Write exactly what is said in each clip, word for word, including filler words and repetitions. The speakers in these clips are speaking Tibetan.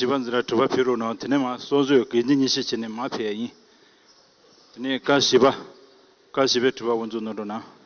བཞི་པ་འཛིན་གྲྭ་དྲི་བ་ཕུལ་རོགས་གནང་། དེ་ནས་མར་གསུང་བཤད་དགེ་བསྙེན་ཉི་ཤུ་བྱས་ནས་མར་ཕེབས་ཡ་ཡིན། དེ་ནས་ཀ་བཞི་པ། ཀ་བཞི་པའི་དྲི་བ་དབུ་འཛུགས་གནང་རོགས་གནང་།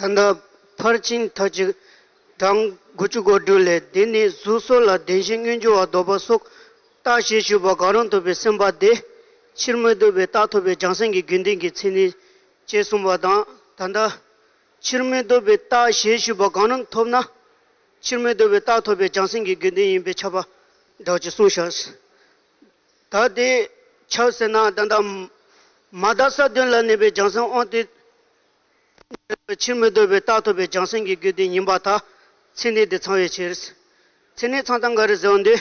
ད་ལྟ་ཕར་ཕྱིན་མཐའ་གཅིག་གྲངས་དགུ་བཅུ་གོ་དྲུག་ལས། དེ་ནས་གཟུགས་སོགས་ལ་བདེན་བཞིའི་མངོན་གྱུར་བ་ལྡོག་པ་སོགས་རྟགས་ཞེས་ཞུས་པ་གང་རུང་ཐོབ་པའི་སེམས་པ་དེ། ཕྱིར་མི་ལྡོག་པའི་རྟགས་ཐོབ་པའི་བྱང་སེམས་ཀྱི་དགེ་འདུན་གྱི་མཚན་ཉིད་ཅེས་གསུངས་པ་དང་། ད་ལྟ་ཕྱིར་མི་ལྡོག་པའི་རྟགས་ཞེས་ཞུས་པ་གང་རུང་ཐོབ་ན། ཕྱིར་མི་ལྡོག་པའི་རྟགས་ཐོབ་པའི་བྱང་སེམས་ཀྱི་དགེ་འདུན་ཡིན་པས་ཁྱབ་པ་འདྲ་ཅེས་གསུངས་ཤག། ད་དེ་ཆབ་ཟེར་ན་ད་ལྟ་མ་དག་ས་བདུན་ལ་གནས་པའི་བྱང་སེམས་དབང་དེ། ཕྱིར་མི་ལྡོག་པའི་རྟགས་ཐོབ་པའི་བྱང་སེམས་ཀྱི་དགེ་འདུན་ཡིན་པར་ཐལ། མཚན་ཉིད་དེ་ཚང་བའི་ཕྱིར། མཚན་ཉིད་ཚང་སྟངས་ག་རེ་ཟེར་བ་འདི།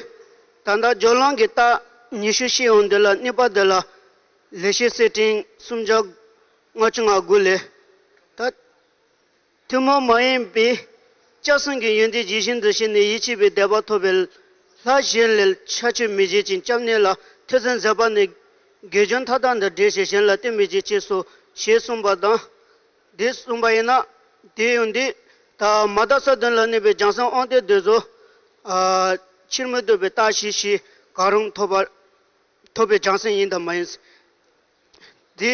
ད་ལྟ་སྦྱོར་ལམ་གྱི་རྟགས་ཉི་ཤུ་བཤད་ཡོང་དུས་ལ། གནས་པ་འདི་ལ་ལེགས་བཤད་གསེར་ཕྲེང་སུམ་བརྒྱ་ལྔ་བཅུ་ང་དགུ་ལས། ད་ཐུན་མོང་མ་ཡིན་པའི་སྐྱབས་སེམས་ཀྱི་ཡོན་ཏན་ཇི་བཞིན་དུ་ཤེས་ནས་ཡིད་ཆེས་པའི་དད་པ་ཐོབ་པའི་ལྷ་གཞན་ལས་ཁྱད་ཆོས་མི་བྱེད་ཅིང་། སྐྱབས་གནས་ལ་ཐོས་བསམ་མཛད་པ་ནི། དགེ་སྦྱོར་མཐའ་དག་འདི་བགྲེས་ཤིང་། གཞན་ལ་བསྟན་མི་བྱེད་ཅེས་སོ། ཞེས་གསུངས་པ་དང་། འདི་གསུངས་པ་ཡིན་ན། དེ་ཡང་འདི་ད་མ་དག་ས་བདུན་ལ་གནས་པའི་བྱང་སེམས་དབང་དེ་འདི་ཚོ། ཨ། ཕྱིར་མི་ལྡོག་པའི་རྟགས་ཤིག་ཤིག་གང་རུང་ཐོབ་པ། ཐོབ་པའི་བྱང་སེམས་ཡིན་དང་མ་ཡིན། དེ་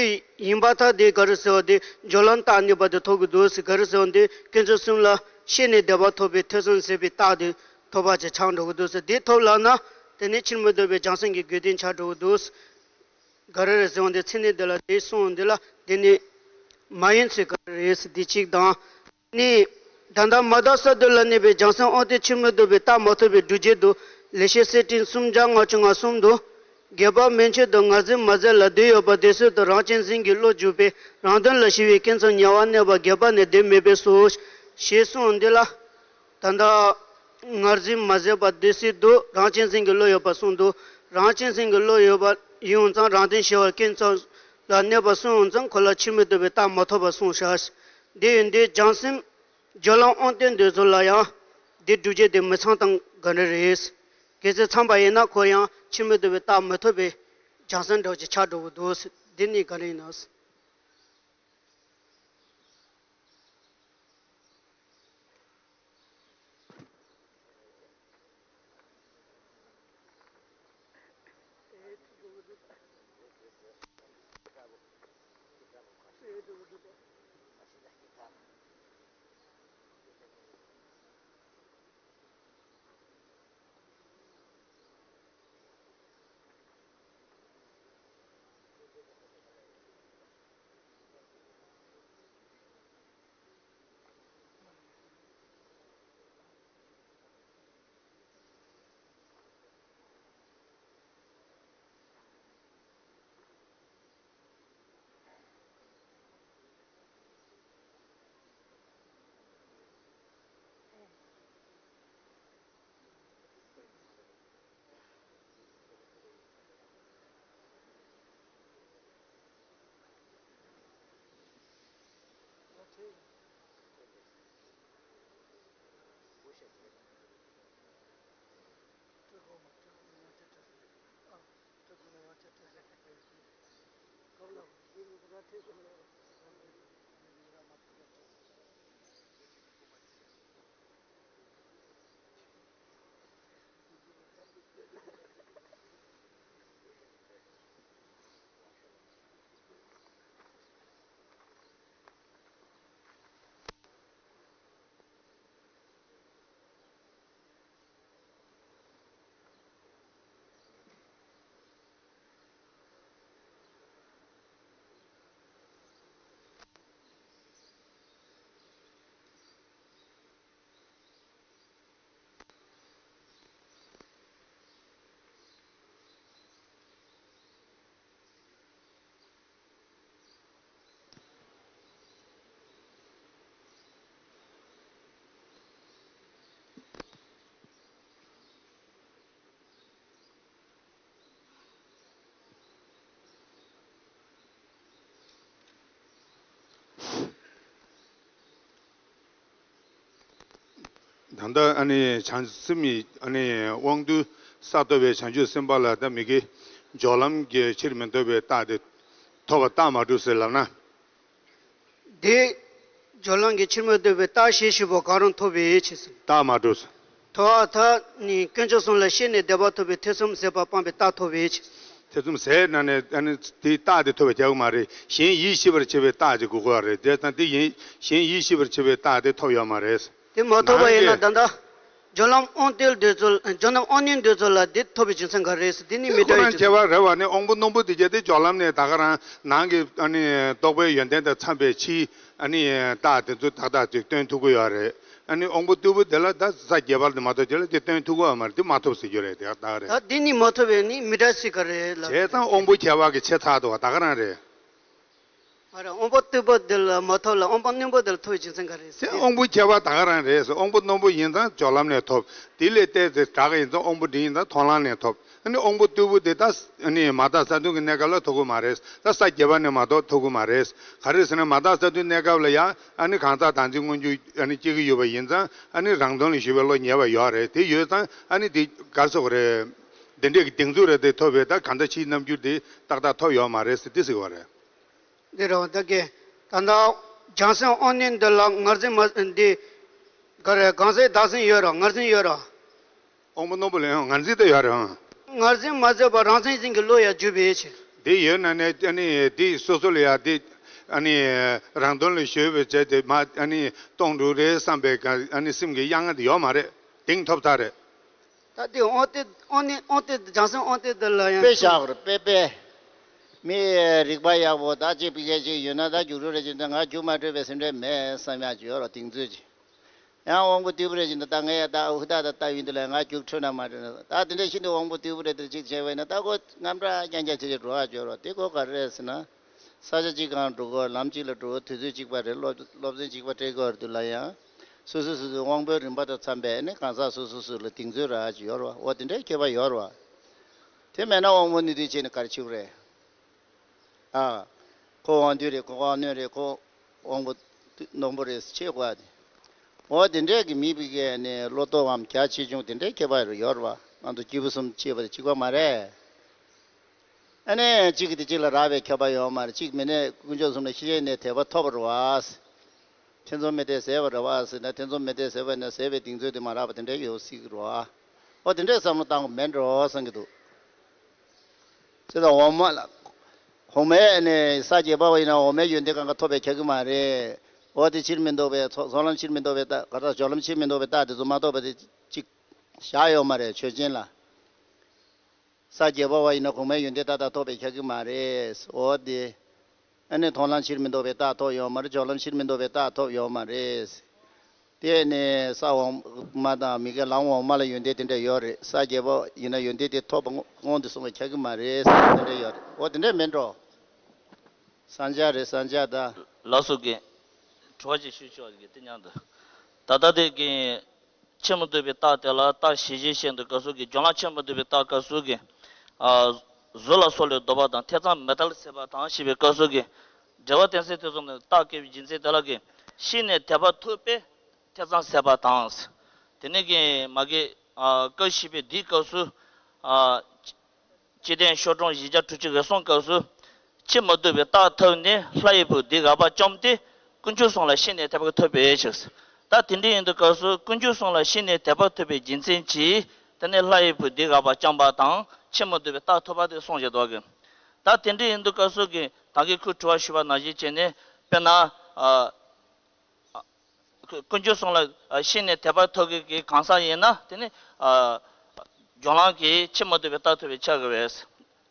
ཡིན་པར་ཐལ། དེ་ག་རེ་ཟེར་བ་དེ་སྦྱོར་ལམ་རྟགས་གནས་པ་དེ་ཐོབ་ཀྱི་འདུག་ཟེར། ག་རེ་ཟེར་བ་དེ་དཀོན་མཆོག་གསུམ་ལ་ཤེས་ནས་དད་པ་ཐོབ་པའི་ཐོས་བསམ་ཟད་པའི་རྟགས་དེ་ཐོབ་པ་ཅིག་ཆགས་འགྲོ་གི་འདུག་ཟེར། དེ་ཐོབ་ལབ་ན་དེ་ནི་ཕྱིར་མི་ལྡོག་པའི་བྱང་སེམས་ཀྱི་དགེ་འདུན་ཆགས་འགྲོ་གི་འདུག་ཟེར། ག་རེ་རེད་ཟེར་བ་འདི་མཚན་ཉིད་འདི་ལ་དེ་གསུངས་འདི་ལ་དེ་ནི་མ་ཡིན་ཚུལ་ག་རེ་རེད་ཟེར། དེ་གཅིག་དང་། ནི། ད་ལྟ་མ་དག་ས་བདུན་ལ་གནས་པའི་བྱང་སེམས་དབང་དེ་ཕྱིར་མི་ལྡོག་པའི་རྟགས་མ་ཐོབ་པའི་སྒྲུབ་བྱེད་དུ། ལེགས་བཤད་གསེར་ཕྲེང་སུམ་བརྒྱ་ལྔ་བཅུ་ང་གསུམ་དུ། རྒྱས་པར་མན་ཆད་དུ་ངར་འཛིན་མ་ཟད་ལ་དོན་ཡོད་པ་དེ་སྲིད་དུ། རང་གཅེས་འཛིན་གྱི་བློ་འཇུག་པས་རང་དོན་ལ་ཞི་བའི་སྐྱེ་མཚམས་ཉེ་བར་གནས་པ་རྒྱས་པར་ནི་དེ་མེད་པས་སོ། ཞེས་གསུངས་འདི་ལ། ད་ལྟ་ངར་འཛིན་མ་ཟད་པ་དེ་སྲིད་དུ། རང་གཅེས་འཛིན་གྱི་བློ་ཡོད་པ་གསུངས་འདུག། རང་གཅེས་འཛིན་གྱི་བློ་ཡོད་པ་ཡིན་ཙང་རང་དོན་ཞི་བར་སྐྱེ་མཚམས་ལ་གནས་པ་གསུངས་ཙང་ཁོ་ལ་ཕྱིར་མི་ལྡོག་པའི་རྟགས་མ་ཐོབ་པ་གསུངས་ཤག། དེ་ཡིན་དུས་བྱང་སེམས། སྦྱོར་ལམ་དབང་དོན་འདོད་ཚུལ་ལ་ཡང་། འདི་སྒྲུབ་བྱེད་དེ་མི་ཚང་སྟངས་ག་འདྲ་རེད། གལ་སྲིད་ཚང་པ་ཡིན་ན་ཁོ་ཡང་ཕྱིར་མི་ལྡོག་པའི་རྟགས་མི་ཐོབ་པའི་བྱང་སེམས་འདྲ་བོ་ཅིག་ཆགས་འགྲོ་གི་འདུག། འདི་ནི་ག་འདྲ་ཡིན་ནམ། ད་ཨ་ནི་བྱང་སེམས་ཀྱི་ཨ་ནི་དབང་རྟུལ་ས་ཐོབ་པའི་བྱང་ཆུབ་སེམས་དཔའ་ལ་ད་མི་དགེ་སྦྱོར་ལམ་གྱི་ཕྱིར་མི་ལྡོག་པའི་རྟགས་དེ་ཐོབ་པ་རྟགས་མ་གྲུབ་ཟེར་ལབ་ན། དེ་སྦྱོར་ལམ་གྱི་ཕྱིར་མི་ལྡོག་པའི་རྟགས་ཞེས་བྱ་བ་གང་རུང་ཐོབ་པའི་ཕྱིར་ཟེར། རྟགས་མ་གྲུབ་ཟེར། ཐོབ་པ་ཐ་ནི་དཀོན་མཆོག་གསུམ་ལ་ཤེས་ནས་དད་པ་ཐོབ་པའི་ཐེ་ཚོམ་ཟད་པ་སྤངས་པའི་རྟགས་ཐོབ་པའི་ཕྱིར། ཐེ་ཚོམ་ཟད་ན་ནས་ཨ་ནི་དེའི་རྟགས་དེ་ཐོབ་པ་རྒྱག་གི་མ་རེད། གཞན་ཡིད་ཤེས་པར་བྱེད་པའི་རྟགས་ཅིག་དགོས་ཀྱི་རེད། དེ་དང་དེ་ཡིན་གཞན་ཡིད་ཤེས་པར་བྱེད་པའི་རྟགས་དེ་ཐོབ་ཡོད་མ་རེད། དེ་མ་ཐོབ་པ་ཡིན་ན་ད་ལྟ་སྦྱོར་ལམ་དབང་རྟུལ་འདོད་ཚུལ་སྦྱོར་ལམ་དབང་རྣོན་འདོད་ཚུལ་ལ་དེ་ཐོབ་པའི་རྒྱུ་མཚན་ག་རེ་རེད་ཟེར། དེ་ནི་མི་འདྲ་བའི་རྒྱུ་མཚན། ཁོ་རང་བྱས་པ་རེད་བ། ནི་དབང་པོ་རྣོན་པོ་དེ་བྱས་ཏེ་སྦྱོར་ལམ་ནས་ད་ག་རང་ནང་གི་ཨ་ནི་རྟོག་པའི་ཡོན་ཏན་དང་འཚམ་པའི་ཕྱིའི་ཨ་ནི་རྟགས་དེ་ཚོ་ཏག་ཏག་ཅིག་སྟོན་ཐུབ་ཀྱི་ཡོད་རེད། ཨ་ནི་དབང་པོ་རྟུལ་པོ་དེ་ལ་ད་ས་བརྒྱད་པ་དེ་མ་གཏོགས་དེ་ལ་དེ་སྟོན་ཐུབ་ཀྱི་ཡོད་མ་རེད། དེ་མ་ཐོབ་ཟེར་རྒྱུ་རེད། དེ་ད་ག་རེད། ད་དེ་ནི་མ་ཐོབ་པས་ནི་མི་འདྲ་སྲིད་ག་རེད་ལ། བྱས་ཙང་དབང་པོ་ཁྱད་པར་གྱི་ཆེ་ཚ་དོ་ད་ག་རང་རེད། ཨ་རེ། དབང་པོ་རྟུལ་པོ་འདི་ལ་མ་ཐོབ་ལ་དབང་པོ་རྣོན་པོ་འདི་ལ་ཐོབ་པའི་རྒྱུ་མཚན་ག་རེ་རེད་ཟེར། དེ་དབང་པོ་ཁྱད་པར་ད་ག་རང་རེད་ཟེར། དབང་པོ་རྣོན་པོ་ཡིན་ཙང་སྦྱོར་ལམ་ནས་ཐོབ། དེ་ལས་བལྟས་ཚེ་དྲག་ཡིན་ཙང་དབང་པོ་འབྲིང་ཡིན་ཙང་མཐོང་ལམ་ནས་ཐོབ། ཨ་ནི་དབང་པོ་རྟུལ་པོ་དེ་ད་ཨ་ནི་མ་དག་ས་བདུན་གྱི་གནས་སྐབས་ལ་ཐོབ་ཀྱི་མ་རེད། ད་ས་བརྒྱད་པ་ནས་མ་གཏོགས་ཐོབ་ཀྱི་མ་རེད། ག་རེ་ཟེར་ན་མ་དག་ས་བདུན་གནས་སྐབས་ལ་ཡང་ཨ་ནི་གང་ཟག་བདག་འཛིན་མངོན་གྱུར་ཨ་ནི་སྐྱེ་གི་ཡོད་པ་ཡིན་ཙང་ཨ་ནི་རང་དོན་ལ་ཞུགས་པའི་བློ་ཉེ་བ་ཡོད་རེད། དེ་ཡོད་ཙང་ཨ་ནི་དེ་ག་རེ་ཟེར་དགོས་རེད། དེ་འདྲས་ཀྱི་གདེང་ཚོད་རེ་དེ་ཐོབ་པས་ད་གང་ཟག་ཕྱིའི་རྣམ་འགྱུར་དེ་ཏག་ཏག་ཐོབ་ཡོད་མ་རེད་ཟེར་དེ་ཟེར་བ་རེད། འདི་རེད་བ། ད་གིན་ད་ལྟ་བྱང་སེམས་དབང་རྣོན་འདི་ལ་ངར་འཛིན་མ་འདི་ག་རེ་གང་ཟག་བདག་འཛིན་ཡོད་ར། ངར་འཛིན་ཡོད་ར། དབང་པོ་རྣོན་པོ་ལ་ཡང་ངར་འཛིན་དེ་ཡོད་རེད་ཨང་། ངར་འཛིན་མ་བཟོད་པ་རང་མཚན་འཛིན་གྱི་བློ་ཡང་འཇུག་པའི་ཕྱིར། དེ་ཡོད་ན་ནི་ཨ་ནི་དེ་སོ་སོ་ལ་ཡང་དེ་ཨ་ནི་རང་དོན་ལ་ཞུགས་པའི་བྱས་ཏེ་མ་ཨ་ནི་གཏོང་འགྲོ་རེད་བསམ་པའི་ག་ཨ་ནི་སེམས་ཀྱི་གཡང་ང་དེ་ཡོད་མ་རེད། གདེང་ཐོབ་ཚར་རེད། ད་དེ་དབང་རྟུལ་དབང་རྣོན་དབང་རྟུལ་བྱང་སེམས་དབང་རྟུལ་འདི་ལ་ཡང་དཔེ་བཞག་རེད། དཔེ་དཔེ། མི་རིག་པ་ཡག་པོ་ད་ཅིག་ཕ་གི་ཅིག་ཡོད་ན་ད་རྒྱུགས་རོགས་རེད་ཅེས་ད་ང་རྒྱུགས་མ་སྤྲོད་པའི་སེམས་ཁྲལ་མེད་བསམ་ཡག་ཅིག་ཡོད་རོགས་གདེང་ཚོད་ཅིག་ཡང་དབང་པོ་རྟུལ་པོ་རེད་ཅེས་ད་ད་ངས་ཡ་ད་ཨུ་ད་ད་ལྟ་ཡིན་འདི་ལ་ང་རྒྱུགས་འཕྲོད་ན་མ་འཕྲོད་ན་ད་དེ་འདྲ་ཤིན་ཏུ་དབང་པོ་རྟུལ་པོ་རེད་དེ་ཅིག་བྱས་པས་ན་ད་ཁོ་རྔམ་དྲག་རྐྱང་རྐྱང་བྱེད་ཅེས་འགྲོ་བ་བྱོས་རོགས། དེ་ཁོ་ག་རེ་རེད་ཟེར་ན། ས་ཆ་གཅིག་གང་འགྲོ་དགོས། ལམ་གཅིག་ལ་འགྲོ་དགོས། དུས་ཚོད་གཅིག་པ་རེད། སློབ་སློབ་ཚན་གཅིག་པ་སྤྲད་དགོས་རེད། དུས་ལ་ཡང་སོ་སོ་སོ་སོའི་དབང་པོའི་རིམ་པ་དང་འཚམ་པའི་ནི་གང་ཟག་སོ་སོ་སོ་ལ་གདེང་ཚོད་རག་ཅིག་ཡོད་རེད་བ། འོ་དེ་འདྲའི་ཁྱད་པར་ཡོད་རེད་བ། དེ་མེད་ན་དབང་པོ་རྣོན་རྟུལ་བྱས་ནས་ག་རེ་བྱེད་དགོས་རེད། ཨ། ཁོ་དབང་རྟུལ་རེད། ཁོ་དབང་རྣོན་རེད། ཁོ་དབང་པོ་རྣོན་པོ་རེད་ཅེས་གོ་ཡ་དེ། འོ་དེ་འདྲའི་གི་མི་ཕ་གིའི་ནི་བློ་སྟོབས་འམ་རྒྱ་ཆེ་ཆུང་དེ་འདྲའི་ཁྱད་པར་ཡོད་རེད་བ། ང་ཚོ་སྐྱེས་བུ་གསུམ་ཅེས་པ་དེ་གཅིག་པ་མ་རེད། ཨ་ནི་གཅིག་གིས་དེ་གཅིག་ལ་རག་པའི་ཁྱད་པར་ཡོད་མ་རེད། གཅིག་མིན་ནས་དཀོན་མཆོག་གསུམ་ལ་ཤེས་ནས་དད་པ་ཐོབ་པ་རེད་བ། ཐེ་ཚོམ་མེད་དེ་ཟད་པ་རེད་བ་ཟེར་ན་ཐེ་ཚོམ་མེད་དེ་ཟད་པ་ནས་ཟད་པའི་གདེང་ཚོད་དེ་མ་རག་པ་དེ་འདྲ་ཡོད་སྲིད་ཀྱི་རེད་བ། ཨོ་དེ་འདྲའི་བསམ་བློ་བཏང་དགོས་མེད་འགྲོ་བསམ་གྱི་འདུག་ཚེ་དང་འོག་མ་ལ། གོང་མའི་ནས་ས་བརྒྱད་པ་བ་ཡིན་ན་འོག་མའི་ཡོན་ཏན་གང་ག་ཐོབ་པའི་ཁྱབ་ཀྱི་མ་རེད། འོ་དེ་ཕྱིར་མི་ལྡོག་པའི་ཚོགས་ཚོགས་ལམ་ཕྱིར་མི་ལྡོག་པའི་རྟགས་ག་རེ་ད་སྦྱོར་ལམ་ཕྱིར་མི་ལྡོག་པའི་རྟགས་དེ་ཚོ་མ་ཐོབ་པ་དེ་གཅིག་བཞག་ཡོད་མ་རེད་ཆོས་ཅན་ལ། ས་བརྒྱད་པ་བ་ཡིན་ན་གོང་མའི་ཡོན་ཏན་ཏག་ཏག་ཐོབ་པའི་ཁྱབ་ཀྱི་མ་རེད། འོ་དེ། ཨ་ནི་མཐོང་ལམ་ཕྱིར་མི་ལྡོག་པའི་རྟགས་ཐོབ་ཡོད་མ་རེད། སྦྱོར་ལམ་ཕྱིར་མི་ལྡོག་པའི་རྟགས་ཐོབ་ཡོད་མ་རེད། དེ་ནི་ས་འོག་མ་དང་མི་དགེ་ལམ་འོག་མ་ལ་ཡོན་ཏན་དེ་འདྲ་ཡོད་རེད། ས་བརྒྱད་པ་ཡིན་ན་ཡོན་ཏན་དེ་ཐོབ་པ་སྔོན་དུ་སོང་བའི་ཁྱབ་ཀྱི་མ་རེད་ཟེར་དེ་འདྲ་ཡོད་རེད། འོ་དེ་འདྲ་མིན་འགྲོ། ས་འཇག་རེད་ས་འཇག་ད། ལགས་སོ་རྒན། དྲི་བ་ཅིག་ཞུ་ཆོག་གི་དེ་མཉམ་དུ། ད་ལྟ་དེ་རྒན། ཕྱིར་མི་ལྡོག་པའི་རྟགས་དེ་ལ་རྟགས་ཞེས་བྱའི་ཕྱིར་འདུག་སྐབས་སུ་གི་སྦྱོར་ལམ་ཕྱིར་མི་ལྡོག་པའི་རྟགས་སྐབས་སུ་གི། ཨ། གཟུགས་ལ་སོགས་ལས་ལྡོག་པ་དང་ཐེ་ཚོམ་མེད་པར་ཟད་པ་དང་ཞེས་པའི་སྐབས་སུ་གི། འགྲེལ་པ་གཏན་ཚིགས་ཐེ་ཚོམ་ནི་རྟགས་བཀོད་པའི་རྒྱུ་མཚན་དེ་ལ་གི། ཤེས་ནས་དད་པ་ཐོབ་པས་ཐེ་ཚོམ་ཟད་པ་དང་། དེ་ནས་གི་མ་གི། ཨ། སྐབས་ཤེས་པའི་འདིའི་སྐབས་སུ། ཨ། སྤྱི་དོན་ཤོག་གྲངས་བཞི་བརྒྱ་དྲུག་ཅུ་རེ་གསུམ་སྐབས་སུ། ཕྱིར་མི་ལྡོག་པའི་རྟགས་ཐོབ་ནས་ལྷ་ཡི་བུ་འདི་དགག་པ་བཅོམ་སྟེ་དཀོན་མཆོག་གསུམ་ལ་ཤེས་ནས་དད་པ་ཐོབ་པའི་ཕྱིར། ད་དེ་འདྲ་ཡིན་དུས་སྐབས་སུ་དཀོན་མཆོག་གསུམ་ལ་ཤེས་ནས་དད་པ་ཐོབ་པའི་རྒྱུ་མཚན་གྱིས་དེ་ནས་ལྷ་ཡི་བུ་འདི་དགག་པ་བཅོམ་པ་དང་ཕྱིར་མི་ལྡོག་པའི་རྟགས་ཐོབ་པ་དེ་གསུངས་བཞག་འདུག་གི། ད་དེ་འདྲ་ཡིན་དུས་སྐབས་སུ་གི་ད་གིན་ཁོས་དྲི་བ་ཞུས་པ་ནང་བཞིན་བྱས་ནས་དཔེར་ན། ཨ། དཀོན་མཆོག་གསུམ་ལ་ཤེས་ནས་དད་པ་ཐོབ་མཁན་གྱི་གང་ཟག་ཡིན་ན་དེ་ནི་སྦྱོར་ལམ་གྱིས་ཕྱིར་མི་ལྡོག་པའི་རྟགས་ཐོབ་པའི་ཆ་གི་བས།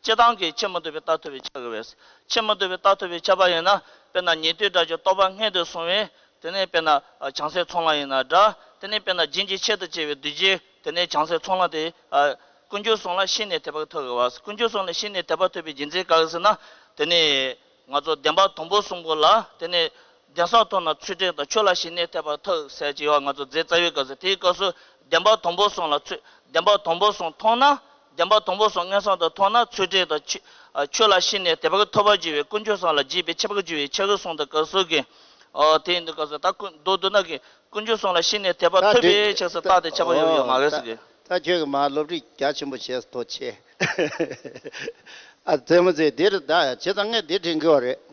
སྤྱིར་བཏང་གི་ཕྱིར་མི་ལྡོག་པའི་རྟགས་ཐོབ་པའི་ཆ་གི་བས། ཕྱིར་མི་ལྡོག་པའི་རྟགས་ཐོབ་པའི་ཆ་བ་ཡིན་ན་དཔེར་ན་ཉན་ཐོས་སྒྲ་གྱི་རྟོག་པ་སྔོན་དུ་སོང་བས་དེ་ནི་དཔེར་ན་བྱང་སེམས་ཚོགས་ལམ་ཡིན་ན་འདྲ། དེ་ནི་དཔེར་ན་རྒྱུན་གྱི་ཆེད་དུ་བྱས་པའི་གདུལ་བྱའི་དེ་ནས་བྱང་སེམས་ཚོགས་ལམ་དེ། ཨ། དཀོན་མཆོག་གསུམ་ལ་ཤེས་ནས་དད་པ་ཐོབ་དགོས་པ། དཀོན་མཆོག་གསུམ་ལ་ཤེས་ནས་དད་པ་ཐོབ་པའི་རྒྱུ་མཚན་ག་རེ་ཟེར་ན། དེ་ནས་ང་ཚོ་བདེན་པ་དང་པོ་གསུམ་པོ་ལ་དེ་ནས་བདེན་པ་མཐོང་ན་ཚུལ་ཁྲིམས་དང་ཆོས་ལ་ཤེས་ནས་དད་པ་ཐོབ་ཟེར་གྱི་ཡོད། ང་ཚོ་རྗེ་རྩ་བའི་སྐབས་སུ་དེའི་སྐབས་སུ་བདེན་པ་དང་པོ་གསུམ་ལ་ཚུལ་བདེན་པ་དང་པོ་གསུམ་མཐོང་ན་བདེན་པ་དང་པོ་གསུམ་མངོན་སུམ་དུ་མཐོང་ན་ཚུལ་ཁྲིམས་དང་ཆོས་ཨ་ཆོས་ལ་ཤེས་ནས་དད་པ་ཐོབ་པར་འགྱུར་བའི་དཀོན་མཆོག་གསུམ་ལ་རྗེས་པའི་ཆོས་པ་འགྱུར་བའི་ཕྱིར་གསུངས་དུས་སྐབས་སུ་གི། ཨ། དེ་ཡིན་དུས་སྐབས་སུ་ད་ཀུན་མདོར་བསྡུ་ན་གི། དཀོན་མཆོག་གསུམ་ལ་ཤི་ནས་དད་པ་ཐོབ་པའི་ཕྱིར་ཟེར་རྟགས་དེ་ཁྱད་པར་ཡོད་ཡོད་མ་རེད་ཟེར་གི། ད་ཁྱོད་ཀྱིས་མར་སློབ་ཁྲིད་རྒྱ་ཆེན་པོ་བྱས་ཐོག་ཆེ། ཨ་རྩེད་མོ་རྩེ་འདིར་ད་བྱས་ཙང་ངས་འདི་དྲན་གྱི་ཡོད་རེད།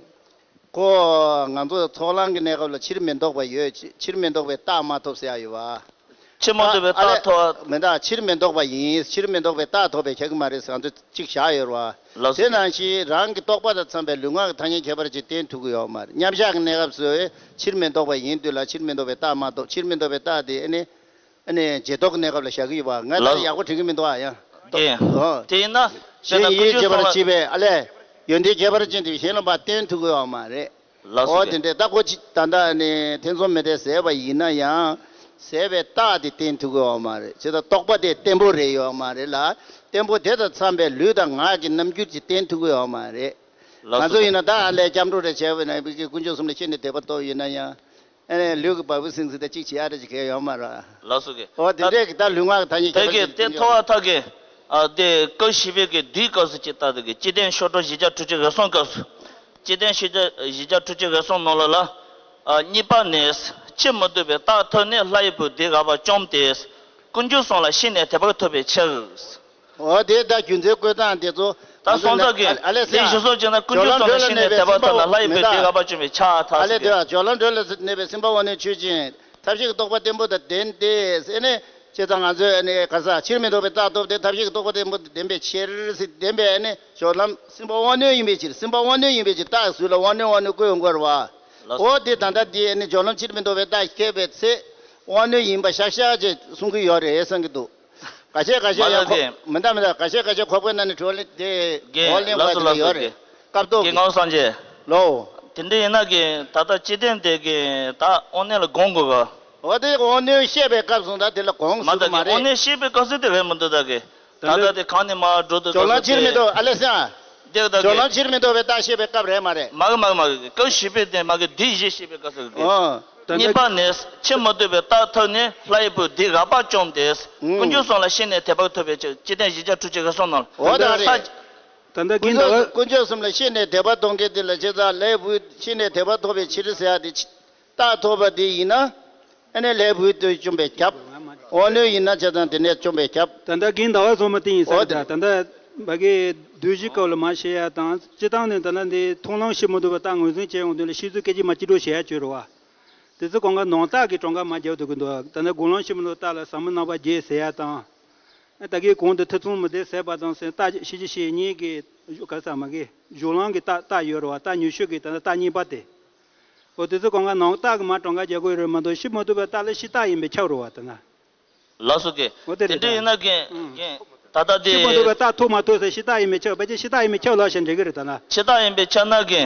ཁོ་ང་ཚོ་ཚོགས་ལམ་གྱི་གནས་སྐབས་ལ་ཕྱིར་མི་ལྡོག་པ་ཡོད། ཕྱིར་མི་ལྡོག་པའི་རྟགས་མ་ཐོབ་ཟེར་ཡ་ཡོད་པ། ཕྱིར་མི་ལྡོག་པའི་རྟགས་ཐོབ། མི་འདུག་ཕྱིར་མི་ལྡོག་པ་ཡིན། ཕྱིར་མི་ལྡོག་པའི་རྟགས་ཐོབ་པའི་ཁྱད་ཀྱི་མ་རེད་ཟེར་ང་ཚོས་གཅིག་བཞག་ཡོད་རེད་བ། ལགས་སོ། དེ་ནང་བཞིན་རང་གི་རྟོག་པ་དང་འཚམས་པའི་ལུས་ངག་གི་ཐ་སྙད་ཁྱད་པར་ཅིག་བསྟན་ཐུབ་ཀྱི་ཡོད་མ་རེད། མཉམ་བཞག་གི་གནས་སྐབས་སུ་ཕྱིར་མི་ལྡོག་པ་ཡིན་དུས་ལ་ཕྱིར་མི་ལྡོག་པའི་རྟགས་མ་ཐོབ། ཕྱིར་མི་ལྡོག་པའི་རྟགས་དེ་ཨ་ནི། ཨ་ནི་རྗེས་ཐོབ་ཀྱི་གནས་སྐབས་ལ་བཞག་གི་ཡོད་པ། ང་ད་ལགས། ཡག་པོ་དྲན་གྱི་མི་འདུག་ཨ་ཡ། ཨེ། ཨོ། དེ་ཡིན་ན། དཔེར་ན་གཞན་ཡིད་དཀོན་མཆོག་བྱེད་པར་གསུམ་ལ། བྱེད་པའི་ཨ་ལས། ཡོན་ཏན་ཁྱད་པར་ཅན་དེ་གཞན་ལ་མར་བསྟན་ཐུབ་ཀྱི་ཡོད་མ་རེད། ལགས་སོ། ཨོ་དེ་འདྲས་ད་ཁོ་ཅི་ད་ལྟ་ནི་ཐེ་ཚོམ་མེད་དེ་ཟད་པ་ཡིན་ན་ཡང་། ཟད་པའི་རྟགས་དེ་བསྟན་ཐུབ་ཀྱི་ཡོད་མ་རེད། བྱས་ཙང་རྟོག་པ་དེ་བརྟན་པོ་རེད་ཡོད་མ་རེད་ལ། བརྟན་པོ་དེ་དང་འཚམས་པའི་ལུས་དང་ངག་གི་རྣམ་འགྱུར་གྱིས་བསྟན་ཐུབ་ཀྱི་ཡོད་མ་རེད། ལགས་སོ། ང་ཚོ་ཡིན་ན་ད་ཨ་ལས་སྐྱབས་འགྲོ་རེ་བྱས་པ་ན་བི་ཀི་དཀོན་མཆོག་གསུམ་ལ་ཤི་ནས་དད་པ་ཐོབ་ཡིན་ན་ཡང་། ཨ་ནི་ལུས་ཀྱི་བ་སྤུ་སིང་སིང་དེ་གཅིག་བྱེད་ཡ་རེ་ཅིག་གས་ཡོད་མ་རེད། ལགས་སོ་གི། ཨོ་དེ་འདྲས་ཀྱི་ད་ལུས་ངག་གི་ཐ་སྙད་ད་ཁྱད་པར་གི་ཅན་དེ་ཐོ་བ་ཐག་གི། ཨ་དེ་སྐབས་བཞི་པའི་གི་དུས་སྐབས་སུ་ཅིག་ལྟ་དུ་གི་སྤྱི་དོན་ཤོ་སྒྲོ་བཞི་བརྒྱ་དྲུག་ཅུ་རེ་གསུམ་སྐབས་སུ། སྤྱི་དོན་ཤོ་སྒྲོ་བཞི་བརྒྱ་དྲུག་ཅུ་རེ་གསུམ་ནང་ལོགས་ལ། ཨ་གཉིས་པ་ནི། ཕྱིར་མི་ལྡོག་པའི་རྟགས་ཐོབ་ནས་ལྷ་ཡི་བུ་དེ་དགག་པ་བཅོམ་སྟེ། དཀོན་མཆོག་གསུམ་ལ་ཤི་ནས་དད་པ་ཐོབ་པའི་ཕྱིར། འོ་དེ་ད་རྒྱུ་མཚན་བཀོད་སྟངས་དེ་ཚོ་ད་སོང་ཙང་གི་ཨ་ལེ་སི་ཡ། དེ་ཞུ་སོགས་བྱས་ན་དཀོན་མཆོག་གསུམ་ལ་ཤི་ནས་དད་པ་ཐོབ་ན་ལྷ་ཡི་བུ་དེ་དགག་པ་བཅོམ་པའི་ཕྱིར་ཐལ་ཨ་ལེ་ཟེར་དེ་ཏེ། སྦྱོར་ལམ་འགྲོ་ལ་གནས་པའི་སེམས་དཔའ་དབང་རྣོན་ཆོས་ཅན། ཐབས་ཤེས་ཀྱི་རྟོགས་པ་བརྟན་པོ་དང་ལྡན་ཏེ་ཟེར་ནས་བྱས་ཙང་ང་ཚོས་ནི་ག་ས་ཕྱིར་མི་ལྡོག་པའི་རྟགས་ཐོབ་སྟེ་ཐབས་ཤེས་ཀྱི་རྟོགས་པ་བརྟན་པོ་དང་ལྡན་པའི་ཕྱིར་ཟེར་ལྡན་པའི་ནི་སྦྱོར་ལམ་སེམས་དཔའ་དབང་རྣོན་ཡིན་པའི་ཕྱིར། སེམས་དཔའ་དབང་རྣོན་ཡིན་པའི་ཕྱིར། རྟགས་ཟུར་ལ་དབང་རྣོན་དབང་རྣོན་བཀོད་ཡོང་དགོས་རེད་བ། ལགས་སོ། འོ་དེ་ད་ལྟ་འདི་ནི་སྦྱོར་ལམ་ཕྱིར་མི་ལྡོག་པའི་རྟགས་བཤད་པའི་ཚེ་དབང་རྣོན་ཡིན་པ་ཤག་ཤག་ཅེས་གསུང་གི་ཡོད་རེད་བསམ་གྱི་འདུག་ག་ཤེད་ག་ཤེད་མ་ལ་ཡང་གི་ཁོ་མི་འདའ་མི་འདའ་ག་ཤེད་ག་ཤེད་ཁོ་པའི་ནང་ནས་གྲོ་ལེ་དེ་གི་འོ་ལེན་ལགས་སོ་པ་དེ་ལ་ལགས་སོ་ཡོད་གི་རེད། སྐབས་ཐོག་གི་གི་ངག་སངས་རྒྱས། ལོ། དེ་འདྲ་ཡིན་ན་གི་ད་ལྟ་སྤྱི་དོན་དེ་གི་ད་དབང་རྣོན་ལ་དགོངས་དགོས་ག་འོ་དེ་དབང་རྣོན་བཤད་པའི་སྐབས་སུ་ད་དེ་ལ་དགོངས་མ་ཟེར་ད་གི་མ་དབང་རེད། རྣོན་བཤད་པའི་སྐབས་སུ་དེ་རེད་མི་འདུག་ད་གི་ད་ད་ལྟ་དེ་གང་ནས་མར་འགྲོ་འདུག་སྦྱོར་ལམ་ཕྱིར་མི་ལྡོག་ཨ་ལེ་སང་། དེ་ད་སྦྱོར་གི་ལམ་ཕྱིར་མི་ལྡོག་པའི་རྟགས་བཤད་པའི་སྐབས་རེད་མ་རེད། མ་གི་མ་གི་མ་གི་སྐབས་བཞི་པའི་དེ་མ་གི་དུས་བཞི་བཤད་པའི་སྐབས་སུ་གི། ཨོ། གཉིས་པ་ནི། ཕྱིར་མི་ལྡོག་པའི་རྟགས་ཐོབ་ནས་ལྷ་ཡི་བུ་དེ་དགག་པ་བཅོམ་སྟེ། དཀོན་མཆོག་གསུམ་ལ་ཤི་ནས་དད་པ་ཐོབ་པའི་ཕྱིར། སྤྱི་དོན་བཞི་བརྒྱ་དྲུག་ཅུ་རེ་གསུམ་ནང་། འོ་ད་རེད། ད་ལྟ་དཀོན་གིན་ཟླ་མཆོག་བ། དཀོན་མཆོག་གསུམ་ལ་ཤི་ནས་དད་པ་གཏོང་མཁན་དེ་ལ་བྱས་ཙང་ལྷའི་བུ་ཤི་ནས་དད་པ་ཐོབ་པའི་ཕྱིར་ཟེར་ཡ་དེ་རྟགས་ཐོབ་པ་དེ་ཡིན་ན། ཨ་ནི་ལྷའི་བུ་དེ་བཅོམ་པས་ཁྱབ། དབང་རྣོན་ཡིན་ན་བྱས་ཙང་དེ་ནས་བཅོམ་པས་ཁྱབ། ད་ལྟ་དཀོན་གིན་ཟླ་བ་སོང་མ་དེ་ཡིན་ས་འོ་རེད་ད། ད་ལྟ་བ་གི་དུས་བཞི་སྐབས་ལ་མ་བཤད་ཡ་དང་སྤྱི་བཏང་ནས་ད་ལྟ་འདི་མཐོང་ལམ་ཕྱིར་མི་ལྡོག་པའི་རྟགས་ངོས་འཛིན་བྱས་ཡོང་དུས་ལ་ཤེས་ཚོད་སྐད་ཅིག་མ་གཅིག་སྒྲོག་བྱེད་ཡ་བྱོས་རེད་བ། དེ་ཚོ་གང་ག་ནང་རྟགས་ཀྱི་གྲངས་ཀ་མ་རྒྱབ་ཐུབ་ཀྱི་འདུག་ད་ནི་དགུང་ལོ་ཕྱི་མ་ལོ་རྟགས་ལ་ཟབ་མོ་རྣམ་པ་བརྒྱད་ཟེར་ཡ་དང་། ད་གིན་གོང་དུ་ཐེ་ཚོམ་མི་བདེ་ཟེར་བ་དང་ཟེར་རྟགས་ཤེས་བྱེད་ཤེས་གཉིས་ཀྱི་ག་ས་མ་གི་སྦྱོར་ལམ་གྱི་རྟགས་རྟགས་ཡོད་རེད་བ། རྟགས་ཉི་ཤུ་གི་ད་ནི་རྟགས་གཉིས་པ་དེ། འོ་དེ་ཚོ་གང་ག་ནང་རྟགས་ཀྱི་མ་གྲངས་ཀ་རྒྱག་དགོས་རེད་མ་གཏོགས་ཕྱིར་མི་ལྡོག་པའི་རྟགས་ལ་ཕྱི་རྟགས་ཡིན་པས་ཁྱབ་རེད་བ་ད་ན། ལགས་སོ་གི། འོ་དེ་དེ་རེད་འདྲ་ད། ཡིན་ན་གི་ཨང་། གི། ད་ལྟ་དེ། ཕྱིར་མི་ལྡོག་པའི་རྟགས་ཐོབ་མ་ཐོབ་ཟེར་ཕྱི་རྟགས་ཡིན་པས་ཁྱབ་པ་ཅི་ཕྱི་རྟགས་ཡིན་པས་ཁྱབ་ལ་ཞེས་འགྲིག་གི་རེད་ད་ན། ཕྱི་རྟགས་ཡིན་པས་ཁྱབ་ན་གི།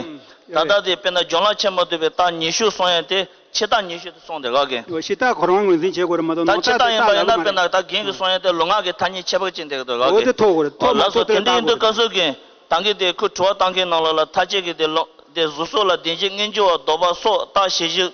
ཨང་། ད་ལྟ་དེ་དཔེར་ན་སྦྱོར་ལམ་ཕྱིར་མི་ལྡོག་པའི་རྟགས་ཉི་ཤུ་གསུང་ཡ་དེ་ཕྱི་རྟགས་ཉི་ཤུ་དེ་གསུངས་ཏེ་ག་གི། འོ་ཕྱི་རྟགས་ཁོ་རང་ངོས་འཛིན་བྱེད་དགོས་རེད་མ་གཏོགས་ད་ནང་ཕྱི་རྟགས་ཡིན་པ་ཡིན་ན་དཔེར་ན་ད་གིན་གི་གསུང་ཡ་དེ་ལུས་ངག་གི་ཐ་སྙད་ཁྱད་པར་ཅན་དེ་གི་འདུག་ག་གི། འོ་དེ་ཐོབ་དགོས་རེད། ཐོབ་མ་ཐོབ་དེ་ལྟ་དགོས་རེད། ལགས་སོ་དེ་འདྲ་ཡིན་དུས་སྐབས་སུ་གི། ད་གིན་དེ་ཁོས་དྲི་བ་བཏང་མཁན་ནང་ལོགས་ལ་མཐའ་དཔྱད་ཀྱི་དེ་ལོ་དེ་གཟུགས་སོགས་ལ་བདེན་བཞི་མངོན་གྱུར་བ་ལྡོག་པ་སོགས་རྟགས་ཞི་བཞི་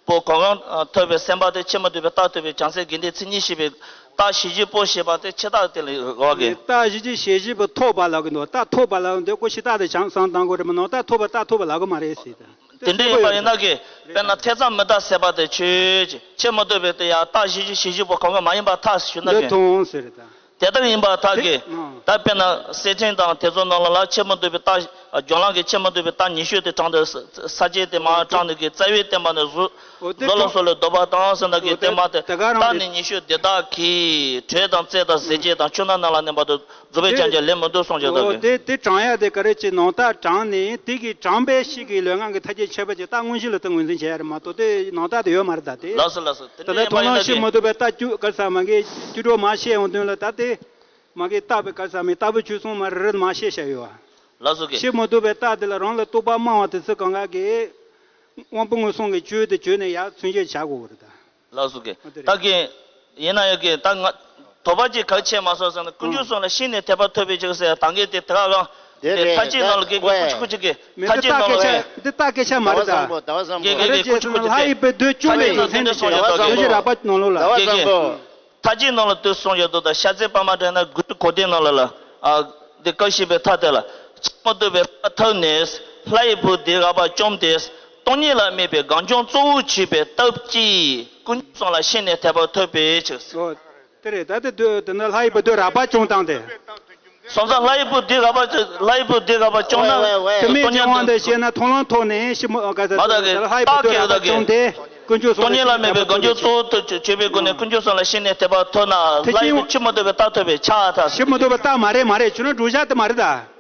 པོ་གང་གང་ཐོབ་པའི་སེམས་པ་དེ་ཕྱིར་མི་ལྡོག་པའི་རྟགས་ཐོབ་པའི་བྱང་སེམས་དགེ་འདུན་མཚན་ཉིད་ཤེས་པའི་རྟགས་ཞི་བཞི་པོ་ཞེས་པ་དེ་ཕྱི་རྟགས་དེ་ལ་རོགས་ཀྱི། རྟགས་ཞི་བཞི་ཞི་བཞི་པོ་ཐོབ་པ་ལབ་ཀྱི་འདུག་རྟགས་ཐོབ་པ་ལབ་འདི་ཀོ་ཕྱི་རྟགས་དེ་བྱང་སང་བཏང་དགོས་རེད་མ་ནོར་རྟགས་ཐོབ་པ་རྟགས་ཐོབ་པ་ལབ་ཀྱི་མ་རེད་ཟེར་ད། དེ་འདྲ་ཡིན་པ་ཡིན་ན་གི། དཔེར་ན་ཐེ་ཚོམ་མི་རྟག་ཟེར་བ་དེ་ཆོས་ཅན། ཕྱིར་མི་ལྡོག་པའི་དེ་ཡང་རྟགས་ཞི་བཞི་ཞི་བཞི་པོ་གང་གང་མ་ཡིན་པར་ཐལ་ཞུ་ན་འདོད་གི། ཐོང་ཟེར་རེད་ད། དེ་ལྟར་ཡིན་པར་ཐལ་གི། ཨང་། ད་དཔེར་ན་གསེར་ཕྲེང་དང་དེ་ཚོ་ནང་ལ་ལ་ཕྱིར་མི་ལྡོག་པའི་རྟགས། སྦྱོར་ལམ་གྱི་ཕྱིར་མི་ལྡོག་པའི་རྟགས་ཉི་ཤུ་དེ་དྲངས་ཏེ་ས་ས་བཅད་དེ་མར་དྲངས་ནས་གི་རྩ་བའི་བསྟན་པ་ནི་གཟུགས། འོ་དེ་གཟུགས་ལ་རེད་ད། སོགས་ལ་ལྡོག་པ་དང་ཟེར་ན་གི་འོ་དེ་བསྟན་པ་དེ་དེ་ག་རང་རྟགས་རེད། ནི་ཉི་ཤུ་དེ་དག་གིས་དྲོད་དང་རྩེ་དང་ཟས་བཅད་དང་ཆུ་སྣ་རྣམས་ལ་གནས་པ་དང་རྫོགས་པའི་དེ་སྦྱང་བྱ་ལས་མི་འདོར་གསུངས་ཀྱང་འོ་ལྡོག་གི། དེ་དེ་དྲངས་ཡ་དེ་ག་རེ་ཅེ་ནང་རྟགས་དྲངས་ནས་དེ་གི་དྲངས་པའི་ཕྱིར་གྱི་ལུས་ངག་གི་ཐ་སྙད་ཁྱད་པར་ཅན་རྟགས་དངོས་གཞི་ལ་ད་ངོས་འཛིན་བྱེད་ཡ་རེད་མ་གཏོགས་དེ་ནང་རྟགས་དེ་ཡོད་མ་རེད་ད་དེ། ལགས་སོ་ལགས་སོ། དེ་ད་འདྲ་ལྟ་ཡིན་པ་མཐོང་ཡིན་ན་ལམ་གི། ཕྱིར་མི་ལྡོག་པའི་རྟགས་བཅུ་ག་ས་མ་གི་བཅུ་དྲུག་མ་བཤད་ཡོང་དོན་ལ་ད་དེ། མ་གི་རྟགས་པའི་ག་ས་མའི་རྟགས་པའི་ཆོས་གསུངས་མ་རེ་རེ་མ་བཤད་བྱ་ཡོད་བ། ལགས་སོ་གི། ཕྱིར་མི་ལྡོག་པའི་རྟགས་དེ་ལ་རང་ལ་རྟོག་པ་སྨྲ་བ་དེ་ཚོ་གང་ག་གི། དབང་པོ་མངོན་སུམ་གྱི་ཆོས་དེ་བརྗོད་ནས་ཡར་མཚོན་བྱེད་བྱ་དགོས་རེད་ད། ལགས་སོ་གི། ཨ་དེ་རེད། ད་གི། ཡིན་ན་ཡང་གི་ད་ང་། དོགས་པ་ཅིག་ག་རེ་ཆེ་མ་སོང་ཟེར་ན་དཀོན་མཆོག་གསུམ་ལ་ཤི་ནས་དད་པ་ཐོབ་པའི་ཕྱིར་ཟེར་ཡ་ད་གི་དེ་དེ་ག་གང་། དེ་དེ་རེད། མཐའ་དཔྱད་ནང་ལ་གི་ཀོ་ཀོ་ཆུ་ཀོ་ཆུ་གི། མི་མཐའ་དཔྱད་ནང་ལ་གི། འདི་རྟགས་སྐད་ཆ་མ་རེད་ད། ཟླ་བ་བཟང་པོ་ཟླ་བ་བཟང་པོ། གི་གི་གི་ཀོ་ཆུ་ཀོ་ཆུ་གི། ལྷ་ཡི་བུ་དེ་བཅོམ་པའི་ཚུལ་ནས་བྱས་ནས་ཟླ་བ་བཟང་པོ། རྒྱུད་བཞི་རགས་པ་ནང་ལོགས་ལ། ཟླ་བ་གི་གི། བཟང་པོ། མཐའ་དཔྱད་ནང་ལ་དེ་གསུངས་ཡོད་འདུག་ད་ཤ་ཚའི་པདྨ་དྲན་ན་དགུ་བཅུ་གོ་བདུན་ནང་ལ་ལ། ཨ། འདི་སྐབས་བཞི་པའི་མཐའ་དེ་ལ། ཕྱིར་མི་ལྡོག་པའི་རྟགས་ཐོབ་ནས། ལྷ་ཡི་བུ་དེ་དགག་པ་བཅོམ་སྟེ། སྟོང་ཉིད་ལ་དམིགས་པའི་གང་བྱུང་གཙོ་བོར་བྱས་པའི་སྟོབས་ཀྱིས་ཀུན་འབྱུང་གསུམ་ལ་ཤེས་ནས་དད་པ་ཐོབ་པའི་ཕྱིར། ཨོ། དེ་རེད། ད་དེ་དུས་དེ་ནི་ལྷ་ཡི་བུ་དུས་རགས་པ་བྱུང་བཏང་སྟེ། སོང་ཙང་ལྷ་ཡི་བུ་དུས་རགས་པ་ལྷ་ཡི་བུ་དུས་རགས་པ་བྱུང་ན། དེ་མིན་སྤྱི་དབང་དུ་བཤད་ན་མཐོང་ལམ་ཐོག་ནས་ཤི་མོ་ག་ས་མ་དག་གི་ལྷ་ཡི་བུ་དུས་རགས་པ་བྱུང་སྟེ་ཀུན་འབྱུང་གསུམ་ལ་ཤེས་ནས་དད་པ་ཐོབ་པའི་ཕྱིར། སྟོང་ཉིད་ལ་དམིགས་པའི་གང་བྱུང་གཙོ་བོར་བྱས་པའི་སྒོ་ནས་ཀུན་འབྱུང་གསུམ་ལ་ཤེས་ནས་དད་པ་ཐོབ་ན་ལྷ་ཡི་བུ་ཕྱིར་མི་ལྡོག་པའི་རྟགས་ཐོབ་པའི་ཕྱིར་ད། ཕྱིར་མི་ལྡོག་པའི་རྟགས་མ་རེད། མ་རེད། ཁྱོད་རང་སྒྲུབ་བྱ་དེ་མ་རེད་ད།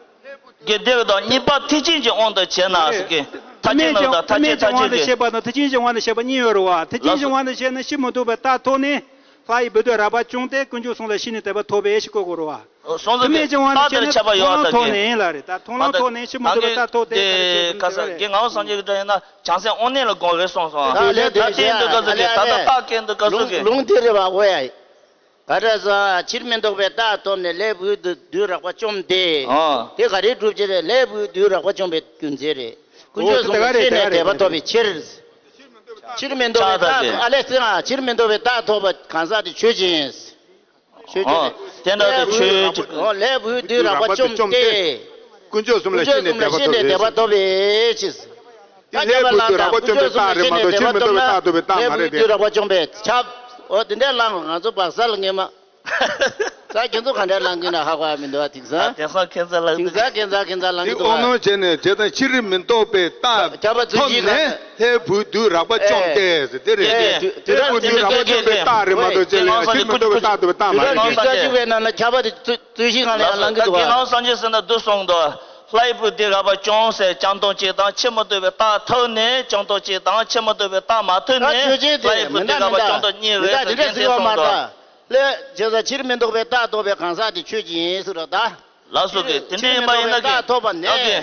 དགེ་སྡིག་དང་གཉིས་པ་ཐེག་ཆེན་གྱི་དབང་དུ་བྱས་ན་ཟེར་གི། མཐར་ཕྱིན་ནང་དང་མཐར་ཕྱིན་མཐར་ཕྱིན་གྱི། ཐེག་ཆེན་གྱི་དབང་དུ་བྱས་པ་དང་ཐེག་ཆེན་གྱི་དབང་དུ་བྱས་པ་གཉིས་ཡོད་རེད་བ། ཐེག་ཆེན་གྱི་དབང་དུ་བྱས་ན་ཕྱིར་མི་ལྡོག་པའི་རྟགས་ཐོབ་ནས་ལྷ་ཡི་བུ་དུས་རགས་པ་བྱུང་སྟེ་ཀུན་འབྱུང་གསུམ་ལ་ཤེས་ནས་དད་པ་ཐོབ་པའི་ཕྱིར་བཀོད་དགོས་རེད་བ། སོང་ཙང་དེ་མིན་སྤྱི་དབང་དུ་བྱས་ན་མཐོང་ལམ་ཐོག་ནས་ལ་རེད་ད། མཐོང་ལམ་ཐོག་ནས་ཕྱིར་མི་ལྡོག་པའི་རྟགས་ཐོབ་སྟེ་ག་རེ་བྱེད་དགོས་ནི་རེད། རྒན་ངག་དབང་སངས་རྒྱས་ཀྱི་སྒྲ་ཡིན་ན་བྱང་སེམས་དབང་རྣོན་ལ་དགོངས་རེད་གསུངས་སོང་། ད་ལྟ་དེ་འདི་ག་ཟེར་གི་ད་ལྟ་རྟགས་སྐད་འདི་ག་ཟེར་གི། ལུང་དེ་རེད་བ། འོ་ཡ། ག་རེ་ཟེར། ཕྱིར་མི་ལྡོག་པའི་རྟགས་ཐོབ་ནས་ལྷའི་བུ་དུས་རགས་པ་བཅོམ་སྟེ། ཨ། དེ་ག་རེ་སྒྲུབ་བྱེད་རེད། ལྷའི་བུ་དུས་རགས་པ་བཅོམ་པའི་རྒྱུ་མཚན་རེད། ཀུན་འབྱུང་གསུམ་ལ་ཤེས་ནས་དད་པ་ཐོབ་པའི་ཕྱིར། ཕྱིར་མི་ལྡོག་པའི་རྟགས་ཨ་ལས་ཟེར་ཨ། ཕྱིར་མི་ལྡོག་པའི་རྟགས་ཐོབ་པ་གང་ཟག་དེ་ཆོས་ཅན། ཆོས་ཅན། ཨ། དེ་འདྲ་དེ་ཆོས་ཅན། ཨོ། ལྷའི་བུ་དུས་རགས་པ་བཅོམ་སྟེ། ཀུན་འབྱུང་གསུམ་ལ་ཤེས་ནས་དད་པ་ཐོབ་པའི་ཕྱིར། དེ་ལྷའི་བུ་དུས་རགས་པ་བཅོམ་པའི་རྟགས་རེད་མ་གཏོགས་ཕྱིར་མི་ལྡོག་པའི་རྟགས་ཐོབ་པའི་རྟགས་མ་རེད་དེ། ལྷའི་བུ་དུས་རགས་པ་བཅོམ་པའི་ཁྱབ། འོ་དེ་འདྲའི་ལངས་ང་ཚོ་བག་ས་ལ་ངེས་མ། ས་ཁྱེད་ཚོ་ག་འདྲའི་ལངས་ཀྱི་ན་ཧ་གོ་ཡ་མི་འདུག་ཨ། དེང་སང་དེང་སང་ཁྱེད་ཚོ་ལངས་དེང་སང་ཁྱེད་ཚོ་ཁྱེད་ཚོ་ལངས་ཀྱི་འདུག་ཨ། དབང་རྣོན་བྱས་ནས་བྱས་ཙང་ཕྱིར་མི་ལྡོག་པའི་རྟགས་ཁྱབ་པ་ཐོབ་ཚུལ་ནས་ལྷའི་བུ་དུས་རགས་པ་བཅོམ་སྟེ་ཟེར་དེ་རེད། ལྷའི་བུ་དུས་རགས་པ་བཅོམ་པའི་རྟགས་རེད་མ་གཏོགས་ཕྱིར་ལྷའི་བུ་དུས་རགས་པ་བཅོམ་པའི་རྟགས་མ་རེད་དེ། ཁྱབ་པ་དེ་ཚུལ་ཤིང་ང་ལ་ཡང་ལངས་ཀྱི་འདུག་ཨ། དགེ་སློང་སངས་རྒྱས་ཟེར་ན་འདི་གསུངས་འདུག་ལྷའི་བུ་དུས་རགས་པ་བཅོམ་ཟེར་རྐྱང་སྟོང་གཅིག་དང་ཕྱིར་མི་ལྡོག་པའི་རྟགས་ཐོབ་ནས་རྐྱང་སྟོང་གཅིག་དང་ཕྱིར་མི་ལྡོག་པའི་རྟགས་མ་ཐོབ་ནས་ལྷའི་བུ་དུས་རགས་པ་རྐྱང་སྟོང་གཉིས་རེད་ཟེར་དེ་འདྲ་གསུངས་འདུག་ལྷའི་བྱས་ཙང་ཕྱིར་མི་ལྡོག་པའི་རྟགས་ཐོབ་པའི་གང་ཟག་དེ་ཆོས་ཅན་ཟེར་རོ་ད། ལགས་སོ་གི་དེ་འདྲ་ཡིན་པ་ཡིན་ན་གི། རྟགས་ཐོབ་པ་ནས། ཨོ་གི།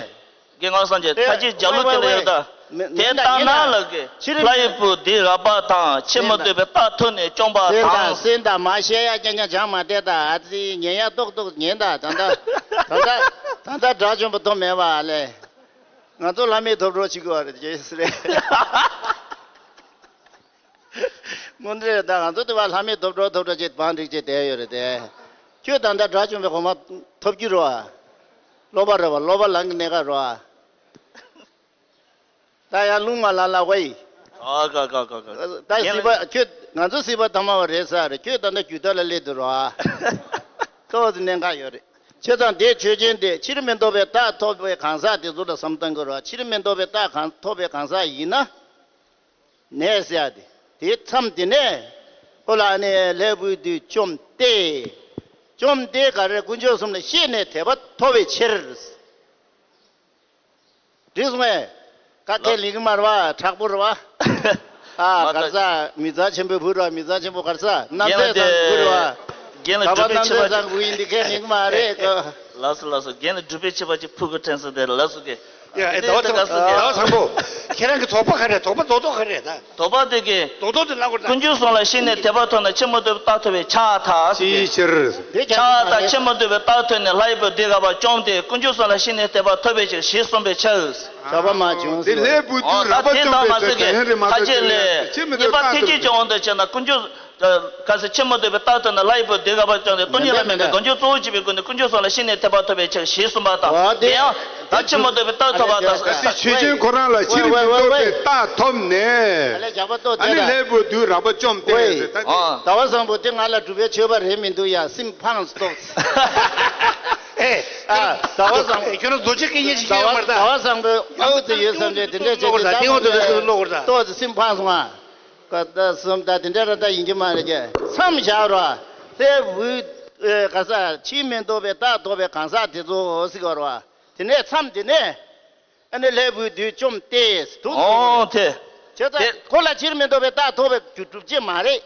དགེ་སློང་སངས་རྒྱས་ད་ཅི་ལྗགས་ལུགས་དེ་ལ་ཡོད་ད། དེ་ལྟ་ན་ལ་གི་ལྷའི་བུ་དུས་རགས་པ་དང་ཕྱིར་མི་ལྡོག་པའི་རྟགས་ཐོབ་ནས་བཅོམ་པ་དང་། སེམས་དང་མ་བཤད་ཡ་རྐྱང་རྐྱང་སྦྱང་མ་བསྡད་ད། ཨ་ཙི་ཉན་ཡ་ཏོག་ཏོག་ཉན་ད། ད་ད་ད་ད་ད་དགྲ་བཅོམ་པ་ཐོབ་མེད་པ་ལས། ང་ཚོ་ལྷ་མིའི་ཐོབ་གྲོལ་བྱེད་དགོས་པ་རེད་ཅེས་ཟེར་རེད། དངོས་འབྲེལ་ད་ང་ཚོ་དེ་བ་ལྷ་མིའི་ཐོབ་གྲོལ་ཐོབ་གྲོལ་བྱེད་བང་སྒྲིག་བྱེད་བསྡད་ཡོད་རེད་དེ། ཁྱོད་ད་ལྟ་དགྲ་བཅོམ་པའི་གོ་འཕང་ཐོབ་རྒྱུ་རེད་བ། ལོག་པ་རེད་བ། ལོག་པ་ལངས་ཀྱི་གནས་སྐབས་རེད་བ། ད་ཡང་རླུང་མ་ལ་ལ་བ་ཡི། ཨ་ཀ་ཀ་ཀ་ཀ། ད་སྲིད་པ་ཁྱོད་ང་ཚོ་སྲིད་པ་ཐ་མ་བ་རེད་ས་རེད། ཁྱོད་ད་ལྟ་རྒྱུད་དག་ལ་སླེབས་འདུག་རེད་བ། ཏོག་ཙམ་གནད་འགག་ཡོད་རེད། བྱས་ཙང་དེ་ཆོས་ཅན་དེ་ཕྱིར་མི་ལྡོག་པའི་རྟགས་ཐོབ་པའི་གང་ཟག་དེ་ཚོ་ལ་བསམ་བཏང་དགོས་རེད་བ། ཕྱིར་མི་ལྡོག་པའི་རྟགས་གང་ཐོབ་པའི་གང་ཟག་ཡིན་ན། ནས་ཟེར་ཡ་དེ། དེའི་མཚམས་དེ་ནས། ཨོ་ལ་ནས་ལྷའི་བུ་དུས་བཅོམ་སྟེ། བཅོམ་སྟེ་ག་རེ་ཀུན་འབྱུང་གསུམ་ལ་ཤེས་ནས་དད་པ་ཐོབ་པའི་ཕྱིར། འགྲིག་སོང་ངས། ཀ་ཁའི་ལིང་མར་བ་དྲག་པོ་རེད་བ། ཨ་གར་ས་མི་ཚང་ཆེན་པོའི་བུ་རེད་བ། མི་ཚང་ཆེན་པོ་གར་ས་རྣམ་རྒྱལ་ཚའི་བཟང་བུ་རེད་བ། རྒན་ལ་གྲྭ་པ་སྒྲུབ་པའི་རྣམ་ཆེ་རྩེ་བ་བཟང་བུ་ཡིན། འདི་ཁའི་མིག་མ་རེད་ཀོ། ལགས་སོ་ལགས་སོ། རྒན་ལ་གྲྭ་པའི་ཆེ་བ་ཅིག་ཕུལ་དགོས་དྲན་སོང་དེ་ལགས་སོ་གི། ཡ་ཨེ་ཟླ་བ་དང་ཟླ་བ་བཟང་པོ། ཁྱེད་རང་གི་དོགས་པ་ག་རེ་རེད། དོགས་པ་རྡོག་རྡོག་ག་རེ་རེད་ད། དོགས་པ་དེ་གི། རྡོག་རྡོག་དེ་ལབ་དགོས་ད། ཀུན་འབྱུང་གསུམ་ལ་ཤེས་ནས་དད་པ་ཐོབ་ན་ཕྱིར་མི་ལྡོག་པའི་རྟགས་ཐོབ་པའི་ཕྱིར་ད། ཅིའི་ཕྱིར། ཕྱིར་ད་ཕྱིར་མི་ལྡོག་པའི་རྟགས་ཐོབ་ནས་ལྷའི་བུ་དུས་རགས་པ་བཅོམ་སྟེ་ཀུན་འབྱུང་གསུམ་ལ་ཤེས་ནས་དད་པ་ཐོབ་པའི་ཕྱིར་ཞེས་གསུངས་པའི་ཕྱིར། ཁྱབ་པ་མ་བྱུང་། དེ་ལྷའི་བུ་དུས་རགས་པ་བཅོམ་པའི་ཕྱིར་དེ་ཡིན་རེད་མ་གཏོགས་ཕྱིར་ལས། གཉིས་པ་ཐེག་ཆེན་གྱི་དབང་དུ་བྱས་ན་ཀུན་འབྱུང་། གལ་སྲིད་ཕྱིར་མི་ལྡོག་པའི་རྟགས་ཐོབ་ན་ལྷའི་བུ་དུས་རགས་པ་བཅོམ་སྟེ་སྟོང་ཉིད་ལ་དམིགས་པའི་གང་བྱུང་གཙོ་བོར་བྱས་པའི་སྒོ་ནས་ཀུན་འབྱུང་གསུམ་ལ་ཤེས་ནས་དད་པ་ཐོབ་པའི་ཕྱིར་ཞེས་གསུངས་པ་དང་། དེ་ཡང་ད་ཕྱིར་མི་ལྡོག་པའི་རྟགས་ཐོབ་པ་དང་། གལ་སྲིད་ཆོས་ཅན་ཁོ་རང་ལ་ཕྱིར་མི་ལྡོག་པའི་རྟགས་ཐོབ་ནས། ཨ་ནི་ལྷའི་བུ་དུས་རགས་པ་བཅོམ་སྟེ། ཟླ་བ་བཟང་པོ་དེ་ང་ལ་སྒྲུབ་པའི་ཆོས་པ་རེད་མི་འདུག་ཡ། སེམས་ཕངས་སོ། ཨེ། ཨ། ཟླ་བ་བཟང་པོ། ཁྱོད་རང་རྡོ་རྗེ་སྐད་ཡིག་ཅིག་ཡོད་མ་རེད་ད། ཟླ་བ་བཟང་པོ་ཨའུ་ཙི་ཡོད་བསམ་བྱས་དེ་འདྲས་བྱས་ཏེ་ད་ཏོག་ཙམ་སེམས་ཕངས་སོང་ང་། ཀ་ད་གསུམ་ད་དེ་འདྲ་ར་ད་ཡིན་གྱི་མ་རེད་ཀྱི། མཚམས་བཞག་རོགས། ལྷའི་བུ་ཨེ་ག་ས་ཕྱིར་མི་ལྡོག་པའི་རྟགས་ཐོབ་པའི་གང་ཟག་དེ་ཚོ་ཟེར་གྱི་རོགས། དེ་ནས་མཚམས་དེ་ནས། ཨ་ནི་ལྷའི་བུ་དུས་བཅོམ་སྟེ་འདུག་ཨོ་དེ། བྱས་ཙང་དེ་ཁོ་ལ་ཕྱིར་མི་ལྡོག་པའི་རྟགས་ཐོབ་པའི་རྒྱུ་སྒྲུབ་བྱེད་མ་རེད།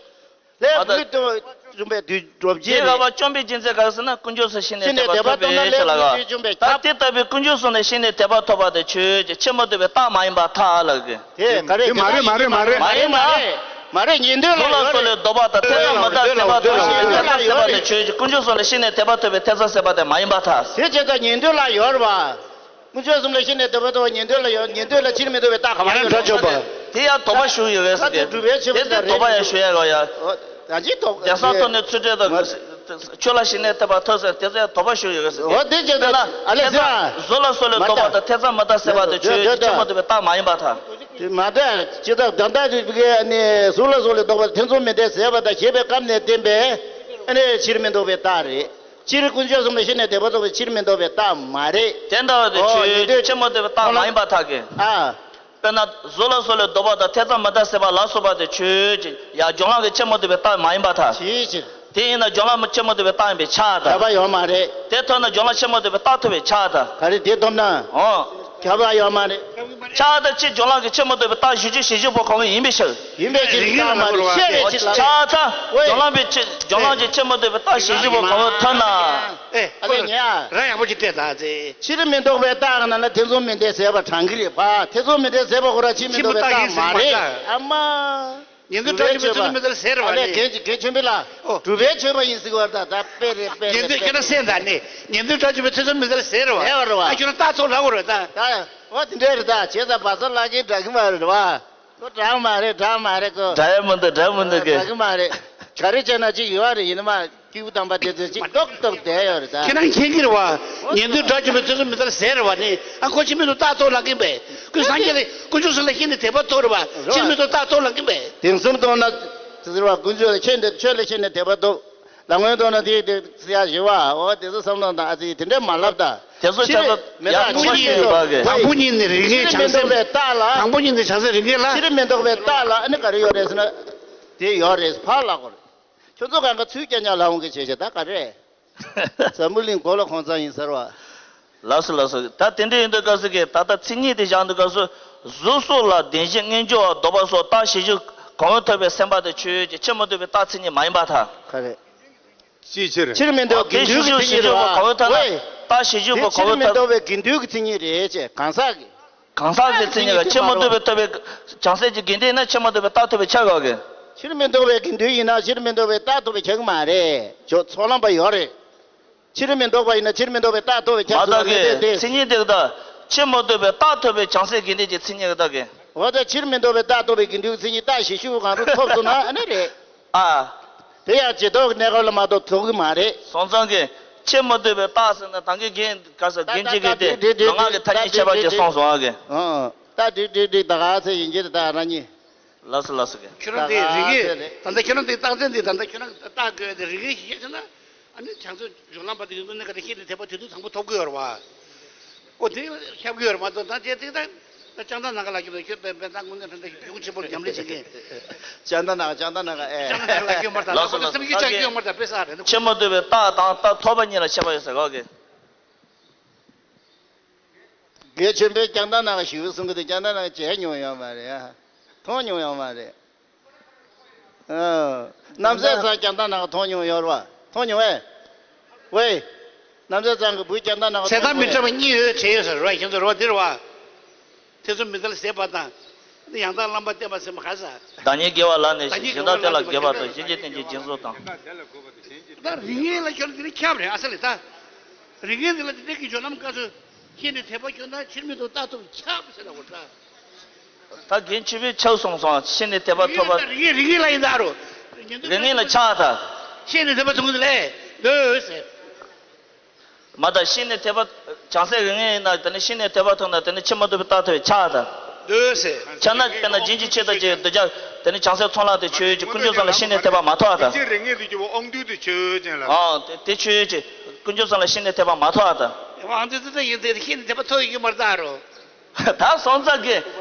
ལྷའི་བུ་དུས་བཅོམ་པའི་དུས་སྒྲུབ་བྱེད་དེ་རེད། རགས་པ་བཅོམ་པའི་རྒྱུ་མཚན་ག་རེ་ཟེར་ན་ཀུན་འབྱུང་གསུམ་ལ་ཤེས་ནས་དད་པ་ཐོབ་པའི་ཕྱིར་ལ་ག་ད་དེ་ལྟ་བུའི་ཀུན་འབྱུང་གསུམ་ལ་ཤེས་ནས་དད་པ་ཐོབ་པ་དེ་ཆོས་ཀྱི་ཕྱིར་མི་ལྡོག་པའི་རྟགས་མ་ཡིན་པར་ཐལ་ལབ་གི། དེ་ག་རེ་དེ་མ་རེད་མ་རེད་མ་རེད། མ་ཡིན་ན། མ་རེད། ཉན་ཐོས་ལ་ཡོད་རེད། ལྡོག་པ་དང་ཐེ་ཚོམ་མི་རྟག་སེལ་བ་དང་ཐེ་ཚོམ་སེལ་བ་དེ་ཆོས་ཀྱི་ཀུན་འབྱུང་གསུམ་ལ་ཤེས་ནས་དད་པ་ཐོབ་པའི་ཐེ་ཚོམ་སེལ་བ་དེ་མ་ཡིན་པར་ཐལ། དེ་བྱས་ཙང་ཉན་ཐོས་ལ་ཡོད་རེད་བ། ཀུན་འབྱུང་གསུམ་ལ་ཤེས་ནས་དད་པ་ཐོབ་པ་ཉན་ཐོས་ལ་ཡོད། ཉན་ཐོས་ལ་ཕྱིར་མི་ལྡོག་པའི་རྟགས་ག་པར་ཡོད་རེད། དེ་ཡང་དོགས་པ་ཞུགས་ཡོད་རེད་ཟེར་གི། དེ་དེ་དོགས་པ་ཡང་ཞུ་ཡ་རོ་ཡ། ད་ཅི་དོགས། རྒྱལ་སྲས་ཐོབ་ནས་ཚུལ་ཁྲིམས་དང་ཆོས་ལ་ཞེན་ནས་དད་པ་ཐོབ་ཟེར་དེ་ཚོ་ཡང་དོགས་པ་ཞུགས་ཡོད་རེད་ཟེར་གི། འོ་དེ་བྱས་ན་ཨ་ལེ་ཟེར་བ། གཟུགས་ལ་སོགས་ལ་ལྡོག་པ་དང་ཐེ་ཚོམ་མི་རྟག་སེལ་བ་དེ་ཆོས་ཕྱིར་མི་ལྡོག་པའི་རྟགས་མ་ཡིན་པར་ཐལ། མ་གཏོགས་ཇི་ལྟར་ད་ལྟ་གི་ནི་གཟུགས་ལ་སོགས་ལ་ལྡོག་པ་ཐེ་ཚོམ་མི་ལྡན་ཟད་པ་དང་ཞེས་པའི་སྐབས་ནས་བསྟན་པའི་ཨ་ནི་ཕྱིར་མི་ལྡོག་པའི་རྟགས་རེད། སྤྱིར་དཀོན་མཆོག་གསུམ་ལ་ཤེས་ནས་དད་པ་ཐོབ་པའི་ཕྱིར་མི་ལྡོག་པའི་རྟགས་མ་རེད། དེ་འདྲ་བ་དེ་ཨོ་ཆོས་ཉན་ཐོས་ཕྱིར་མི་ལྡོག་པའི་རྟགས་མ་ཡིན་པར་ཐལ་གི། ཨ། དཔེར་ན་གཟུགས་ལ་སོགས་ལ་ལྡོག་པ་དང་ཐེ་ཚོམ་མི་ལྡན་ཟད་པ་ལ་སོགས་པ་དེ་ཆོས་ཅན། ཡང་སྦྱོར་ལམ་གྱི་ཕྱིར་མི་ལྡོག་པའི་རྟགས་མ་ཡིན་པར་ཐལ། ཅིའི་ཕྱིར། དེ་ཡིན་ན་སྦྱོར་ལམ་ཕྱིར་མི་ལྡོག་པའི་རྟགས་ཡིན་པས་ཁྱབ་པ་དང་། ཁྱབ་པ་ཡོད་མ་རེད། དེ་ཐོབ་ན་སྦྱོར་ལམ་ཕྱིར་མི་ལྡོག་པའི་རྟགས་ཐོབ་པས་ཁྱབ་དང་། ག་རེ་དེ་ཐོབ་ན། ཨོ། ཁྱབ་པ་ཡོད་མ་རེད། ཁྱབ་དང་ཕྱིར་སྦྱོར་ལམ་གྱི་ཕྱིར་མི་ལྡོག་པའི་རྟགས་གཞི་རྒྱུ་ཞེས་བཞག་པ་གང་ཡིན་པའི་ཕྱིར། ཡིན་པའི་ཕྱིར་རྟགས་མ་རེད། ཤེས་པའི་ཕྱིར་ལ། ཁྱབ་དང་། ཨོ་སྦྱོར་ལམ་པའི་ཕྱིར་སྦྱོར་ལམ་གྱི་ཕྱིར་མི་ལྡོག་པའི་རྟགས་གཞི་རྒྱུ་བ་གང་ཐོབ་ན། ཨེ། ཨ་ལས་ཉེ་ཨ། རང་ཡག་པོ་ཅིག་བལྟས་དང་ཚེ། ཕྱིར་མི་ལྡོག་པའི་རྟགས་ནང་ལ་ཐེ་ཚོམ་མི་ལྡན་ཟད་པ་དྲང་གི་རེད་པ། ཐེ་ཚོམ་མི་ལྡན་ཟད་པ་ཁོ་རང་ཕྱིར་མི་ལྡོག་པའི་རྟགས་མ་རེད། ཨ་མ། ཉན་ཐོས་སྒྲ་ཆུང་པའི་ཚུལ་མི་ལྡོག་ཟེར་བ་ནི། ཨ་ལས་རྒན་རྒན་ཆོས་འཕེལ་ལགས། ཨོ། གྲུབ་པའི་ཆོས་པ་ཡིན་ཟེར་བ་ད་ད་དཔེ་རེད་དཔེ་རེད། ཉན་ཐོས་ཁྱོད་རང་སེམས་དང་ནི་ཉན་ཐོས་སྒྲ་ཆུང་པའི་ཚུལ་མི་ལྡོག་ཟེར་བ། ཟེར་བ་རེད་བ། ཨ་ཁྱོད་རང་རྟགས་ཚོགས་ལབ་དགོས་རེད་ད། ད་ཨོ་དེ་འདྲ་རེད་ད། བྱས་ཙང་བ་ས་ལ་གིན་འདྲ་གི་མ་རེད་བ། ཁོ་དྲག་མ་རེད་དྲག་མ་རེད་ཁོ། དྲག་ཡ་མི་འདུག་དྲག་མི་འདུག་གི། དྲག་གི་མ་རེད། ག་རེ་བྱས་ན་ཅིག་ཡོད་རེད། ཡིན་ན་མ་སྐྱིད་པོ་དམ་པ་དེ་ཚོ་ཅིག་ཏོག་ཏོག་བསྡད་ཡོད་རེད་ད། ཁྱེད་རང་མཁྱེན་གྱི་རེད་བ། ཉན་ཐོས་སྒྲ་ཆུང་པའི་ཚུལ་མི་ལྡོག་ཟེར་བ་ནི་ཨ་ཁོ་ཕྱིར་མི་ལྡོག་རྟགས་ཐོག་ལ་གིན་པས། ཀུན་སངས་རྒྱས་ལ་དཀོན་མཆོག་གསུམ་ལ་ཤེས་ནས་དད་པ་ཐོབ་རེད་བ། ཕྱིར་མི་ལྡོག་རྟགས་ཐོག་ལ་གིན་པས། དེང་སང་མཐོང་ན་ཟེར་བ་དཀོན་མཆོག་ལ་ཤེས་ནས་ཆོས་ལ་ཤེས་ནས་དད་པ་ཐོབ། ལ་མོའི་ཐོག་ན་དེ་དེ་ཟེར་ཡ་ཞུ་བ་འོ་དེ་ཚོ་བསམ་བློ་དང་ཨ་ཙི་དེ་འདྲས་མ་ལབ་ད། དེ་ཚོ་ཆགས་ས་ཡག་པོ་ཤེས་ཡོད་པ་གི། དང་པོ་ཉིད་ནི་རིགས་ངེས་བྱང་སེམས། དང་པོ་ཉིད་ནི་བྱང་སེམས་རིགས་ངེས་ལ། ཕྱིར་མི་ལྡོག་པའི་རྟགས་ལ་ཨ་ནི་ག་རེ་ཡོད་རེད་ཟེར་ན། དེ་ཡོད་རེད་ཕར་ལ་གོ་རེད། ཁྱོད་ཚོ་གང་ག་ཚུལ་རྐྱང་རྐྱང་ལ་འོང་གི་བྱེད་བྱེད་ད་ག་རེ། འཛམ་བུ་གླིང་གོ་ལ་གོང་ཚང་ཡིན་ཟེར་བ། ལགས་སོ་ལགས་སོ། ད་དེ་འདྲ་ཡིན་དུས་སྐབས་སུ་གི་ད་ལྟ་མཚན་ཉིད་དེ་བཞག་དུས་སྐབས་སུ་གཟུགས་སོགས་ལ་བདེན་བཞི་རྣལ་འབྱོར་བ་ལྡོག་པ་སོགས་རྟགས་གཞི་རྒྱུ་གང་ཐོབ་པའི་སེམས་པ་དེ་ཆོས་ཅན། ཕྱིར་མི་ལྡོག་པའི་རྟགས་མཚན་ཉིད་མ་ཡིན་པར་ཐལ། ག་རེ། ཅིའི་ཕྱིར། ཕྱིར་མི་ལྡོག་དགེ་འདུན་གྱི་མཚན་ཉིད་རེད་བ། གང་ཐོབ་ན། ཝེ། རྟགས་གཞི་རྒྱུ་དེ་གང་ཕྱིར་མི་ཐོབ། ལྡོག་པའི་དགེ་འདུན་གྱི་མཚན་ཉིད་རེད་ཅེས་གང་ཟག་གི། གང་ཟག་གི་མཚན་ཉིད་ལ་ཕྱིར་མི་ལྡོག་པའི་ཐོབ་པའི་བྱང་སེམས་ཀྱི་དགེ་འདུན་ཡིན་ན་ཕྱིར་མི་ལྡོག་པའི་རྟགས་ཐོབ་པའི་ཆ་བཞག་གི། ཕྱིར་མི་ལྡོག་པའི་དགེ་འདུན་ཡིན་ན་ཕྱིར་མི་ལྡོག་པའི་རྟགས་ཐོབ་པའི་ཆ་གི་མ་རེད། ཇོ་ཚོགས་ལམ་པ་ཡོད་རེད། ཕྱིར་མི་ལྡོག་པ་ཡིན་ན་ཕྱིར་མི་ལྡོག་པའི་རྟགས་ཐོབ་པའི་ཆ་མ་ཟེར་བ་དག་གི་མེད་དེ། མཚན་ཉིད་དེ་དག་ཕྱིར་མི་ལྡོག་པའི་རྟགས་ཐོབ་པའི་བྱང་སེམས་དགེ་འདུན་གྱི་མཚན་ཉིད་དག་གི། འོ་ད་ཕྱིར་མི་ལྡོག་པའི་རྟགས་ཐོབ་པའི་དགེ་འདུན་གྱི་མཚན་ཉིད་རྟགས་གཞི་ཤུགས་གང་རུང་ཐོབ་སོང་ན་ཨ་ནི་རེད། ཨ། དེ་ཡང་རྗེས་ཐོབ་ཀྱི་གནས་སྐབས་ལ་མ་གཏོགས་ཐོབ་ཀྱི་མ་རེད། སོང་ཙང་གི་ཕྱིར་མི་ལྡོག་པའི་རྟགས་ཟེར་ན་ད་གིན་རྒན་ག་ས་རྒན་གཅིག་གིས་དེ་ལུས་ངག་གི་ཐ་སྙད་ཁྱད་པར་ཅན་གསུངས་སོང་ཨ་གི། ཨང་། ད་འགྲིག་འགྲིག་འགྲིག་ད་ག་ཚོད་ཡིན་གྱི་རེད་ད་རང་ཉིད། ལགས་སོ་ལགས་སོ་གི། ཁྱོད་རང་དེ་རིགས་ངེས་ད་ལྟ་ཁྱོད་རང་དེ་རྟགས་མཚན་དེ་ད་ལྟ་ཁྱོད་རང་རྟགས་དགོས་དེ་རིགས་ངེས་ཤིག་ཤེས་ན་ཨ་ནི་བྱང་ཆུབ་སྦྱོར་ལམ་པ་དེ་ཡོད་དུས་ནི་ག་དེ་ཤེས་ནས་དད་པ་དེ་དུས་དང་པོ་ཐོབ་དགོས་ཡོད་རེད་བ། ཨོ་དེ་ཁྱབ་ཀྱི་ཡོད་རེད་མ་གཏོགས་ད་ཅེ་དེ་ད་ལྕང་ཐང་ནང་ག་ལ་ཁྱོད་ཁྱོད་པའི་པའི་ད་དངོས་གནས་ཕན་ད་ཞིག་ཕུགས་ཆེན་པོར་རྒྱབ་ལེན་བྱེད་མཁན། ལྕང་ཐང་ནང་ལྕང་ཐང་ནང་ཨེ། ལྕང་ཐང་ནང་ལ་ཁྱོད་མར་ད་ལགས་སོ་ལགས་སོ་བསམ་གྱི་ལྕགས་ཀྱོག་མར་ད་དཔེ་ས་རེད་ནི། ཕྱིར་མི་ལྡོག་པའི་རྟགས་དང་རྟགས་ཐོབ་པ་གཉིས་ལ་ཁྱད་པར་ཡོད་ཟེར་གོ་གི། དགེ་ཆོས་འཕེལ་ལྕང་ཐང་ནང་ཞུ་གསུང་གི་འདུག་ལྕང་ཐང་ནང་མཇལ་མྱོང་ཡོད་མ་རེད་ཨ། མཐོང་མྱོང་ཡོད་མ་རེད། ཨ། རྣམ་སྲས་ཚང་ལྕང་ཐང་ནང་མཐོང་མྱོང་ཡོད་རེད་བ། མཐོང་མྱོང་ཨེ། ཝེ། རྣམ་སྲས་ཚང་གི་བུ་ལྕང་ཐང་ནང་ཟས་དང་མི་འཕྲད་པ་གཉིས་ཡོད་བྱས་ཡོད་ཟེར་རེད་བ། ཁྱེད་ཚོ་རེད་བ་འདི་རེད་བ། ཐེ་ཚོམ་མི་ལྡན་ཟད་པ་དང་། འདི་ཡང་དག་བླ་མ་བསྟེན་པ་ཟེར་མ་ག་ས། བདག་ཉིད་དགེ་བ་ལ་ནི་བདག་ཉིད་གཞན་དག་དེ་ལ་དགེ་བ་དང་། གཞན་གྱི་རྟེན་གྱི་སྦྱིན་སོགས་དང་། ད་རིགས་ངེས་ལ་ཁྱོད་འདི་ནི་ཁྱབ་རེད་ཨ་ས་ལེ་ད། རིགས་ངེས་འདི་ལ་འདི་འདྲའི་གི་སྦྱོར་ལམ་སྐབས་སུ་ཤེས་ནས་དད་པ་སྐྱོང་ན་ཕྱིར་མི་ལྡོག་རྟགས་ཐོབ་ཁྱབ་ཟེར་ལ་གོ་ད། ད་རྒན་ཆོས་འཕེལ་ཆགས་སོང་སོང་ཤེས་ནས་དད་པ་ཐོབ་པ། རིགས་ངེས་རིགས་ངེས་ལ་ཡིན་ད་རོ། རིགས་ངེས་ལ་ཆགས་ད། ཤེས་ནས་དད་པ་ཐོབ་གི་ལས་འདོད་ཟེར། མ་ད་ཤེས་ནས་དད་པ། བྱང་སེམས་རིགས་ངེས་ཡིན་ན་དེ་ནི་ཤེས་ནས་དད་པ་ཐོབ་ན་དེ་ནི་ཕྱིར་མི་ལྡོག་པའི་རྟགས་ཐོབ་པའི་ཆ་ད། འདོད་ཟེར། ཆ་ན་དཔེར་ན་སྦྱིན་གྱི་ཆེད་དུ་ཅིག་འདོད་ཆགས་དེ་ནི་བྱང་སེམས་ཚོགས་ལམ་དེ་ཆོས་ཅིག་ཀུན་འབྱུང་ཙམ་ལ་ཤེས་ནས་དད་པ་མ་ཐོབ་ད། སྦྱིན་རིགས་ངེས་དེ་ཆོས་དབང་རྟུལ་དེ་ཆོས་ཅན་ལ། ཨང་དེ་དེ་ཆོས་ཅིག་ཀུན་འབྱུང་ཙམ་ལ་ཤེས་ནས་དད་པ་མ་ཐོབ་ད། དབང་རྟུལ་དེ་ད་ཡིན་དེ་ཤེས་ནས་དད་པ་ཐོབ་ཡོད་ཀྱི་མ་རེད་ད་རོ། ད་སོང་ཙང་གི་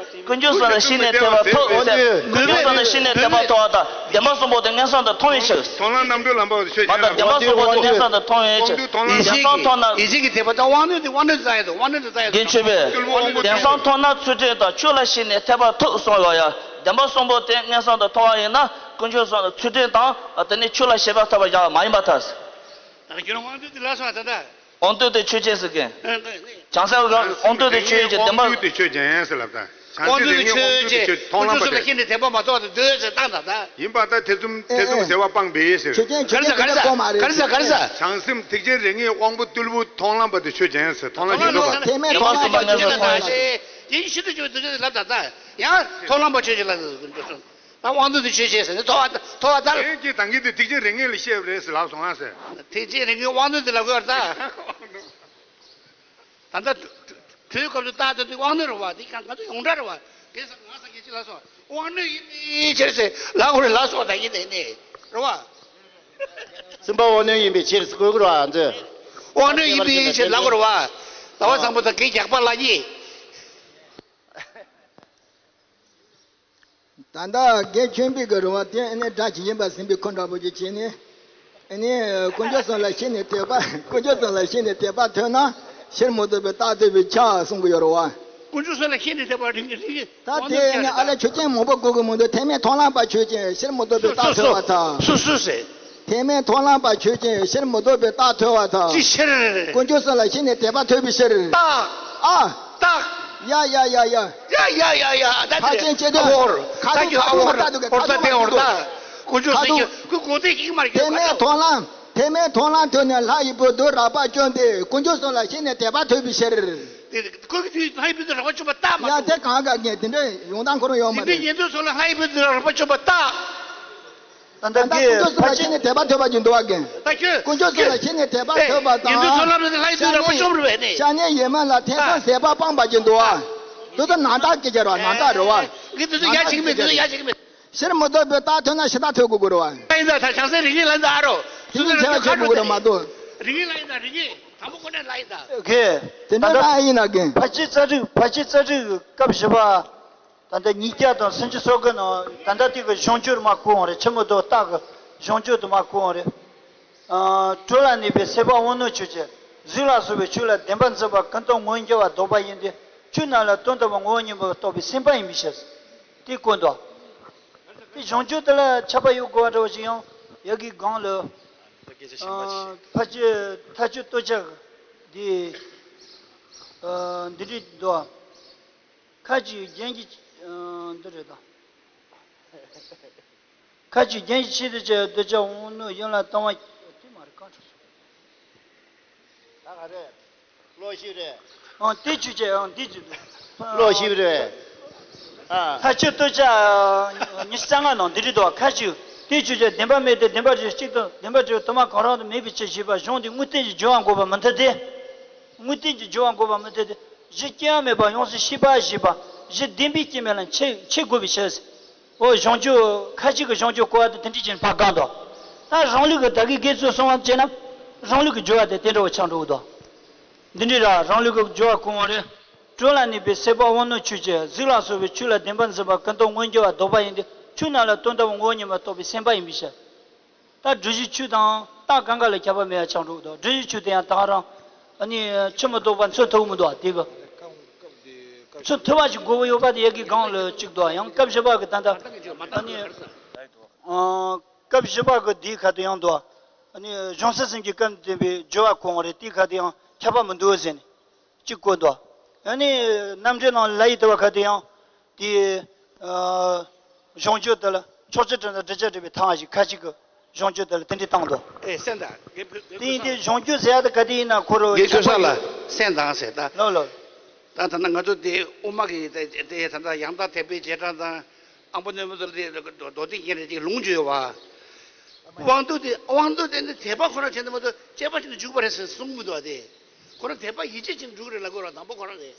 ཀུན་འབྱུང་ཙམ་ལ་ཤེས་ནས་དད་པ་ཐོབ་ཟེར། ཀུན་འབྱུང་ཙམ་ལ་ཤེས་ནས་དད་པ་ཐོབ་པ་དང་བདེན་པ་གསུམ་པོ་དེ་མངོན་སུམ་དུ་མཐོང་བའི་ཕྱིར། མཐོང་ལམ་རྣམ་གྲོལ་ལམ་པ་ཆོས་ཅན། མ་དང་བདེན་པ་གསུམ་པོ་དེ་མངོན་སུམ་དུ་མཐོང་བའི་ཕྱིར། ཡིད་ཆེས་ཀྱི་ཡིད་ཆེས་ཀྱི་དད་པ་དང་དབང་རྣོན་དེ་དབང་རྣོན་དུ་བཙལ་ཡ་དང་དབང་རྣོན་དུ་བཙལ་ཡ་དང་། རྒན་ཆོས་འཕེལ། བདེན་གསུམ་མཐོང་ན་ཚུལ་ཁྲིམས་དང་ཆོས་ལ་ཤེས་ནས་དད་པ་ཐོབ་གསུངས་ཡོད་ཡ། བདེན་པ་གསུམ་པོ་དེ་མངོན་སུམ་དུ་མཐོང་བ་ཡིན་ན་ཀུན་འབྱུང་ཙམ་ལ་ཚུལ་ཁྲིམས་དང་དེ་ནི་ཆོས་ལ་ཤེས་པ་ཐོབ་པ་བཞག་མ་ཡིན་པར་ཐལ། ད་ཁྱོད་རང་དབང་རྣོན་དེ་ལ་སོང་ད་ད། དབང་རྟུལ་དེ་ཆོས་ཅན་ཟེར་གི། ཨ་ད་ནི། བྱང་སེམས་རང་དབང་རྟུལ་དེ་ཆོས་ཅན་བདེན་པ། དབང་རྟུལ་དེ་ཆོས་ཅན་ཟེར་ལབ་ད། བྱང་སེམས་རིགས་ངེས་དབང་རྟུལ་དེ་ཆོས་མཐོང་ལམ་པ་དེ། ཀུན་འབྱུང་ཙམ་ལ་ཤེས་ནས་དད་པ་མ་ཐོབ་ཏུ་འདོད་ཟེར་བཏང་ད་ད། ཡིན་པ་ད་ཐེ་ཚོམ་ཐེ་ཚོམ་ཟེར་བ་སྤངས་པས་ཟེར། ཆོས་ཅན་ཆོས་ཅན་དེ་ལ་གོ་མ་རེད། ག་རེ་ཟེར་ག་རེ་ཟེར། བྱང་སེམས་ཐེག་ཆེན་རིགས་ངེས་དབང་པོ་རྟུལ་པོ་མཐོང་ལམ་པ་དེ་ཆོས་ཅན་ཟེར་མཐོང་ལམ་ཡིན་ནོ་བ། དེ་མེད་མཐོང་ལམ་པ་ཆོས་ཅན་ལ་ཟེར། དེ་ཤི་དུ་ཆོས་དེ་ལབ་ད་ད། ཡང་མཐོང་ལམ་པ་ཆོས་ཅན་ལ་ཟེར། ད་དབང་རྟུལ་དེ་ཆོས་ཅན་ཟེར་ནས་ཐོབ་པ་ཐོབ་པ་ད། དེ་གི་ད་གིན་དེ་ཐེག་ཆེན་རིགས་ངེས་ལ་བཤད་པ་རེད་ཟེར་ལབ་སོང་ང་ཟེར། ཐེག་ཆེན་རིགས་ངེས་དབང་རྟུལ་དེ་ལ་གོ་ད། ད་ལྟ་ དུས་སྐབས་སུ་རྟགས་དེ་དུས་དབང་རྣོན་རེད་བ། དེ་ཀྱང་ང་ཚོ་ཡོངས་གྲགས་རེད་བ། དེ་ས་ང་ས་སྐྱེ་ཅི་ལ་སོགས་དབང་རྣོན་ཡིན་པའི་ཕྱིར་ཟེར་ལབ་དགོས་རེད། ལ་སོགས་ད་ཡིན་དེ་ནི་རེད་བ། སེམས་པ་དབང་རྣོན་ཡིན་པའི་ཕྱིར་ཟེར་དགོས་ཀྱི་རེད་བ། ང་ཚོས་དབང་རྣོན་ཡིན་པའི་ཕྱིར་ལབ་དགོས་རེད་བ། ལ་བ་བཟང་པོ་དང་གན་རྒྱག་པ་ལ་གཉིས། ད་ལྟ་རྒན་ཆོས་འཕེལ་གྱི་རེད་བ། དེ་ཨ་ནི་སྒྲ་ཇི་བཞིན་པ་ཟིན་པའི་ཁོ་འདྲ་པོ་ཅིག་བྱས་ནས། ཨ་ནི་དཀོན་མཆོག་གསུམ་ལ་ཤེས་ནས་དད་པ། དཀོན་མཆོག་གསུམ་ལ་ཤེས་ནས་དད་པ་ཐོབ་ན། ཕྱིར་མི་ལྡོག་པའི་རྟགས་ཐོབ་པའི་ཕྱིར་གསུང་གི་ཡོད་རེད་བ། དཀོན་མཆོག་གསུམ་ལ་ཤེས་ནས་དད་པ་རིག་རིག་ད་དེ་ཨ་ནི་ཨ་ལ་ཆོས་ཅན་མང་པོ་དགོས་ཀྱི་མི་འདུག་ཐེག་དམན་མཐོང་ལམ་པ་ཆོས་ཅན། ཕྱིར་མི་ལྡོག་པའི་རྟགས་ཐོབ་པར་ཐལ། སུ་སུ་ཟེར། ཐེག་དམན་མཐོང་ལམ་པ་ཆོས་ཅན། ཕྱིར་མི་ལྡོག་པའི་རྟགས་ཐོབ་པར་ཐལ། ཅི་ཕྱིར། དཀོན་མཆོག་གསུམ་ལ་ཤེས་ནས་དད་པ་ཐོབ་པའི་ཕྱིར། རྟགས། ཨ། རྟགས། ཡ་ཡ་ཡ་ཡ། ཡ་ཡ་ཡ་ཡ། ད་ཕར་ཕྱིན་ཆད་དུ། ཨ་ཧོར། ཁ་ཐུག་ཁ་ཐུག་ཨ་ཧོར། ཨ་ཧོར་ད་ཐུག་ཁ་ཐུག་ད་ཐུག་ཨ་ཧོར་ད། དཀོན་མཆོག་གསུམ་གྱི་ཁུ་གོང་ཚད་ཞིག་མ་རེད། ཐེག་དམན་མཐོང་ལམ། ཐེག་དམན་མཐོང་ལམ་ཐོབ་ནས་ལྷ་ཡི་བུ་དུ་རགས་པ་བཅོམ་སྟེ། དཀོན་མཆོག་གསུམ་ལ་ཤེས་ནས་དད་པ་ཐོབ་པའི་ཕྱིར། དེ་ཁོ་གི་དུས་ལྷ་ཡི་བུ་དུ་རགས་པ་བཅོམ་པ་རྟགས་མ། ཡ་དེ་གང་ག་ངས་དེ་འདྲའི་ཡོང་སྟངས་ཁོ་རང་ཡོད་མ་རེད། དེ་འདྲའི་ཉན་ཐོས་ཚོ་ལ་ལྷ་ཡི་བུ་དུ་རགས་པ་བཅོམ་པ་རྟགས། ད་ལྟ་ད་ལྟ་དཀོན་མཆོག་གསུམ་ལ་ཤེས་ནས་དད་པ་ཐོབ་པ་ཅིག་འདུག་བ་རྒན། ད་ཁྱོད། དཀོན་མཆོག་གསུམ་ལ་ཤེས་ནས་དད་པ་ཐོབ་པ་དང་། ཉན་ཐོས་ཚོ་ལ་ལྷ་ཡི་བུ་དུ་རགས་པ་བཅོམ་རུ་བས་ནི། ཤ་ཉེ་ཡིད་མིན་ལ་ཐེ་ཚོམ་ཟད་པ་སྤངས་པ་ཅིག་འདུག་བ། དེ་ཚོ་ནང་རྟགས་སྐད་ཆ་རེད་བ། ནང་རྟགས་རེད་བ། ངས་དེ་ཚོ་ཡ་ཅིག་མེད། དེ་ཚོ་ཡ་ཅིག་མེད། ཕྱིར་མི་ལྡོག་པའི་རྟགས་ཐོན་ན་ཕྱི་རྟགས་ཐོན་དགོས་ཀྱི་རེད་བ། ལ་ཡིན་ད། ད་བྱང་སེམས་རིག་གནས་ལ་ཡིན་ད་ཨ་རོ། དེ་ཚོ་ཁྱད་པར་ཆེ་དགོས་ཀྱི་རེད་མ་གཏོགས། རིག་གནས་ལ་ཡིན་ད། རིག་གནས་དང་པོ་ཁོ་ནས་ལ་ཡིན་ད། ཁེ། དེ་འདྲ་ད་ལྟ་ན་ཡིན་ན་རྒན། ཕལ་ཆེར་རྩ་རིག་ཕལ་ཆེར་རྩ་རིག་སྐབས་བཞི་པ། ད་ལྟ་ཉིས་བརྒྱ་དང་སུམ་ཅུ་སོ་དགུ་ནང་ད་ལྟ་དེ་གི་གཞུང་འགྱུར་མ་བཀོད་འོང་རེད། ཕྱིར་མི་ལྡོག་རྟགས་ཀྱི་གཞུང་འགྱུར་དུ་མ་བཀོད་འོང་རེད། ཨ། གྲོལ་ལ་གནས་པའི་སྲེད་པ་དབང་རྣོན་ཆོས་ཅན། གཟུགས་ལ་སོགས་པའི་ཆོས་ལ་བདེན་པར་འཛིན་པ་ཀུན་རྟོག་ངོ་འགྱུར་བ་ལྡོག་པ་ཡིན་ཏེ། ཆོས་རྣམས་ལ་དོན་དམ་པར་ངོ་བོ་ཉིད་མེད་པར་རྟོགས་པའི་སེམས་དཔའ་ཡིན་པའི་ཕྱིར། དེ་བཀོད་འདུག་དེ་གཞུང་ཆོས་དེ་ལ་ཁྱབ་པ་ཡོད་དགོས་པ་འདྲ་བ་ཞིག་ཡང་ཡ་གི་སྒང་ལ། ཨ། ཕལ་ཆེར་མཐའ་དཔྱོད་བསྟོད་ཆ་འདི། ཨ། འདི་འདྲ་འདུག་ཁ་ཅིག་རྒྱན་གྱི། ཨ། འདི་རེད་ད། ཁ་ཅིག་རྒྱན་གྱི་ཆེད་དུ་བྱ་བའི་གདུལ་བྱ་དབང་རྣོན་ཡུལ་ལ་ལྟུང་བ། དེ་མ་རེད། གང་བྱུང་སོང་། ད་ག་རེད། བློ་ཞིབ་རེད། ཨང་། དེ་ཆོས་ཅན། ཨང་། དེ་ཆོས་ཅན། བློ་ཞིབ་རེད། ཨ། མཐའ་དཔྱོད་བསྟོད་ཆ་ཉི་ཤུ་རྩ་ལྔ་ནང་འདི་རེད་དོ། ཁ་ཅིག་དེ་ཆོས་ཅན། བདེན་པར་མེད་དེ། བདེན་པར་རིག་གཅིག་ཏུ། བདེན་པར་རིག་དུ་མ་གང་རུང་དུ་མེད་པའི་ཕྱིར་ཞེས་པ་གཞུང་འདི་དངོས་བསྟན་གྱི་སྦྱོར་བ་འགོག་པར་མི་འཐད་དེ། དངོས་བསྟན་གྱི་སྦྱོར་བ་འགོག་པར་མི་འཐད་དེ། གཞི་སྐྱེ་བ་མེད་པ་ཡོངས་སུ་ཤེས་པ་ཞེས་པ་གཞི་བདེན་པའི་སྐྱེ་མེད་ལ་འཆད་འཆད་དགོས་པའི་ཕྱིར། འོ། གཞུང་ཆོས་ཁ་ཅིག་གི་གཞུང་ཆོས་གོ་བ་དེ་དེ་འདྲ་ཅན་ཕར་བཀག་འདུག་ད་རང་ལུགས་ཀྱི་ད་གིན་དགེ་ཚུལ་གསུང་བ་བྱས་ན། རང་ལུགས་ཀྱི་སྦྱོར་བ་དེ་དེ་འདྲ་བོ་ཆགས་འགྲོ་གི་འདུག་འདི་འདྲའི་ར་རང་ལུགས་ཀྱི་སྦྱོར་བ་གོང་བ་རེད། གྲོལ་ལ་གནས་པའི་སྲེད་པ་དབང་རྣོན་ཆོས་ཅན། གཟུགས་ལ་སོགས་པའི་ཆོས་ལ་བདེན་པར་འཛིན་པ་ཀུན་རྟོག་ངོ་འགྱུར་བ་ལྡོག་པ་ཡིན་ཏེ། ཆོས་རྣམས་ལ་དོན་དམ་པར་ངོ་བོ་ཉིད་མེད་པར་རྟོགས་པའི་སེམས་དཔའ་ཡིན་པའི་ཕྱིར། ད་སྒྲུབ་བྱའི་ཆོས་དང་རྟགས་གང་ག་ལ་ཁྱབ་པ་མེད་པ་ཆགས་འགྲོ་གི་འདུག་སྒྲུབ་བྱའི་ཆོས་དེ་ཡང་ད་ག་རང་ཨ་ནི་ཕྱིར་མི་ལྡོག་པ་མཚོན་ཐུབ་མི་འདུག་དེ་གི་མཚོན་ཐུབ་པ་ཞིག་དགོས་ཀྱི་ཡོད་པ་དེ་ཡ་གི་སྒང་ལ་གཅིག་འདུག་ཡང་སྐབས་བཞི་པ་གི་ད་ལྟ་ཨ་ནི། ཨ། སྐབས་བཞི་པ་གི་དེའི་ཁ་དུ་ཡང་འདུག་ཨ་ནི་གཞུང་ས་གསུམ་གྱི་སྐབས་བསྟན་པའི་སྦྱོར་བ་གོང་རེད། དེའི་ཁ་དུ་ཡང་ཁྱབ་པ་མི་འདུག་ཟེར་ནས་གཅིག་བཀོད་འདུག་ཨ་ནི་རྣམ་འགྲེལ་ནང་ལ་ཡི་དེ་བ་ཁ་དུ་ཡང་དེ། ཨ། གཞུང་ཆོས་དེ་ལ་ཕྱོགས་ཆོས་དྲི་ཟ་བྲི་བྱ་སྒྲུབ་པའི་ཐབས་ཤེས་ཁ་ཅིག་གི་གཞུང་ཆོས་དེ་ལ་དེ་འདྲའི་བཏང་འདུག་ཨེ་སེམས་དང་དགེ་དགེ་དེ་ཡིན་དུས་གཞུང་ཆོས་ཟེར་ཡ་དེ་ག་དེ་ཡིན་ན་ཁོ་རང་དགེ་ཆོས་ས་ལ་སེམས་དང་ཟེར་ད། ལོ་ལོ། ད་ད་ན་ང་ཚོ་དེ་དབུ་མ་གི་དེ་དེ་ད་ད་ཡང་དག་དད་པའི་རྗེས་འབྲང་དང་། ཨ་མ་ནོར་བུ་ཚོ་དེ་མདོ་སྡེ་རྒྱན་རེད་ཅིག་ལུང་བརྒྱུད་ཡོད་པ། དབང་རྟུལ་དེ་དབང་རྟུལ་དེ་ནི་དད་པ་ཁོ་ན་བྱས་ནས་མ་གཏོགས་དཔྱད་པ་ཞིག་ཏུ་འཇུག་པ་རེད་ཟེར་གསུང་གི་མི་འདུག་བ། དེ་ཁོ་རང་དད་པ་ཡིད་ཆེས་ཅིག་འཇུག་རེད་ལབ་དགོས་ར། དང་པོ་ཁོ་རང་རེད།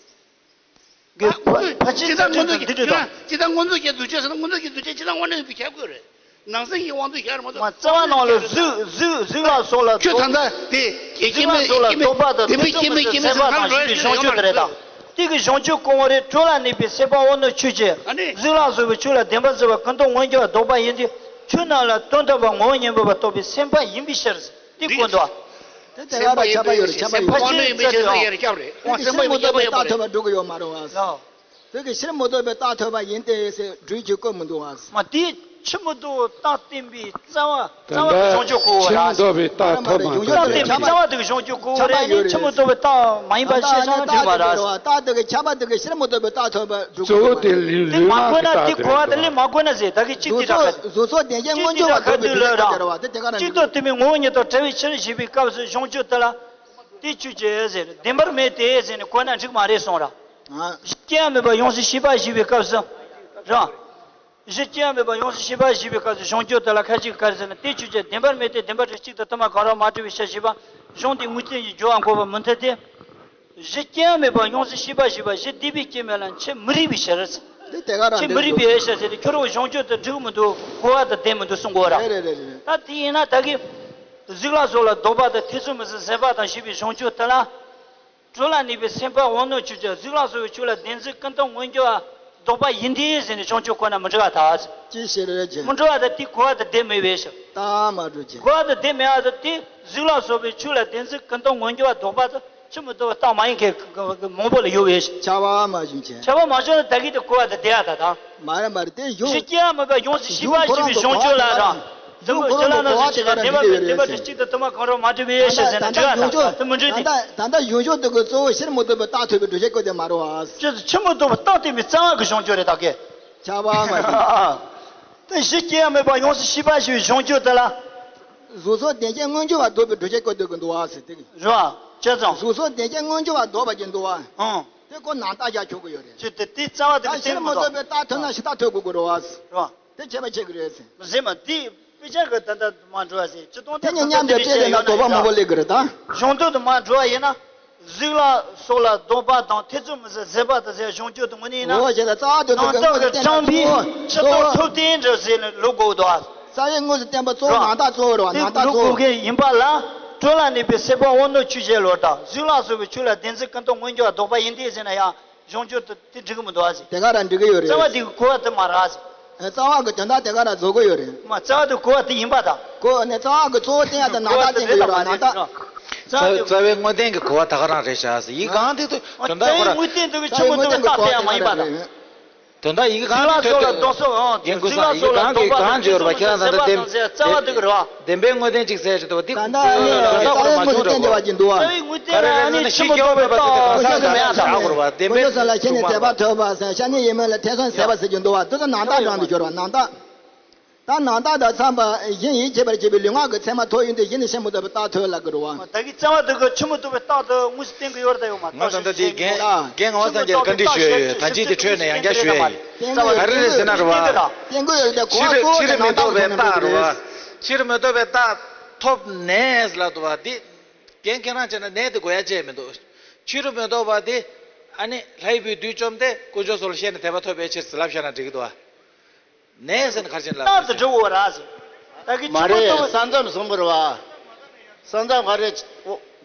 གི་ཕ་ཕ་ཕྱིན་ཅི་ལྟར་མངོན་མཚན་གྱི་འདི་འདྲ་དང་། ཅི་ལྟར་མངོན་མཚན་གྱི་འདུ་བྱེད་ཟེར་ན། མངོན་མཚན་གྱི་འདུ་བྱེད་ཅི་ལྟར་དངོས་གནས་ཡིན་པའི་ཁྱབ་དགོས་རེད། ནང་གསེས་ཀྱི་དབང་དུ་ཤར་མ་གཏོགས། མ་རྩ་བ་ནང་ལ་གཟུགས་གཟུགས་གཟུགས་ལ་སོགས་ལ་ཁྱོད་ད་ལྟ་དེ་སྐྱེ་མེད་སྐྱེ་མེད་རྟོག་པ་དང་བདེན་པའི་སྐྱེ་མེད་སྐྱེ་མེད་ཟེར་ན་ལོས་ཀྱི་གཞུང་ཆོས་དེ་རེད་ད། དེ་གི་གཞུང་ཆོས་གོང་བ་རེད། གྲོལ་ལ་གནས་པའི་སྲེད་པ་དབང་རྣོན་ཆོས་ཅན། ཨ་ནི། གཟུགས་ལ་སོགས་པའི་ཆོས་ལ་བདེན་པར་འཛིན་པ་ཀུན་རྟོག་ངོ་འགྱུར་བ་ལྡོག་པ་ཡིན་ཏེ། ཆོས་རྣམས་ལ་དོན་དམ་པར་ངོ་བོ་ཉིད་མེད་པར་རྟོགས་པའི་སེམས་དཔའ་ཡིན་པའི་ཕྱིར། དེ་བཀོད་འདུག་དེ་དེ་ལ་ཁྱབ་པ་ཡོད་རེད། ཁྱབ་པ་ཡོད་རེད། ཕྱིར་མི་ལྡོག་པའི་རྟགས་ཐོབ་པ་འགྲོ་གི་ཡོད་མ་རེད་བ། ལགས། བོད་ཀྱི་ཕྱིར་མི་ལྡོག་པའི་རྟགས་ཐོབ་པ་ཡིན་ཏེ་ཟེར་སྦྲུལ་གྱིས་བཀོད་མི་འདུག་བ། མ་དེ་ཕྱིར་མི་ལྡོག་རྟགས་བསྟན་པའི་རྩ་བ་རྩ་བ་དེ་གཞུང་ཆོས་གོ་བོ་ར། ཕྱིར་མི་ལྡོག་པའི་རྟགས་ཐོབ་པ་འགྲོ་གི་ཡོད་མ་རེད། རྟགས་བསྟན་པའི་རྩ་བ་དེ་གཞུང་ཆོས་གོ་བོ་ར། ནི་ཕྱིར་མི་ལྡོག་པའི་རྟགས་མ་ཡིན་པ་ཞེས་བྱ་བ་འགྲིག་མ་ར། རྟགས་དེ་གི་ཁྱབ་པ་དེ་གི་ཕྱིར་མི་ལྡོག་པའི་རྟགས་ཐོབ་པ་འགྲོ་གི་ཡོད་མ་རེད། དེ་མ་གོ་ན་དེ་གོ་བ་དེ་ལས་མ་གོ་ན་ཟེར། ད་གི་གཅིག་དེ་ར་ག་གཟུགས་སོགས་བདེན་ཞེན་མངོན་གྱུར་བ་ལྡོག་པའི་རྟགས་དེ་ར་བ། དེ་དེ་ག་རང་གཅིག་ཏུ་མཐུན་པའི་ངོ་བོ་ཉིད་དང་བྲལ་བའི་ཕྱིར་ཞེས་པའི་སྐབས་སུ་གཞུང་ཆོས་དེ་ལ། དེ་ཆོས་ཅན་ཟེར། བདེན་པར་མེད་དེ་ཟེར་ནས་གོ་ན་འགྲིག་མ་རེད་གསུངས་ར། གཞི་སྐྱེ་བ་མེད་པ་ཡོངས་སུ་ཤེས་པ་ཞེས་པའི་སྐབས་སུ་ར། གཞི་སྐྱེ་བ་མེད་པ་ཡོངས་སུ་ཤེས་པ་ཞེས་པའི་སྐབས་སུ་གཞུང་ཆོས་དེ་ལ་ཁ་ཅིག་ག་རེ་ཟེར་ན། དེ་ཆོས་ཅན། བདེན་པར་མེད་དེ། བདེན་པར་རིག་གཅིག་ཏུ་མཐུན་པ་གང་རུང་མ་བྲལ་བའི་ཕྱིར་ཞེས་པ་གཞུང་དེའི་དངོས་བསྟན་གྱི་སྦྱོར་བ་འགོག་པར་མི་འཐད་དེ། གཞི་རྐྱེན་མེད་པ་ཡོངས་སུ་ཤེས་པ་ཞེས་པ་གཞི་བདེ་བའི་རྐྱེན་མེད་ལ་འཆི་མི་རིགས་པའི་ཕྱིར། དེ་དེ་ག་རང་འཆི་མི་རིགས་པའི་ཕྱིར་ཟེར་ཏེ་ཁྱོད་རང་གཞུང་ཆོས་དེ་འགྲིག་མི་འདུག་གོ་བ་དང་ལྡན་མི་འདུག་གསུང་གོ་ར། རེད་རེད་རེད་རེད། ད་དེ་ཡིན་ན་ད་གི་གཟུགས་ལ་སོགས་ལ་ལྡོག་པ་དང་ཐེ་ཚོམ་མི་ཟད་ཟད་པ་དང་ཞེས་པའི་གཞུང་ཆོས་དེ་ལ། གྲོལ་ལ་ནུས་པའི་སེམས་དཔའ་དབང་རྣོན་ཆོས་ཅན། གཟུགས་ལ་སོགས་པའི་ཆོས་ལ་བདེན་འཛིན་ཀུན་རྟོག་མངོན་གྱུར་བ་ལྡོག་པ་ཡིན་ཏེ་ཟེར་ནས་བྱང་ཆུབ་ཁོ་ན་མི་འགྲོ་བ་དང་། ཅི་ཞིག་རེད་ཅེ། མི་འགྲོ་བ་དང་དེ་གོ་བ་དང་ལྡན་མེད་པའི་ཕྱིར། ད་མ་འགྲོ་ཅེ། གོ་བ་དང་ལྡན་མེད་པ་དང་དེ་གཟུགས་ལ་སོགས་པའི་ཆོས་ལ་བདེན་འཛིན་ཀུན་རྟོག་མངོན་གྱུར་བ་ལྡོག་པ་དང་ཕྱི་མི་ལྡོག་པའི་རྟགས་མ་ཡིན་མཁན་མང་པོ་ལ་ཡོད་པའི་ཕྱིར། ཁྱབ་པ་མ་བྱུང་ཅེ། ཁྱབ་པ་མ་བྱུང་ན་ད་གིན་དེ་གོ་བ་དང་ལྡན་ཡ་ད་དང་། མ་རེད་མ་རེད་དེ་གཞུང་། གཞི་རྐྱེན་མེད་པ་ཡོངས་སུ་ཤེས་པ་ཞེས་པའི་གཞུང་ཆོས་ལ་རང་། གཞུང་ཁོ་རང་གི་གོ་བ་དེ་ག་རང་འགྲིག་གི་ཡོད་རེད་ཟེར། བདེན་པ་བཞི་གཅིག་དང་དུ་མ་གང་རུང་མ་འགྲིག་པའི་ཕྱིར་ཟེར་ན་འགྲིག་ཡ་དང་དེ་མི་འགྲིག་སྟེ། ད་ལྟ་གཞུང་ཕྱོགས་དེ་གི་གཙོ་བོ་ཕྱིར་མི་ལྡོག་པའི་རྟགས་ཐོབ་པའི་སྒྲུབ་བྱེད་སྐོར་དེ་མ་རེད་བ། ཕྱིར་མི་ལྡོག་པའི་རྟགས་ཐོབ་པའི་རྩ་བ་གི་གཞུང་ཆོས་རེད་ད་གི། ཁྱབ་པ་མ་ཡིན། དེ་གཞི་རྐྱེན་མེད་པ་ཡོངས་སུ་ཤེས་པ་ཞེས་པའི་གཞུང་ཆོས་དེ་ལ། གཟུགས་སོགས་བདེན་ཅན་མངོན་གྱུར་བ་ལྡོག་པའི་སྒྲུབ་བྱེད་སྐོར་དེ་གི་འདུག་བ་ཟེར་དེ་གི། རེད་བ། བྱས་ཙང་། གཟུགས་སོགས་བདེན་ཅན་མངོན་གྱུར་བ་ལྡོག་པ་གི་འདུག་བ། ཨང་། དེ་ཁོ་ནང་རྟགས་རྒྱག་ཆོག་གི་ཡོད་རེད། ཅི་སྟེ་དེ་རྩ་བ་དེ་ད་གི་ཕྱིར་མི་ལྡོག་པའི་རྟགས་ཐོབ་ན་གཞི་རྟགས་ཐོབ་དགོས་ཀྱི་རེད་བ། རེད་བ། དེ་ཁྱད་པར་ཕྱེ་གི་རེད་ཟེར། མི་ཟེར་མ་དེ་དཔེ་ཆ་གི་ད་ལྟ་མ་འགྲོ་བ་ཟེར་སྤྱི་སྟོང་དེ་ནས་མཉམ་དུ་སྤྲད་ཡོད་ན་ལྡོག་པ་མང་པོ་སླེབས་གི་རེད་ད། གཞུང་དོན་དུ་མ་འགྲོ་བ་ཡིན་ན། གཟུགས་ལ་སོགས་ལ་ལྡོག་པ་དང་ཐེ་ཚོམ་མི་ཟད་ཟད་པ་དང་ཟེར་གཞུང་ཆོས་དུ་དངོས་གནས་ཡིན་ན། འོ་བྱས་ན་རྩ་བ་དེ་ནང་རྟོག་གི་དྲང་པའི་ཕྱི་ལྡོག་ཐུབ་བསྟན་འདྲ་ཟེར་ནས་ལུགས་དགོས་འདུག་ཨ། རྩ་བའི་དངོས་སུ་བསྟན་པ་གཙོ་བོ་ནང་རྟགས་གཙོ་བོ་རེད་བ། ནང་རྟགས་གཙོ་བོ། དེ་ལུགས་དགོས་མཁན་ཡིན་པ་ལ་གྲོལ་ལ་ནུས་པའི་སེམས་དཔའ་དབང་རྣོན་ཆོས་ཅན་ལོར་དང་གཟུགས་ལ་སོགས་པའི་ཆོས་ལ་བདེན་འཛིན་ཀུན་རྟོག་མངོན་གྱུར་བ་ལྡོག་པ་ཡིན་ཏེ་ཟེར་ན་ཡང་། གཞུང་ཆོས་དེ་འགྲིག་གི་མི་འདུག་ཨ་ཟེར། དེ་ག་རང་འགྲིག་གི་ཡོད་རེད། རྩ་བ་དེ་གི་གོ་བ་དེ་མ་རེད་ཨ་ཟེར། རྩ་བ་གི་དོན་དག་དེ་ག་རང་རྫོགས་གི་ཡོད་རེད། མ་རྩ་བ་དེ་གོ་བ་དེ་ཡིན་པ་དང་། གོ་ནས་རྩ་བ་གི་གཙོ་བོ་བསྟན་ཡ་དང་ནང་རྟགས་བསྟན་གི་ཡོད་རེད་ནང་རྟགས། རྩ་བའི་དངོས་བསྟན་གྱི་གོ་བ་ད་ག་རང་རེད་ཤག་ཟེར། ཡི་གེ་གང་དེ་དོན་དག་ཁོ་རང་། དངོས་བསྟན་དེ་གི་ཆི་མོ་དེ་བའི་རྟགས་དེ་ཡང་མ་ཡིན་པ་དང་། དོན་དག་ཡི་གེ་གང་དེ་དོན་དག་གཟུགས་ལ་སོགས་ལ་ལྡོག་པ་དང་ཐེ་ཚོམ་མི་ཟད་ཟད་པ་དང་ཟེར་རྩ་བ་དེ་གི་རེད་བ། བདེན་པའི་དངོས་བསྟན་གཅིག་གསལ་བྱེད་དུ་བ་འདི་ད་ལྟ་ནི་དོན་དག་ཁོ་རང་མ་བྱུང་འགྲོ་གོ། རྩ་བའི་དངོས་བསྟན་ལ་ནི་ཕྱི་མོ་དོན་པའི་རྟགས་ཟེར་ན་ས་ས་མེད་ཨ་ད་བཞག་དགོས་རེད་བ། བདེན་པའི་གཟུགས་ལ་ཤེས་ནས་ཟད་པ་ཐོབ་པ་ཟེར་ཤ་ནི་ཡིན་མིན་ལ་ཐེ་ཚོམ་ཟད་པ་ཟེར་གྱི་འདུག་བ། དེ་ཚོ་ནང་རྟགས་དྲང་དུ་གྱུར་བ་ནང་རྟགས། ད་ནང་རྟགས་དང་འཚམས་པ་གཞན་ཡིད་ཆེས་པར་བྱེད་པའི་ལུས་ངག་གི་མཚན་མ་ཐོབ་ཡོང་དུས་གཞི་ནས་ཕྱི་མོ་དོན་པའི་རྟགས་ཐོབ་ལ་གྱུར་བ། ད་གི་རྩ་བ་དེ་གི་ཕྱི་མོ་དོན་པའི་རྟགས་དེ་དངོས་སུ་བསྟན་གྱི་ཡོད་རེད་ད་ཡོད་མ་རེད། ང་ད་ལྟ་དེ་རྒན་རྒན་ངག་དབང་སངས་རྒྱས་ལ་བཀའ་འདྲི་ཞུ་ཡ་ཡོད། ད་ཅི་དེ་འཕྲོས་ནས་ཡང་བསྐྱར་ཞུ་ཡ་ཡིན། ག་རེ་རེད་ཟེར་ན་རེད་བ། བསྟན་གྱི་ཡོད་རེད་ད་གོ་བ་ཕྱི་རུ་གཙོ་བོ་ཕྱི་རུ་དེ་མི་ནང་ལྟག་ལྡོག་པའི་རྟགས་རེད་བ། ཕྱི་རུ་མི་ལྡོག་པའི་རྟགས་ཐོབ་ནས་ལ་འདུག་བ་འདི། རྒན་ཁྱེད་རང་བྱས་ན་ནས་དེ་དགོས་ཡ་ཅེས་མི་འདུག་ཕྱི་རུ་མི་ལྡོག་པ་དེ་ཨ་ནི་ལྷའི་བུས་བདུད་བཅོམ་སྟེ་དཀོན་མཆོག་གསུམ་ལ་ཤེས་ནས་དད་པ་ཐོབ་པའི་ཕྱིར་ཟེར་ལབ་བཞག་ན་འགྲིག་གི་འདུག་བ། ནས་ཟེར་ན་ག་རེ་བྱས་ན་ལབ། རྟགས་དེ་འགྲིག་འོ་ར་ཟེར། ད་གི་མ་ཕྱི་མ་རེད། ལྡོག་པའི། ས་མཚམས་བཟུང་བ་རེད་བ། ས་མཚམས་ག་རེ།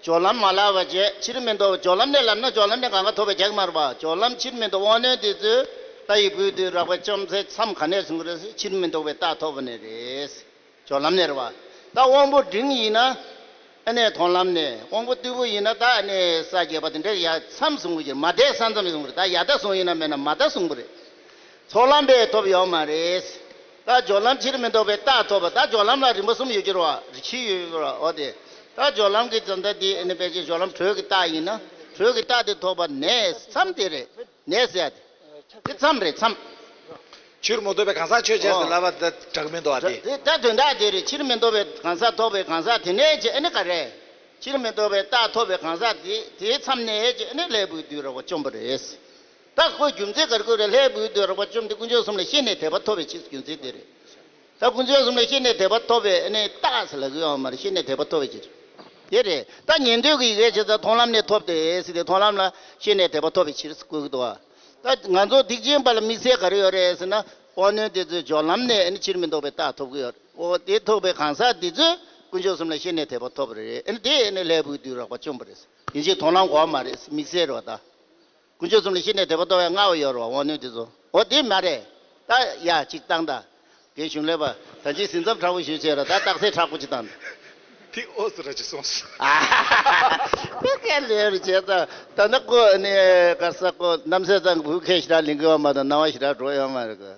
སྦྱོར་ལམ་མ་ལབ་པ་བྱས་ཕྱི་རུ་མི་ལྡོག་སྦྱོར་ལམ་ནས་ལབ་ན་སྦྱོར་ལམ་ནས་གང་ག་ཐོབ་པའི་རྒྱག་མ་རེད་བ། སྦྱོར་ལམ་ཕྱི་རུ་མི་ལྡོག་དབང་རྣོན་དེ་ཚོས་ལྷ་ཡི་བུས་བདུད་རགས་པ་བཅོམ་སའི་མཚམས་ག་ནས་བཟུང་རེད་ཟེར་ཕྱི་རུ་མི་ལྡོག་པའི་རྟགས་ཐོབ་པ་ནས་རེད། སྦྱོར་ལམ་ནས་རེད་བ། ད་དབང་པོ་འབྲིང་ཡིན་ན། ཨ་ནི་མཐོང་ལམ་ནས། དབང་པོ་རྟུལ་པོ་ཡིན་ན་ད་ཨ་ནི་ས་བརྒྱད་པ་དེ་འདྲ་ཡ་མཚམས་བཟུང་གི་ཡོད་རེད། མ་དེ་ས་མཚམས་བཟུང་གི་རེད། ད་ཡ་ད་བཟུང་ཡིན་ན་མེད་ན་མ་ད་བཟུང་གི་རེད། ཚོགས་ལམ་པས་ཐོབ་ཡོད་མ་རེད། ད་སྦྱོར་ལམ་ཕྱིར་མི་ལྡོག་པའི་རྟགས་ཐོབ་པ། ད་སྦྱོར་ལམ་ལ་རིམ་པ་གསུམ་ཡོད་ཀྱི་རེད་བ། རིམ་བཞི་ཡོད་ཀྱི་རེད་བ། འོ་དེ། ད་སྦྱོར་ལམ་གྱི་ཙམ་ད་དེ་ཨ་ནི་ཕལ་ཆེར་སྦྱོར་ལམ་དྲོད་ཀྱི་རྟགས་ཡིན་ན་དྲོད་ཀྱི་རྟགས་དེ་ཐོབ་པ་ནས་མཚམས་དེ་རེད། ནས་ཟེར་ཡ་དེ། དེ་མཚམས་རེད་མཚམས། ཕྱིར་མི་ལྡོག་པའི་གང་ཟག་ཆོས་ཅན་ཟེར་ལབ་པ་དེ་དྲག་མི་འདུག་ཨ་དེ། དེ་ད་དོན་དག་དེ་རེད། ཕྱིར་མི་ལྡོག་པའི་གང་ཟག་ཐོབ་པའི་གང་ཟག་དེ་ནས་ཅི་ཨ་ནི་ག་རེ། ཕྱིར་མི་ལྡོག་པའི་རྟགས་ཐོབ་པའི་གང་ཟག་དེ་དེའི་མཚམས་ནས་ཅི་ཨ་ནི་ལྷའི་བུའི་བདུད་རགས་པ་བཅོམ་པ་རེད། ད་ཁོའི་རྒྱུ་མཚན་ག་རེ་ཁོ་རེད། ལྷའི་བུའི་བདུད་རགས་པ་བཅོམ་དེ་དཀོན་མཆོག་གསུམ་ལ་ཤེས་ནས་དད་པ་ཐོབ་པའི་ཕྱིར་རྒྱུ་མཚན་དེ་རེད། ད་དཀོན་མཆོག་གསུམ་ལ་ཤེས་ནས་དད་པ་ཐོབ་པའི་ཨ་ནི་རྟགས་ཟེར་ལབ་གི་ཡོད་མ་རེད། ཤེས་ནས་དད་པ་ཐོབ་པའི་ཕྱིར། དེ་རེད། ད་ཉན་ཐོས་ཀྱི་ཡི་གེ་བྱེད་ས་མཐོང་ལམ་ནས་ཐོབ་སྟེ་ཟེར་ཏེ་མཐོང་ལམ་ལ་ཤེས་ནས་དད་པ་ཐོབ་པའི་ཕྱིར་བཀོད་ཀྱི་འདུག་བ། ད་ང་ཚོ་སྡིག་ཅན་པ་ལ་དམིགས་བསལ་ག་རེ་ཡོད་རེད་ཟེར་ན། དབང་རྣོན་དེ་ཚོས་སྦྱོར་ལམ་ནས་ཨ་ནི་ཕྱིར་མི་ལྡོག་པའི་རྟགས་ཐོབ་ཀྱི་ཡོད་རེད། འོ་དེ་ཐོབ་པའི་གང་ཟག་དེ་ཚོས་དཀོན་མཆོག་གསུམ་ལ་ཤེས་ནས་དད་པ་ཐོབ་པ་རེད། ཨ་ནི་དེ་ཨ་ནི་ལྷའི་བུའི་བདུད་རགས་པ་བཅོམ་པ་རེད། ཡིན་གཅིག་མཐོང་ལམ་གོ་བ་མ་རེད། དམིགས་བསལ་རེད་བ་ད། དཀོན་མཆོག་གསུམ་ལ་ཤེས་ནས་དད་པ་ཐོབ་པའི་སྔ་བ་ཡོད་རེད་བ། དབང་རྣོན་དེ་ཚོ། འོ་དེ་མ་རེད། ད་ཡ་གཅིག་བཏང་ད། རྒན་གཞུང་ལས་པ། ད་ཅི་ཟིན་མཚམས་མཁྲེགས་པོ་ཞུས་བྱས་ར། ད་རྟགས་གསལ་མཁྲེགས་པོ་ཅིག་བཏང་ད། དེ་ཨོ་ཙི་ར་ཅིག་སོང་སོང་། ཨ་ཧ་ཧ་ཧ། དེ་ག་ལེར་བྱས་ད། ད་ནི་ཀོ་ནི་ག་ས་ཀོ་རྣམ་སྲས་ཚང་གི་བུ་ཁས་ཞེ་དྲག་ལེན་གི་ཡོད་མ་གཏོགས་སྣང་བ་ཞེ་དྲག་འགྲོ་ཡོད་མ་རེད་ག།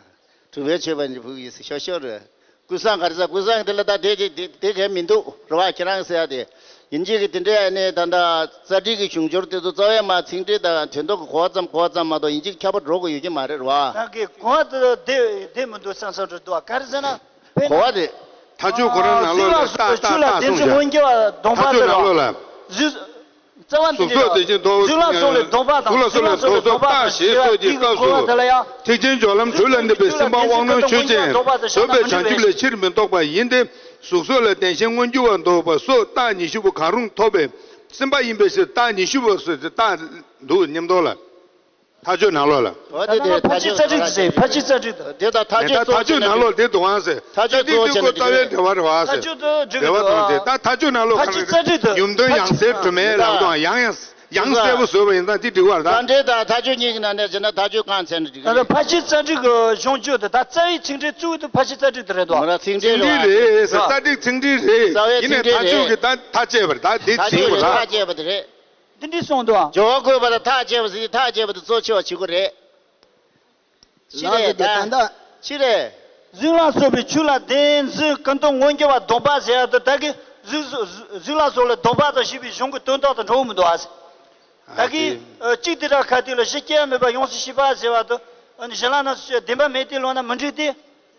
གྲུབ་པའི་ཆོས་པ་ནི་བུ་ཡིས་ཤོ་ཤོ་རེད། ཀུན་བཟང་ག་རེ་ཟ། ཀུན་བཟང་དེ་ལ་ད་དེ་དེ་དེ་གས་མི་འདུག་རེད་བ། ཁྱེད་རང་ཟེར་ཡ་དེ། ཡིན་གཅིག་གི་དེ་འདྲའི་ཨ་ནི་ད་ལྟ་རྩ་འགྲིག་གི་བྱུང་སྦྱོར་དེ་ཚོ་རྩ་བའི་མ་ཚིག་འགྲེལ་དང་དོན་ལྡོག་གི་གོ་བ་ཙམ་གོ་བ་ཙམ་མ་གཏོགས་ཡིན་གཅིག་ཁྱད་པར་འགྲོ་གི་ཡོད་ཀྱི་མ་རེད་བ། ད་གི་གོ་བ་དེ་དེ་དེ་མི་འདུག་བསམ་བསམ་འགྲོ་འདུག་བ། ག་རེ་ཟེར་ན། གོ་བ་དེ། ཐག་ཆོད་ཁོ་རང་ནང་ལོགས་ལ་རྟགས་རྟགས་རྟགས་གསུངས་བཞག་ཐག་ཆོད་ནང་ལོགས་ལ། གཟུགས་སོགས་བདེ་ཆེན་ལྡོག་གཟུགས་ལ་སོགས་པའི་ལྡོག་པ་དང་གཟུགས་ལ་སོགས་པའི་ལྡོག་པ་ཞེས་སོགས་ཀྱི་སྐབས་སུ། ཐེག་ཆེན་སྦྱོར་ལམ་དྲོད་ལ་གནས་པའི་སེམས་དཔའ་དབང་རྣོན་ཆོས་ཅན། བཟོད་པའི་བྱང་ཆུབ་ལས་ཕྱིར་མི་ལྡོག་པ་ཡིན་ཏེ། གཟུགས་སོགས་ལ་བདེན་ཞེན་མངོན་གྱུར་བ་ལྡོག་པ་སོགས་རྟགས་ཉི་ཤུ་པོ་གང་རུང་ཐོབ་པའི་ སེམས་པ་ཡིན་པའི་ཕྱིར་རྟགས་ཉི་ཤུ་པོ་སོགས་ཀྱི་རྟགས་འདུག་མཉམ་དོ་ལ། ཐག་གཅོད་ནང་ལོགས་ལ། འོ་དེ་དེ་ཕལ་ཆེར་རྩ་ཁྲིག་ཏུ་ཟེར། ཕལ་ཆེར་རྩ་ཁྲིག་ཏུ། དེ་དང་ཐག་གཅོད་གཙོ་བོ་ཐག་གཅོད་ནང་ལོགས་དེ་དུ་ཝང་ཟེར། ཐག་གཅོད་གཙོ་བོ་བྱས་ནས་འགྲིག་རེད། རྩ་ཁྲིག་ཏུ་འགྲིག་གི་འདུག་ཨ། འབྲེལ་བ་དང་དེ་ད་ཐག་གཅོད་ནང་ལོགས་ཕལ་ཆེར་རྩ་ཁྲིག་ཏུ། ཡུམ་དོན་ཡང་སེ་དྲི་མེད་ལབ་དང་ཡང་ཡང་ཡང་གསལ་པོ་བཟོས་པ་ཡིན་ཙང་དེ་འགྲིག་པ་རེད། རྩ་འགྲེལ་དང་ཐག་གཅོད་གཉིས་ཀྱི་ནང་ནས་བྱས་ན་ཐག་གཅོད་རྐང་བཙུགས་ན་འགྲིག་གི་རེད། ཕལ་ཆེར་རྩ་ཁྲིག་གི་གཞུང་ཆོས་དེ་ད་རྩ་བའི་ཚིག་འགྲེལ་གཙོ་བོ་དེ་ཕལ་ཆེར་རྩ་ཁྲིག་ཏུ་རེད་དོ། མ་ར་ཚིག་འགྲེལ་ཚིག་འགྲེལ་རེད། རེད། རྩ་བའི་ཚིག་འགྲེལ་རེད། ཡིན་ནའི་ཐག་གཅོད་ཀྱི་ད་ཐག་བཅད་པ་རེད། ད་དེ་ཐག་ཚིག་གཅོད་པ་རེད། ཐག་བཅད་པ་དེ་རེད། འདི་འདྲའི་གསུངས་འདུག་ཨ། སྦྱོར་བ་བཀོད་པ་དང་ཐག་བཅད་པ་ཟེར་དུས་ཐག་བཅད་པ་དེ་གཙོ་ཆེ་བ་བྱེད་དགོས་རེད། ཅི་རེད་ད། ཅི་རེད། གཟུགས་ལ་སོགས་པའི་ཆོས་ལ་བདེན་འཛིན་ཀུན་བཏུས་མངོན་གྱུར་བ་ལྡོག་པ་ཟེར་ཡ་དེ་ད་གི་གཟུགས་གཟུགས་ལ་སོགས་ལ་ལྡོག་པ་དང་ཞེས་པའི་གཞུང་གི་དོན་དག་དང་འགྲོ་གི་མི་འདུག་ཨ། ད་གི་གཅིག་དེ་དག་ཁ་ཐུག་ལ་གཞི་སྐྱེ་བ་མེད་པ་ཡོངས་སུ་ཤེས་པ་ཟེར་བ་དེ་གཞན་ལ་ན་བདེན་པ་མེད་དེ་ལོག་ན་མི་འགྲིག་སྟེ།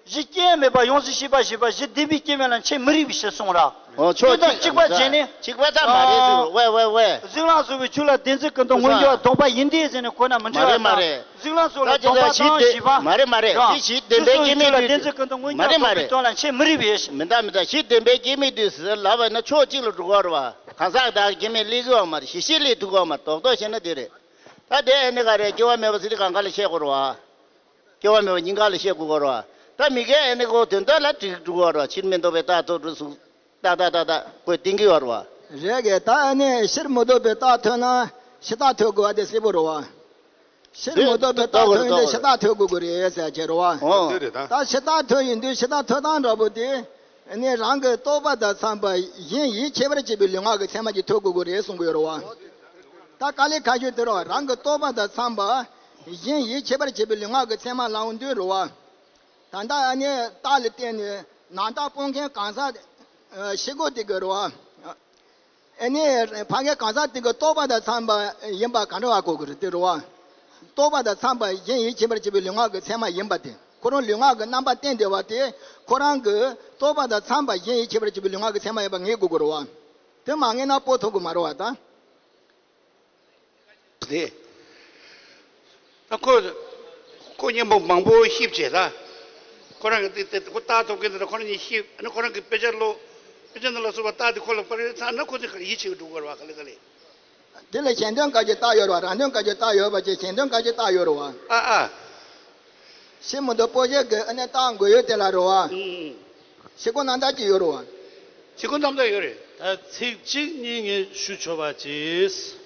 གཞི་སྐྱེ་བ་མེད་པ་ཡོངས་སུ་ཤེས་པ་ཞེས་པ་གཞི་བདེན་པའི་སྐྱེ་མེད་ལ་འཆད་མི་རིགས་པའི་ཕྱིར་གསུངས་ར། འོ་ཆོག་དེ་དང་གཅིག་པ་བྱས་ནས། གཅིག་པ་ད་མ་རེད་ཟེར། ཝེ་ཝེ་ཝེ། གཟུགས་ལ་སོགས་པའི་ཆོས་ལ་བདེན་འཛིན་ཀུན་བཏུས་མངོན་གྱུར་བ་ལྡོག་པ་ཡིན་ཏེ་ཟེར་ནས་གོ་ན་མི་འགྲིག་པ་དང་། མ་རེད་མ་རེད། གཟུགས་ལ་སོགས་ལ་ད་ལྡོག་པ་དང་ཞེས་པ། མ་རེད་མ་རེད། དེ་གཞི་བདེན་པའི་སྐྱེ་མེད་དུས་སུ། མ་རེད་མ་རེད། དེ་གཞི་བདེན་པའི་སྐྱེ་མེད་དུས་སུ་ལྡོག་པའི་དོན་ལ་འཆད་མི་རིགས་པའི། མི་འདྲ་མི་འདྲ། གཞི་བདེན་པའི་སྐྱེ་མེད་དུས་སུ་ལབ་པ་ན་ཕྱོགས་གཅིག་ལ་འགྲོ་གི་རེད་བ། གང་ཟག་དག་སྐྱེ་མེད་སླེབས་ཀྱི་ཡོད་མ་རེད། གཞི་ཤེས་སླེབས་ཐུབ་ཀྱི་ཡོད་མ་རེད། རྡོག་རྡོག་བཤད་ན་དེ་རེད། ད་དེ་ཨ་ནི་ག་རེད། སྐྱེ་བ་མེད་པ་ཟེར་དུས་གང་ག་ལ་བཤད་དགོས་རེད་བ། སྐྱེ་བ་མེད་པ་སྙིང་ག་ལ་བཤད་དགོས་ཀྱི་རེད་བ། ད་མི་སྐད་ཨ་ནི་ཁོ་དོན་དག་ལ་འགྲིག་འགྲོ་གི་རེད་བ། ཕྱིར་མི་ལྡོག་པའི་རྟགས་ཐོབ་འགྲོ་ཟུག་ཏག་ཏག་ཏག་ཏག་ཁོས་བསྟན་གྱི་ཡོད་རེད་བ། རེད་གི། ད་ཨ་ནི་ཕྱིར་མི་ལྡོག་པའི་རྟགས་ཐོན་ན་ཕྱི་རྟགས་ཐོན་དགོས་པ་དེ་གསལ་པོ་རེད་བ། ཕྱིར་མི་ལྡོག་པའི་རྟགས་ཐོན་ཡིན་དུས་ཕྱི་རྟགས་ཐོན་དགོས་ཀྱི་རེད་ཟེར་བྱས་རེད་བ། འོ། དེ་རེད་ད། ད་ཕྱི་རྟགས་ཐོན་ཡིན་དུས་ཕྱི་རྟགས་ཐོན་སྟངས་འདྲ་པོ་དེ་ཨ་ནི་རང་གི་རྟོག་པ་དང་འཚམས་པ་གཞན་ཡིད་ཆེས་པར་བྱེད་པའི་ལུས་ངག་གི་མཚན་མ་གྱིས་ཐོབ་དགོས་ཀྱི་རེད་གསུང་གི་ཡོད་རེད་བ། ད་དཀའ་ལས་ཁག་ཤོས་དེ་རེད་བ། རང་གི་རྟོག་པ་དང་འཚམས་པ་གཞན་ཡིད་ཆེས་པར་བྱེད་པའི་ལུས་ངག་གི་མཚན་མ་ལབ་འོང་དུས་རེད་བ། ད་ལྟ་ཨ་ནི་རྟགས་ལ་བརྟེན་ནས་ནང་རྟགས་སྤོང་མཁན་གང་ཟག་ཨ་ཤེས་དགོས་དེ་གི་རེད་བ། ཨ་ནི་ཕ་གིའི་གང་ཟག་དེ་གི་རྟོག་པ་དང་འཚམས་པ་ཡིན་པ་ག་འདྲ་བ་གོ་དགོས་རེད་དེ་རེད་བ། རྟོག་པ་དང་འཚམས་པ་གཞན་ཡིད་ཆེས་པར་བྱེད་པའི་ལུས་ངག་གི་མཚན་མ་ཡིན་པ་དེ། ཁོ་རང་ལུས་ངག་གི་རྣམ་པ་བསྟན་བསྡད་པ་དེ་ཁོ་རང་གི་རྟོག་པ་དང་འཚམས་པ་གཞན་ཡིད་ཆེས་པར་བྱེད་པའི་ལུས་ངག་གི་མཚན་མ་ཡིན་པ་ངེས་དགོས་ཀྱི་རེད་བ། དེ་མ་ངེས་ན་སྤོ་ཐུབ་ཀྱི་མ་རེད་བ་ད། རེད། ད་ཁོ་ཁོ་མཉམ་པོ་མང་པོ་ཤེས་བྱས་ད། ཁོ་རང་གི་དེ་དེ་ཁོ་རྟགས་ཐོབ་མཁན་དེ་ལ་ཁོ་རང་གཉིས་ཤེས། ཨ་ནི་ཁོ་རང་གི་དཔེ་ཆ་ཀློག་དཔེ་ཆ་ནང་ལ་སོགས་པ་རྟགས་དེ་ཁོ་ལ་པར་ཚང་ན་ཁོ་ཚོས་ཡིད་ཆེས་ཀྱི་འགྲོ་གི་རེད་བ། ག་ལེ་ག་ལེ། དེ་ལ་གཞན་དོན་ག་གྱི་རྟགས་ཡོད་རེད་བ། རང་དོན་ག་གྱི་རྟགས་ཡོད་པ་བྱས་གཞན་དོན་ག་གྱི་རྟགས་ཡོད་རེད་བ། ཨ་ཨ། ཕྱིར་མི་ལྡོག་པོ་ཞིག་གི་ཨ་ནི་རྟགས་འགོད་ཡུལ་དེ་ལ་རེད་བ། ཨུམ། ཤེས་དགོས་རྣམ་དག་ཅིག་ཡོད་རེད་བ། ཤེས་དགོས་རྣམ་དག་ཡོད་རེད། ད་ཚིག་གཅིག་གཉིས་ངས་ཞུ་ཆོག་པ་བྱས།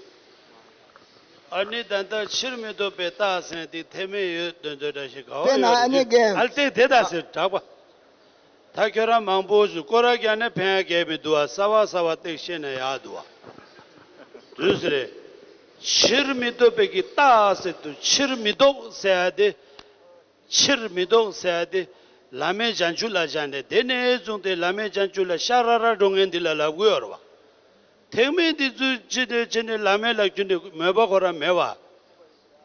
ཨ་ནི་ད་ལྟ་ཕྱིར་མི་ལྡོག་པའི་རྟགས་ཟེར་དེ་ཐེ་མེད་ཡོད་དོན་དོན་འདྲ་ཞིག་ག་བ་དཔེར་ན་ཡོད་ཨ་ནི་རེད། གན། ཨ་ལྟས་དེ་ད་ཟེར་དྲག་པ། ད་ཁྱོད་རང་མང་པོ་ཞིག་སྐོར་ར་རྒྱག་ནས་ཕན་ཡ་གལ་མི་འདུག་བ། གསར་བ་གསར་བ་ཏིག་བཤད་ན་ཡག་འདུག་བ། དུས་རེད། ཕྱིར་མི་ལྡོག་པའི་གི་རྟགས་ཟེར་དུས་ཕྱིར་མི་ལྡོག་ཟེར་ཡ་དེ། ཕྱིར་མི་ལྡོག་ཟེར་ཡ་དེ། བླ་མེད་བྱང་ཆུབ་ལ་བཞག་ནས་དེ་ནས་བཟུང་སྟེ་བླ་མེད་བྱང་ཆུབ་ལ་ཤ་ར་ར་འགྲོ་མཁན་འདི་ལ་ལབ་དགོས་ཡོད་རེད་བ། ཐེག་དམན་འདི་ཚོས་ཅི་ནས་ཅི་ནས་བླ་མེད་ལ་ཁྱོན་ནས་མོས་པ་ཁོ་རང་མེད་བ།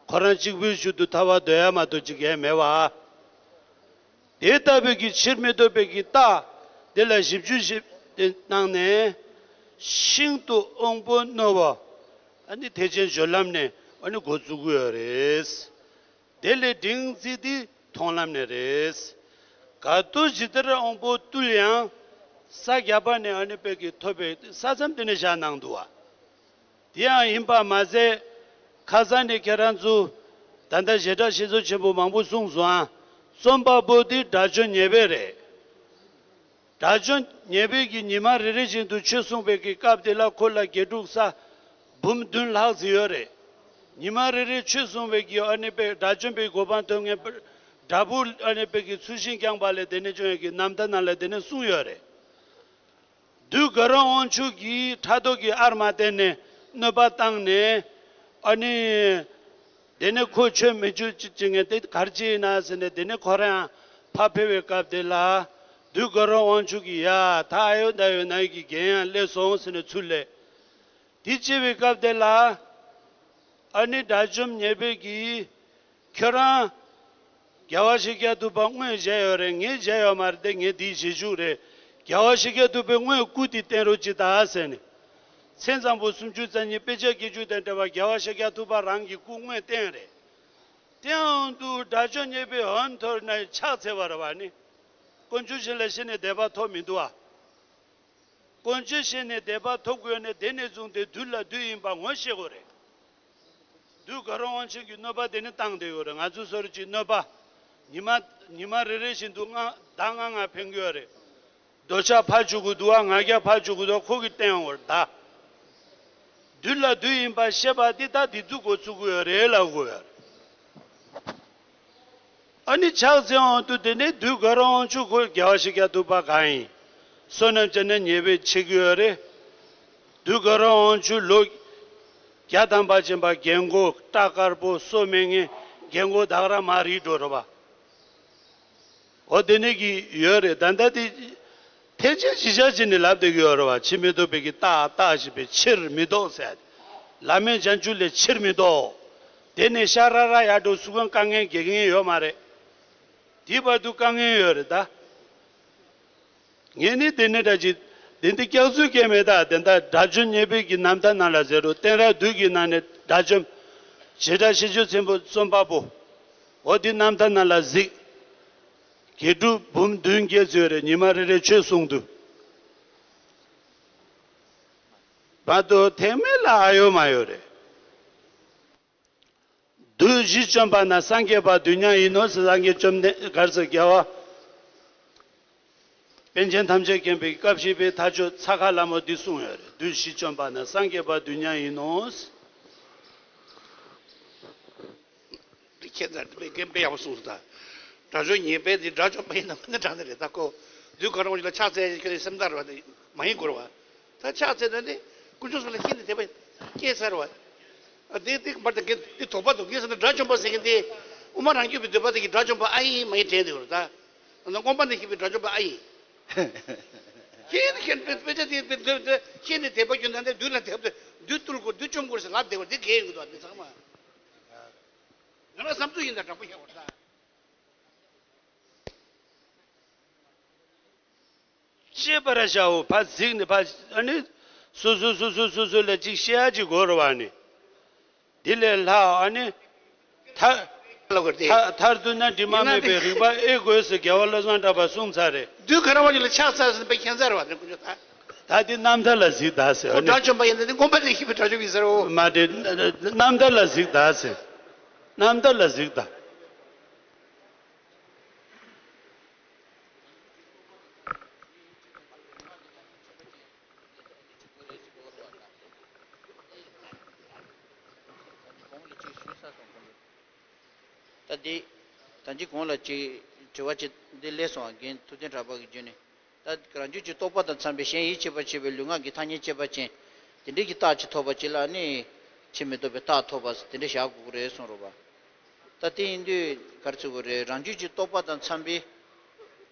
ཁོ་རང་གཅིག་པུའི་ཞུ་དུ་ཐར་པ་འདོད་ཡ་མ་གཏོགས་ཅིག་ཡས་མེད་བ། དེ་ལྟ་བུའི་གི་ཕྱིར་མི་ལྡོག་པའི་གི་རྟགས་དེ་ལ་ཞིབ་འཇུག་ཞིབ་གནང་ནས། ཤིན་ཏུ་དབང་པོ་རྣོ་བོ། ཨ་ནི་ཐེག་ཆེན་སྦྱོར་ལམ་ནས་ཨ་ནི་འགོ་བཙུགས་ཀྱི་ཡོད་རེད། དེ་ལས་འབྲིང་ཚིག་དེ་མཐོང་ལམ་ནས་རེད། ག་ཏོ་ཇི་ལྟར་དབང་པོ་རྟུལ་ཡང་། ས་བརྒྱ་པ་ནས་ཨ་ནི་དཔེ་གི་ཐོབ་པའི་ས་མཚམས་དེ་ནས་བཞག་གནང་འདུག་བ། དེ་ཡང་ཡིན་པ་མ་ཟད། ཁ་སང་ནས་ཁྱེད་རང་ཚོ་ད་ལྟ་བྱེ་བྲག་ཤེས་ཚོལ་ཆེན་པོ་མང་པོ་གསུངས་སོང་ཨ། རྩོམ་པ་པོ་དེ་དགྲ་བཅོམ་ཉེ་སྦས་རེད། དགྲ་བཅོམ་ཉེ་སྦས་ཀྱིས་ཉི་མ་རེ་རེ་བཞིན་དུ་ཆོས་གསུངས་པའི་གི་སྐབས་དེ་ལ་ཁོ་ལ་དགེ་ཕྲུག་ས་འབུམ་བདུན་ལྷག་ཙམ་ཡོད་རེད། ཉི་མ་རེ་རེ་ཆོས་གསུངས་པའི་གི་ཨ་ནི་དཔེ་དགྲ་བཅོམ་པའི་གོ་འཕང་ཐོབ་མཁན་དཔེ་དགྲ་བོ་ཨ་ནི་དཔེ་གི་ཚུལ་ཤིང་རྐྱང་པ་ལས་དེ་ནས་བྱུང་བའི་གི་རྣམ་ཐར་ནང་ལ་དེ་ནས་གསུངས་ཡོད་རེད། བདུད་དགའ་རབ་དབང་ཕྱུག་གིས་ཕྲག་དོག་གི་ཨར་མ་བསྟན་ནས་གནོད་པ་བཏང་ནས། ཨ་ནི། དེ་ནས་ཁོ་ཆོས་མི་འཇུག་ཅིག་བྱེད་མཁན་དེ་ག་རེ་བྱས་ཡིན་ན་ཟེར་ནས་དེ་ནས་ཁོ་རང་ཕར་ཕེབས་པའི་སྐབས་དེ་ལ། བདུད་དགའ་རབ་དབང་ཕྱུག་གིས་ཡ་ད་ཨ་ཡོ་ད་ཡོ་ན་ཡི་གི་རྒན་ཡང་སླེབས་སོང་ཟེར་ནས་ཚུར་སླེབས། དེ་བྱས་པའི་སྐབས་དེ་ལ། ཨ་ནི་དགྲ་བཅོམ་ཉེ་སྦས་ཀྱིས། ཁྱོད་རང་། རྒྱལ་བ་ཤཱཀྱ་ཐུབ་པ་དངོས་མཇལ་ཡོད་རེད། ངས་མཇལ་ཡོད་མ་རེད་དེ། ངས་འདིའི་རྗེས་འཇུག་རེད། རྒྱལ་བ་ཤཱཀྱ་ཐུབ་པའི་དངོས་སྐུ་དེ་བསྟན་རོགས་གྱིས་ད་ཟེར་ནས། མཚན་བཟང་པོ་སུམ་ཅུ་རྩ་གཉིས་དཔེ་ཆ་བརྒྱད་ཅུ་དང་འབྲེལ་བ་རྒྱལ་བ་ཤཱཀྱ་ཐུབ་པ་རང་གི་སྐུ་དངོས་བསྟན་རེད། དེའང་དུ་དགྲ་བཅོམ་ཉེ་སྦས་འོན་ཐོར་ན་ཕྱག་འཚལ་བ་རེད་བ་ནི། དཀོན་མཆོག་གཞན་ལ་ཤི་ནས་བདེ་བ་ཐོབ་མི་འདུག་བ། དཀོན་མཆོག་ཤེས་ནས་དད་པ་ཐོབ་དགོས་ནས་དེ་ནས་བཟུང་སྟེ་བདུད་ལ་བདུད་ཡིན་པ་ངོ་ཤེས་དགོས་རེད། བདུད་དགའ་རབ་དབང་ཕྱུག་གིས་གནོད་པ་དེ་ནི་བཏང་བསྡད་ཡོད་རེད། ང་ཚོ་སོར་གྱི་གནོད་པ། ཉི་མ་ཉི་མ་རེ་རེ་བཞིན་དུ་ལྔ་ཟླ་ལྔ་ལྔ་འཕེན་གྱི་ཡོད་རེད། འདོད་ཆགས་ཕར་བཅུག་གི་འདུག་བ། ང་རྒྱལ་ཕར་བཅུག་གི་འདུག་བ། ཁོ་གིས་བསྟན་ཡོང་བར་གདའ། བདུད་ལ་བདུད་ཡིན་པ་ཤེས་པ་འདི་ད་འདི་ཚོ་འགོ་ཚུགས་ཀྱི་ཡོད་རེད་ལབ་དགོས་ཡོད་རེད། ཨ་ནི་ཕྱག་འཚལ་འོང་དུས་དེ་ནས་བདུད་དགའ་རབ་དབང་ཕྱུག་ཁོ་རྒྱལ་བ་ཤཱཀྱ་ཐུབ་པ་གང་ཡིན། བསོད་ནམས་ཅན་ནི་ཉེས་པའི་ཆེ་གི་ཡོད་རེད། བདུད་དགའ་རབ་དབང་ཕྱུག་ལོ་བརྒྱ་ཐམ་པ་ཕྱིན་པ་རྒན་གོག་སྐྲ་དཀར་པོ་སོ་མེད་མཁན་རྒན་གོག་དག་ར་མ་རིག་འགྲོ་རེད་པ། འོ་དེ་ནས་ཀྱི་ཡོད་རེད། ད་ལྟ་དེ་ཐེག་ཆེན་གཞི་བཞག་བྱས་ནས་ལབ་བསྡད་ཀྱི་ཡོད་རེད་བ། ཕྱིར་མི་ལྡོག་པའི་གི་རྟགས་རྟགས་ཞེས་པའི་ཕྱིར་མི་ལྡོག་ཟེར། བླ་མེད་བྱང་ཆུབ་ལས་ཕྱིར་མི་ལྡོག་དེ་ནས་ཤ་ར་ར་ཡར་འགྲོ་སུ་གང་དཀའ་ངལ་འགེལ་མཁན་ཡོད་མ་རེད། དེའི་བར་དུ་དཀའ་ངལ་ཡོད་རེད་ད། ངས་ནི་དེ་ནས་འདྲ་ཅིག་དེ་འདི་སྐྱག་རྫུན་སྐད་མེད་ད། དེ་འདྲ་དགྲ་བཅོམ་མཉེས་པའི་གི་རྣམ་ཐར་ནང་ལ་ཟེར་རོ། བསྟན་རབ་བདུད་ཀྱི་ནང་ནས་དགྲ་བཅོམ། བྱེ་བྲག་ཤེས་བྱ་ཆེན་པོ་རྩོམ་པ་པོ། འོ་དེ་རྣམ་ཐར་ནང་ལ་གཟིགས། དགེ་སྒྲུབ་འབུམ་བདུན་བརྒྱད་ཚོད་རེད། ཉི་མ་རེ་རེ་ཆོས་གསུང་དུས། བར་དུ་ཐེག་དམན་ལ་ཨ་ཡོད་མ་ཡོད་རེད། བདུད་བཞི་བཅོམ་པ་ན་སངས་རྒྱས་པ་དུས་མཉམ་ཡིན་ནོ་ཟེར། སངས་རྒྱས་བཅོམ་ལྡན་ག་རེ་ཟེར། རྒྱལ་བ་པཎ་ཆེན་ཐམས་ཅད་མཁྱེན་པའི་སྐབས་བཞི་པའི་མཐའ་སྤྱོད་ཚ་ཁ་ལ་མོ་འདི་གསུངས་ཡོད་རེད། བདུད་བཞི་བཅོམ་པ་ན་སངས་རྒྱས་པ་དུས་མཉམ་ཡིན་ནོ། འདི་ཁྱེད་ཚར་དེ་དཔེ་དཔེ་ཡག་པོ་གསུངས་སོང་ད། དགྲ་བཅོམ་ཉེས་པའི་འདི་དགྲ་བཅོམ་པ་ཡིན་ནམ་མིན་ན་དྲང་ནི་རེད་ད་ཁོ། བདུད་དགའ་རབ་དབང་ཕྱུག་ལ་ཕྱག་འཚལ་ཁྱོད་ཀྱི་སེམས་ཐག་རེད་བ། དེ་མ་ཡིན་དགོས་རེད་བ། ད་ཕྱག་འཚལ་ད་ནི་དཀོན་མཆོག་གསུམ་ལ་ཤེས་ནས་དད་པ་སྐྱེས་ཚར་བ། ཨ་དེ་དེ་མར་དེ་དེ་དོགས་པ་འདུག་ངས་ཟེར་ན་དགྲ་བཅོམ་པ་ཟེར་མཁན་དེ་དབུ་མ་རང་རྒྱུད་པའི་འདོད་པ་དེ་གི་དགྲ་བཅོམ་པ་ཨ་ཡིན་མ་ཡིན་དྲན་འདུག་རེད་ད། ཨ་ནི་མངོན་པ་ནས་ཤེས་པའི་དགྲ་བཅོམ་པ་ཨ་ཡིན། ཤེས་ནས་ཤེས་དཔེ་དཔེ་ཆ་དེ་དེ་དེ་དེ་ཤེས་ནས་དད་པ་སྐྱོན་ད་ནི་བདུད་ལ་དད་པ་བདུད་བཏུལ་དགོས་བདུད་བཅོམ་དགོས་ཟེར་ལབ་བསྡད་པ་དེ་གལ་ཡོང་གི་འདུག་དེ་ཚང་མ། ང་རང་བསམ་ཚུལ་ཡིན་ད་དྲང་པོ་བཤད་པ་རེད་ད། ཤེས་པར་བྱའོ། ཕར་གཟིགས་ནས་ཕར་ཨ་ནི་སོ་སོ་སོ་སོ་སོ་སོ་ལ་ཅིག་བཤད་ཡ་ཅིག་དགོས་རེད་བ་ནི། འདི་ལས་ལྷག་ཨ་ནི་ཐར་ལ་དགོས་ཏེ། ཐར་ཐར་ཐུབ་ན་དྲི་མ་ཡིན་ན་མེད་པའི་དེ་རིག་པ་ཨེ་དགོས་ཟེར་རྒྱལ་བ་བློ་བཟང་གྲགས་པ་གསུངས་ཚར་རེད། བདུད་དགའ་རབ་དབང་ཕྱུག་ལ་ཕྱག་འཚལ་ཟེར་ནས་དཔེ་མཁྱེན་ཚར་བ་དེ་ཀུན་སྤྱོད་ད། ད་འདི་རྣམ་ཐར་ལ་གཟིགས་ད་ཟེར་ཨ་ཁོ་ནི། དགྲ་བཅོམ་པ་ཡིན་ན་འདི་མངོན་པ་ནས་ཤེས་པའི་དགྲ་བཅོམ་ཡིན་ཟེར་རོ། མ་དེ་རྣམ་ཐར་ལ་གཟིགས་ད་ཟེར། རྣམ་ཐར་ལ་གཟིགས་ད། ད་འདི། ད་འདི་གོང་ལ་ཅིག་དྲི་བ་ཅིག་འདི་སླེབས་སོང་བ། རྒན་ཐུབ་བསྟན་གྲགས་པ་གི་བརྒྱུད་ནས། ད་རང་རྒྱུད་ཀྱི་རྟོགས་པ་དང་འཚམས་པའི་གཞན་ཡིད་ཆེས་པར་བྱེད་པའི་ལུས་ངག་གི་ཐ་སྙད་བཅད་པ་ཅན། དེ་འདྲའི་གི་རྟགས་ཅིག་ཐོབ་པ་ཅིག་ལ་ནི། ཕྱིར་མི་ལྡོག་པའི་རྟགས་ཐོབ་པ་དེ་འདྲ་བཞག་དགོས་ཀྱི་རེད་གསུངས་རོགས་པ། ད་དེ་ཡིན་དུས་ག་རེ་ཟེར་དགོས་རེད། རང་རྒྱུད་ཀྱི་རྟོགས་པ་དང་འཚམས་པའི་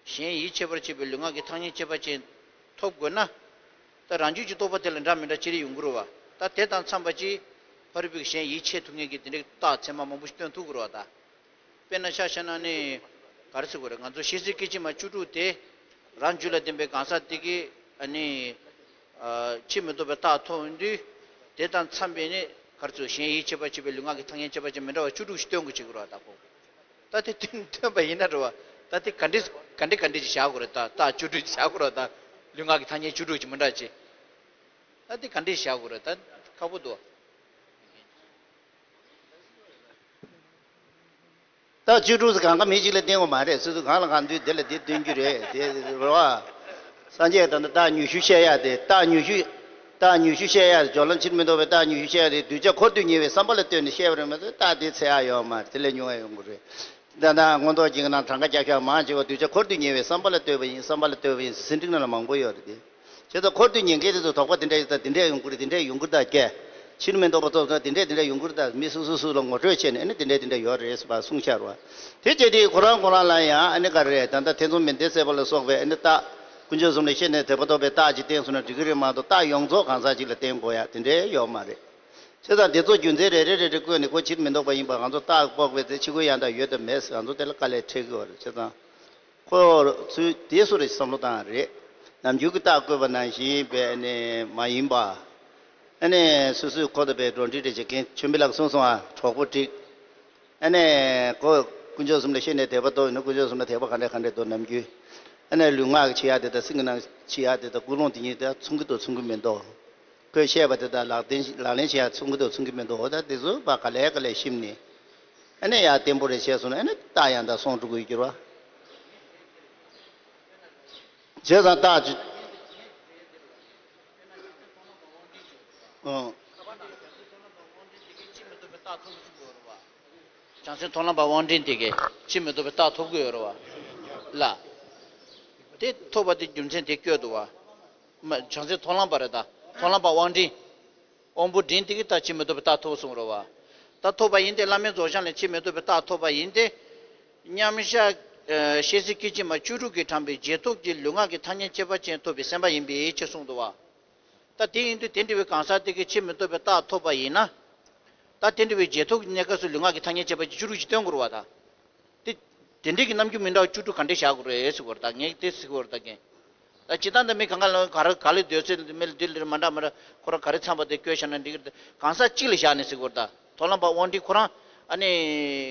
གཞན་ཡིད་ཆེས་པར་བྱེད་པའི་ལུས་ངག་གི་ཐ་སྙད་བཅད་པ་ཅན་ཐོབ་དགོས་ན། ད་རང་རྒྱུད་ཀྱི་རྟོགས་པ་དེ་ལ་འདྲ་མི་འདྲ་ཅི་རིགས་ཡོང་གི་རེད་བ། ད་དེ་དང་འཚམས་པ་ཅིག་ཕ་རོལ་པོའི་གཞན་ཡིད་ཆེས་ཐུབ་མཁན་གྱི་དེ་འདྲའི་རྟགས་མཚན་མ་མང་པོ་ཞིག་སྟོན་ཐུབ་ཀྱི་རེད་བ་ད། དཔེར་ན་ཆ་བཞག་ན་ནི། ག་རེ་ཟེར་དགོས་རེད། ང་ཚོ་ཤེས་ཚད་སྐད་ཅིག་མ་བཅུ་དྲུག་དེ། རང་རྒྱུད་ལ་ལྡན་པའི་གང་ཟག་དེ་གིས་ཨ་ནི། ཕྱིར་མི་ལྡོག་པའི་རྟགས་ཐོབ་ཡོང་དུས། དེ་དང་འཚམས་པའི་ནི་ག་རེ་ཟེར་གཞན་ཡིད་ཆེས་པར་བྱེད་པའི་ལུས་ངག་གི་ཐ་སྙད་བཅད་པ་ཅན་མི་འདྲ་བ་བཅུ་དྲུག་ཞིག་སྟོན་དགོས་བྱེད་ཀྱི་རེད་བ་ད་ཁོ། ད་དེ་སྟོན་སྟོན་པ་ཡིན་ན་རེད་བ། ད་དེ་ག་འདྲས་ག་འདྲས་ག་འདྲས་ཅིག་བཞག་དགོས་རེད་ད། རྟགས་བཅུ་དྲུག་ཅིག་བཞག་དགོས་རེད་ད། ལུས་ངག་གི་ཐ་སྙད་བཅུ་དྲུག་ཅིག་མི་འདྲ་ཅིག་ད་དེ་ག་འདྲས་བཞག་དགོས་རེད་ད། ཁག་པོ་འདུག་རྟགས་བཅུ་དྲུག་ཟེར་གང་ག་མི་གཅིག་ལ་བསྟན་དགོས་མ་རེད། སོ་སོ་གང་ལ་གང་འདུལ་དེ་ལ་དེ་སྟོན་རྒྱུ་རེད་དེ་རེད་བ། སངས་རྒྱས་ད་ལྟ་རྟགས་ཉི་ཤུ་བཤད་ཡ་དེ་རྟགས་ཉི་ཤུ། རྟགས་ཉི་ཤུ་བཤད་ཡ་དེ་སྦྱོར་ལམ་ཕྱིར་མི་ལྡོག་པའི་རྟགས་ཉི་ཤུ་བཤད་ཡ་དེ་གདུལ་བྱ་འཁོར་དུས་ཉེ་བའི་བསམ་པ་ལ་ལྟོས་ནས་བཤད་པ་རེད་མ་གཏོགས་རྟགས་དེ་ཚད་ཡ་ཡོད་མ་རེད། དེ་ལས་ཉུང་བ་ཡོང་གི་རེད། ད་ལྟ་མངོན་རྟོགས་ཀྱི་ནང་གྲངས་ཀ་བརྒྱ་ཤོག་མང་ཆེ་བ་གདུལ་བྱ་འཁོར་དུས་ཉེ་བའི་བསམ་པ་ལ་ལྟོས་པ་ཡིན། བསམ་པ་ལ་ལྟོས་པ་ཡིན་ཟེར་ཟིན་བྲིས་ནང་ལ་མང་པོ་ཡོད་རེད་དེ། བྱས་ཙང་འཁོར་དུས་ཉེན་ཁའི་དུས་སུ་དོགས་པ་དེ་འདྲ་ཡོད་ཙང་དེ་འདྲ་ཡོང་གི་རེད། དེ་འདྲ་ཡོང་གི་རེད་ད་སྐྱེ། ཕྱིར་མི་ལྡོག་པ་ཐོབ་ཙང་དེ་འདྲ་དེ་འདྲ་ཡོང་གི་རེད་ད་མི་སུ་སུ་སུ་ལ་ངོ་སྤྲོད་བྱས་ནས་ཨ་ནི་དེ་འདྲ་དེ་འདྲ་ཡོད་རེད་ཟེར་བ་གསུངས་ཤར་བ། དེ་བྱས་དུས་ཁོ་རང་ཁོ་རང་ལ་ཡང་ཨ་ནི་ག་རེ་རེད། ད་ལྟ་ཐེ་ཚོམ་མེད་འདི་གསལ་པོ་ལ་སོགས་པའི་ཨ་ནི་རྟགས་དཀོན་མཆོག་གསུམ་ལ་ཤེས་ནས་དད་པ་ཐོབ་པའི་རྟགས་ཅིག་བསྟན་སོང་ན་འགྲིག་གི་རེད་མ་གཏོགས་རྟགས་ཡོངས་རྫོགས་གང་ཟག་ཅིག་ལ་བསྟན་དགོས་ཡ་དེ་འདྲ་ཡོད་མ་རེད། བྱས་ཙང་དེ་ཚོ་རྒྱུ་མཚན་རེ་རེ་རེ་རེ་བཀོད་ནས་ཁོ་ཕྱིར་མི་ལྡོག་པ་ཡིན་པ་ང་ཚོ་རྟགས་དཔོག་པའི་ཚེ་ཕྱི་རྒོལ་ཡང་དག་ཡོད་དམ་མེད་ཟེར་ང་ཚོ་དེ་ལ་དཀའ་ལས་འཕྲད་ཀྱི་ཡོད་རེད། བྱས་ཙང་། ཁོ་ཚོས་དེ་སུ་རེ་བསམ་བློ་བཏང་རེད། ནམ་རྒྱུན་གྱི་རྟགས་བཀོད་པ་ནང་བཞིན་པའི་ནི་མ་ཡིན་པ། ཨ་ནི་སོ་སོའི་ཁོ་དང་པའི་འགྲོ་འདྲི་རེ་བྱེད་མཁན་ཆོས་འཕེལ་ལགས་གསུངས་སོང་ཨ་གྲོགས་པོ་འགྲིག་ཨ་ནི་ཁོ་དཀོན་མཆོག་གསུམ་ལ་ཤེས་ནས་དད་པ་གཏོང་ཡིན་ན་དཀོན་མཆོག་གསུམ་ལ་དད་པ་ག་འདྲ་ག་འདྲ་འདུག་ནམ་རྒྱུན། ཨ་ནི་ལུས་ངག་གི་བྱེད་ཡ་དེ་དང་སེམས་ཀྱི་ནང་བྱེད་ཡ་དེ་དང་ཀུན་སློང་དེ་གཉིས་དེ་མཚུངས་ཀྱི་འདུག་མཚུངས་ཀྱི་མི་འདུག་ཁོས་བཤད་པ་དེ་དང་ལག་ལེན་ལག་ལེན་བྱེད་ཡ་མཚུངས་ཀྱི་འདུག་མཚུངས་ཀྱི་མི་འདུག་ད་དེ་ཚོ་ཕར་ག་ལེ་ག་ལེ་ཞིབ་ནས། ཨ་ནི་ཡ་བརྟན་པོ་རེ་བྱས་སོང་ན་ཨ་ནི་རྟགས་ཡང་དག་སོང་འགྲོ་གི་ཡོད་ཀྱི་རེད་བ། བྱས་ཙང་རྟགས་ཅི། ཨང་། བྱང་སེམས་མཐོང་ལམ་པ་དབང་འབྲིང་དེ་གས་ཕྱིར་མི་ལྡོག་པའི་རྟགས་ཐོབ་ཀྱི་ཡོད་རེད་བ། ལ། དེ་ཐོབ་པ་དེ་རྒྱུ་མཚན་དེ་བཀོད་འདུག་བ། མ་བྱང་སེམས་མཐོང་ལམ་པ་རེད་ད། མཐོང་ལམ་པ་དབང་འབྲིང་། དབང་པོ་འབྲིང་དེ་གས་ད་ཕྱིར་མི་ལྡོག་པའི་རྟགས་ཐོབ་གསུངས་རེད་བ། ད་ཐོབ་པ་ཡིན་ཏེ་བླ་མའི་རྫོགས་བྱང་ལས་ཕྱིར་མི་ལྡོག་པའི་རྟགས་ཐོབ་པ་ཡིན་ཏེ། མཉམ་གཞག་ཨ་ཤེས་བྱའི་སྐད་ཅིག་མ་བཅུ་དྲུག་གིས་དྲངས་པའི་རྗེས་ཐོབ་ཀྱི་ལུས་ངག་གི་ཐ་སྙད་ཁྱད་པར་ཅན་ཐོབ་པའི་སེམས་པ་ཡིན་པའི་ཕྱིར་གསུངས་འདུག་བ། ད་དེ་ཡིན་དུས་དེ་འདྲ་བའི་གང་ཟག་དེ་གིས་ཕྱིར་མི་ལྡོག་པའི་རྟགས་ཐོབ་པ་ཡིན་ན། ད་དེ་འདྲ་བའི་རྗེས་ཐོབ་ཀྱི་གནས་སྐབས་སུ་ལུས་ངག་གི་ཐ་སྙད་ཁྱད་པར་ཅན་བཅུ་དྲུག་ཅིག་སྟོན་དགོས་རེད་བ་ད། དེ། དེ་འདྲའི་གི་རྣམ་འགྱུར་མི་འདྲ་བ་བཅུ་དྲུག་ག་འདྲས་བཞག་དགོས་རེད་ཟེར་དགོས་རེད་ད། ངས་དེ་ཟེར་དགོས་རེད་ད་ཀྱེ། ད་སྤྱིར་བཏང་ད་མི་གང་ག་ལ་ག་རེ་ག་ལེ་འདོད་ཚེ་མི་ལ་འདི་ལ་མ་འདྲ་མ་འདྲ་ཁོ་རང་ག་རེ་འཚམས་པ་དེ་བཀོད་བཞག་ན་འགྲིག་གི་རེད་ད། གང་ཟག་གཅིག་ལ་བཞག་ནས་ཟེར་དགོས་རེད་ད། མཐོང་ལམ་པ་དབང་འབྲིང་ཁོ་རང་ཨ་ནི་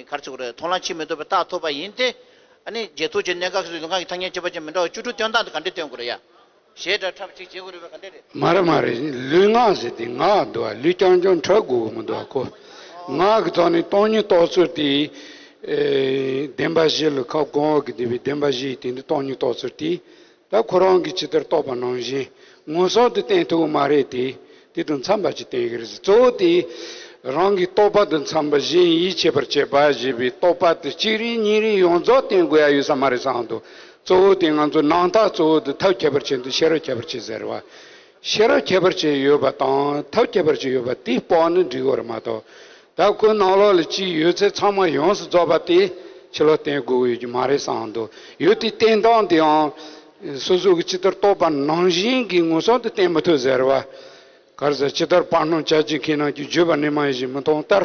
ག་རེ་ཟེར་དགོས་རེད། མཐོང་ལམ་ཕྱིར་མི་ལྡོག་པའི་རྟགས་ཐོབ་པ་ཡིན་ཏེ། ཨ་ནི་རྗེས་ཐོབ་ཀྱི་གནས་སྐབས་སུ་ལུས་ངག་གི་ཐ་སྙད་ཁྱད་པར་ཅན་མི་འདྲ་བ་བཅུ་དྲུག་སྟོན་སྟངས་དེ་ག་འདྲས་སྟོན་དགོས་རེད་ཡ། ཞེས་སྒྲ་འཁྲབ་ཅིག་བྱེད་དགོས་རེད་པས་ག་འདྲས་རེད། མ་རེད་མ་རེད། ལུས་ངག་ཟེར་དེ་ངག་འདུག་བ། ལུས་རྐྱང་རྐྱང་འཁྲབ་དགོས་ཀྱི་མི་འདུག་བ་ཁོ། ངག་གི་ཐོག་ནས་སྟོང་ཉིད་རྟོགས་ཚུལ་དེ། ཨེ། བདེན་པ་བཞི་ལ་ཁ་སྐོང་བ་གི་བསྡུས་པའི་བདེན་པ་བཞི་ཡི་སྟེང་དུ་སྟོང་ཉིད་རྟོགས་ཚུལ་དེ། ད་ཁོ་རང་གིས་ཇི་ལྟར་རྟོགས་པ་ནང་བཞིན་མངོན་སུམ་དུ་བསྟན་ཐུབ་ཀྱི་མ་རེད་དེ། དེ་དང་འཚམས་པ་ཅིག་བསྟན་གྱི་རེད་ཟེར། གཙོ་བོ་དེ། རང་གི་རྟོག་པ་དང་འཚམས་པ་གཞན་ཡིད་ཆེས་པར་བྱེད་པ་ཞེས་པའི་རྟོག་པ་དེ་གཅིག་རེ་གཉིས་རེ་ཡོངས་རྫོགས་བསྟན་དགོས་ཡ་ཡོད་ས་མ་རེད་བསམ་འདུག་གཙོ་བོ་དེ་ང་ཚོ་ནང་རྟགས་གཙོ་བོ་དེ་ཐབས་ཁྱད་པར་ཅན་དང་ཤེས་རབ་ཁྱད་པར་ཅན་ཟེར་བ། ཤེས་རབ་ཁྱད་པར་ཅན་ཡོད་པ་དང་ཐབས་ཁྱད་པར་ཅན་ཡོད་པ་དེ་དཔོག་ན་འགྲིག་གི་རེད་མ་གཏོགས། ད་ཁོའི་ནང་ལོགས་ལ་ཅི་ཡོད་ཚད་ཚང་མ་ཡོངས་སུ་རྫོགས་པ་དེ་ཕྱི་ལོགས་བསྟན་དགོས་ཀྱི་ཡོད་ཀྱི་མ་རེད་བསམ་འདུག་ཡོད་དེ་བསྟན་སྟངས་དེའང་སོ་སོ་གི་ཇི་ལྟར་རྟོགས་པ་ནང་བཞིན་གྱི་མངོན་སུམ་དུ་བསྟན་མི་ཐུབ་ཟེར་བ། ག་རེ་ཟེར། ཇི་ལྟར་བར་སྣང་བྱ་བྱེད་མཁས་རྣམས་ཀྱིས། བརྗོད་པ་ནི་མ་ཡིན་ཞིང་མི་མཐོང་ལྟར།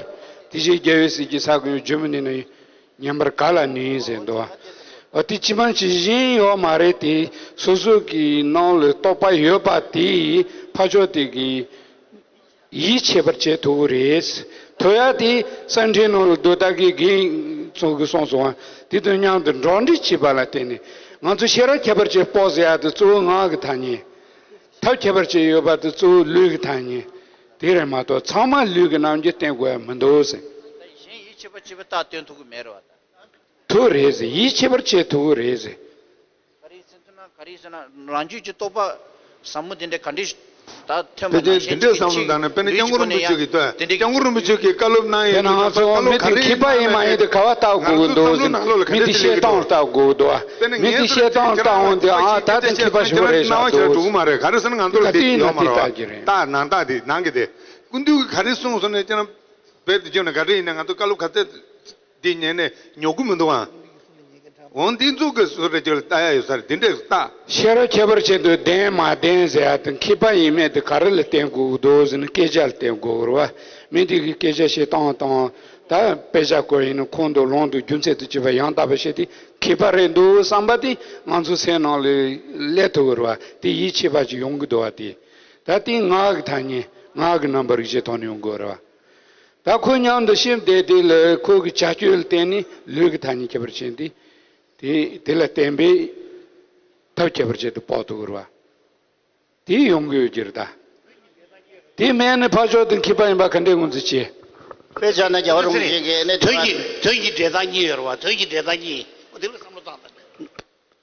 དེ་བཞིན་རྒྱལ་བའི་སྲས་ཀྱིས། ས་གང་ཡང་བརྗོད་མི་ནུས་ན། ཉན་པར་ག་ལ་ནུས་ཟེར་འདུག་བ། འོ་དེ་ཇི་མ་ཇི་བཞིན་ཡོད་མ་རེད་དེ། སོ་སོ་གི་ནང་ལ་རྟོག་པ་ཡོད་པ་དེ་ཕར་ཕྱོགས་དེ་གི་ཡིད་ཆེས་པར་བྱེད་ཐུབ་ཀྱི་རེད། ཐུབ་ཡ་དེ་གསང་འཕྲིན་ནང་ལ་རྡོ་ཏ་གི་རྒན་ཚོ་གིས་གསུངས་སོང་བ། དེ་དང་མཉམ་དུ་འགྲོགས་འདྲིས་བྱེད་པ་ལ་བརྟེན་ནས་ང་ཚོ་ཤེས་རབ་ཁྱད་པར་ཅན་དཔོག་ཟེར་ཡ་དེ་གཙོ་བོ་ངག་གི་ཐ་སྙད། ཐབས་ཁྱད་པར་ཅན་ཡོད་པ་དེ་གཙོ་བོ་ལུས་ཀྱི་ཐ་སྙད། དེ་རེད་མ་གཏོགས་ཚང་མ་ལུས་ཀྱི་རྣམ་འགྱུར་བསྟན་དགོས་ཡ་མི་འདུག་ཟེར། གཞན་ཡིད་ཆེས་པར་བྱེད་པའི་རྟགས་སྟོན་ཐུབ་ཀྱི་མེད་རེད་བ་ད། ཐུབ་རེད་ཟེར། ཡིད་ཆེས་པར་བྱེད་ཐུབ་ཀྱི་རེད་ཟེར། ག་རེ་ཟེར་ན་ག་རེ་ཟེར་ན་རང་རྒྱུད་ཀྱི་རྟོག་པ་ཟབ་མོ་དེ་འདྲ་ག་འདྲས་ད་ཐོན་པ་དེ་ནང་བཞིན་འདི་འདྲས་བསམ་བློ་བཏང་ན་དཔེར་ན་སྐྱབས་མགོན་རིན་པོ་ཆེ་གིས་ལྟོས། སྐྱབས་མགོན་རིན་པོ་ཆེ་གིས་བཀའ་སློབ་གནང་ཡས་དེ་ང་ཚོ་བཀའ་སློབ་མི་ག་དེ་རེ་མཁས་པ་ཡིན་མ་ཡིན་དེ་ག་བ་བལྟ་དགོས་ཀྱི་འདུག་མི་དེ་བཤད་སྟངས་བལྟ་དགོས་ཀྱི་འདུག་མི་དེ་བཤད་སྟངས་བལྟ་འོང་དེ་ཨ་ད་དེ་མཁས་པ་ཞིག་རེད་ཤག་འདུག་མ་རེད། ག་རེ་ཟེར་ན་ང་ཚོ་ལ་དེ་ཡོད་མ་རེད་བ། ད་ནང་རྟགས་དེ་ནང་གི་དེ་སྐུ་མདུན་གྱིས་ག་རེ་གསུངས་སོང་ནས་ཅི་ན་བེད་དུ་བཅོལ་ན་ག་རེ་ཡིན་ན་ང་ཚོ་བཀའ་སློབ་ག་ཚད་འདི་ཉན་ནས་ཉོ་གི་མི་འདུག་ཨ། འོང་འདི་ཚོ་གི་སུ་རེ་ཅིག་ལ་ལྟ་ཡ་ཡོད་ས་རེད། འདི་འདྲས་ལྟ། ཤེས་རབ་ཁྱད་པར་ཅན་དུ་ལྡན་མ་ལྡན་ཟེར་ཡ་དང་མཁས་པ་ཡིན་མེད་དེ་ག་རེ་ལ་བརྟེན་དགོས་ཀྱི་འདུག་ཟེར་ན་སྐད་ཆ་ལ་བརྟེན་དགོས་ཀྱི་རེད་བ། མི་འདི་གི་སྐད་ཆ་བཤད་སྟངས་དང་ད་དཔེ་ཆ་བཀོད་ཡིན་ན་ཁོང་དུ་ལོང་དུ་རྒྱུ་མཚན་དུ་བྱས་པ་ཡང་དག་པ་བཤད་དེ་མཁས་པ་རེད་འདུག་བསམ་པ་དེ་ང་ཚོ་སེམས་ནང་ལ་སླེབས་ཐུབ་ཀྱི་རེད་བ། དེ་ཡིད་ཆེས་པ་ཅིག་ཡོང་གི་འདུག་བ། དེ་ད་དེ་ངག་གི་ཐ་སྙད་ངག་གི་རྣམ་པར་རིག་བྱེད་ཐོག་ནས་ཡོང་དགོས་རེད་བ། ད་ཁོ་མཉམ་དུ་ཤེས་བསྡད་དེ་ལ་ཁོ་གི་བྱ་སྤྱོད་ལ་བརྟེན་ནས་ལུས་ཀྱི་ཐ་སྙད་ཁྱད་པར་ཅན་དེ། དེ་དེ་ལ་བརྟེན་པའི་ཐབས་ཁྱད་པར་ཅན་དུ་དཔོག་ཐུབ་ཀྱི་རེད་བ། དེ་ཡོང་གི་ཡོད་ཀྱི་རེད་ད། དེ་མེད་ན་ཕར་ཕྱོགས་དེ་མཁས་པ་ཡིན་པ་ག་འདྲས་ངོས་འཛིན་བྱེད། དཔེ་བཞག་ན་རྒྱལ་བ་རིན་པོ་ཆེ་གིས་ཨ་ནི་དོན་གྱི་དོན་གྱི་འབྲས་རྟགས་གཉིས་ཡོད་རེད་བ། དོན་གྱི་འབྲས་རྟགས་གཉིས་འོ་དེ་ལ་བསམ་བློ་བཏང་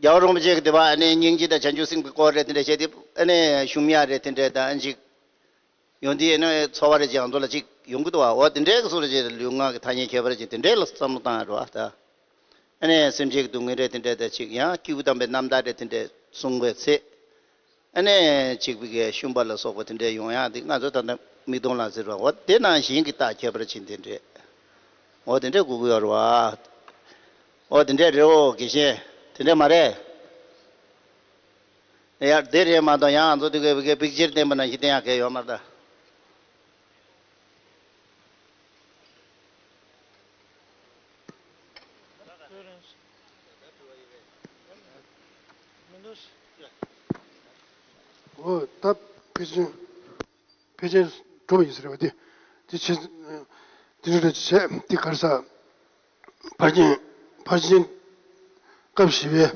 དང་། རྒྱལ་བ་རིན་པོ་ཆེ་གིས་དེ་བ་ཨ་ནི་སྙིང་རྗེ་དང་བྱང་ཆུབ་སེམས་ཀྱི་སྐོར་རེད་དེ་འདྲ་བཤད་དེ་ཨ་ནི་ཤུམ་ཡ་རེད་དེ་འདྲ་དང་ཨ་ཅིག་ཡོང་དུས་ཨ་ནི་ཚོར་བ་རེ་ཅིག་ང་ཚོ་ལ་ཅིག་ཡོང་གི་འདུག་བ། འོ་དེ་འདྲའི་སྐབས་སུ་རེ་ཅིག་ལུས་ངག་གི་ཐ་སྙད་ཁྱད་པར་ཅན་དེ་འདྲའི་ལ་བསམ་བློ་བཏང་ཡ་རེད་བ་ད། ཨ་ནི་སེམས་ཅན་གྱི་སྡུག་བསྔལ་རེ་དེ་འདྲ་དང་ཅིག་ཡང་སྐྱེས་བུ་དམ་པའི་རྣམ་ཐར་རེ་དེ་འདྲ་གསུང་བའི་ཚེ། ཨ་ནི་ཅིག་པའི་གི་ཤུམ་པ་ལ་སོགས་པ་དེ་འདྲ་ཡོང་ཡ་དེ་ང་ཚོ་ད་ལྟ་མིག་མཐོང་ལ་ཟེར་བ་འོ་དེ་ནང་བཞིན་གྱི་རྟགས་ཁྱད་པར་ཅན་དེ་འདྲ། འོ་དེ་འདྲ་དགོས་ཀྱི་ཡོད་རེད་བ། འོ་དེ་འདྲ་རེད། འོ་དགེ་བཤེས་དེ་འདྲ་མ་རེད། ཡ་དེ་རེད་མ་གཏོགས་ཡང་ང་ཚོ་དེ་གའི་བི་གའི་པིག་ཅར་བསྟན་པ་ནང་བཞིན་བསྟན་ཡག་གལ་ཡོད་མ་རེད་ད། འོ་ད་ཕལ་ཆེར་ཕལ་ཆེར་གྲུབ་པ་ཡིན་ས་རེད་བ། དེ་དེ་ཆེ་དེ་འདྲ་བྱས་དེ་ག་རེ་ཟ། ཕར་ཕྱིན་ཕར་ཕྱིན་སྐབས་བཞི་པའི་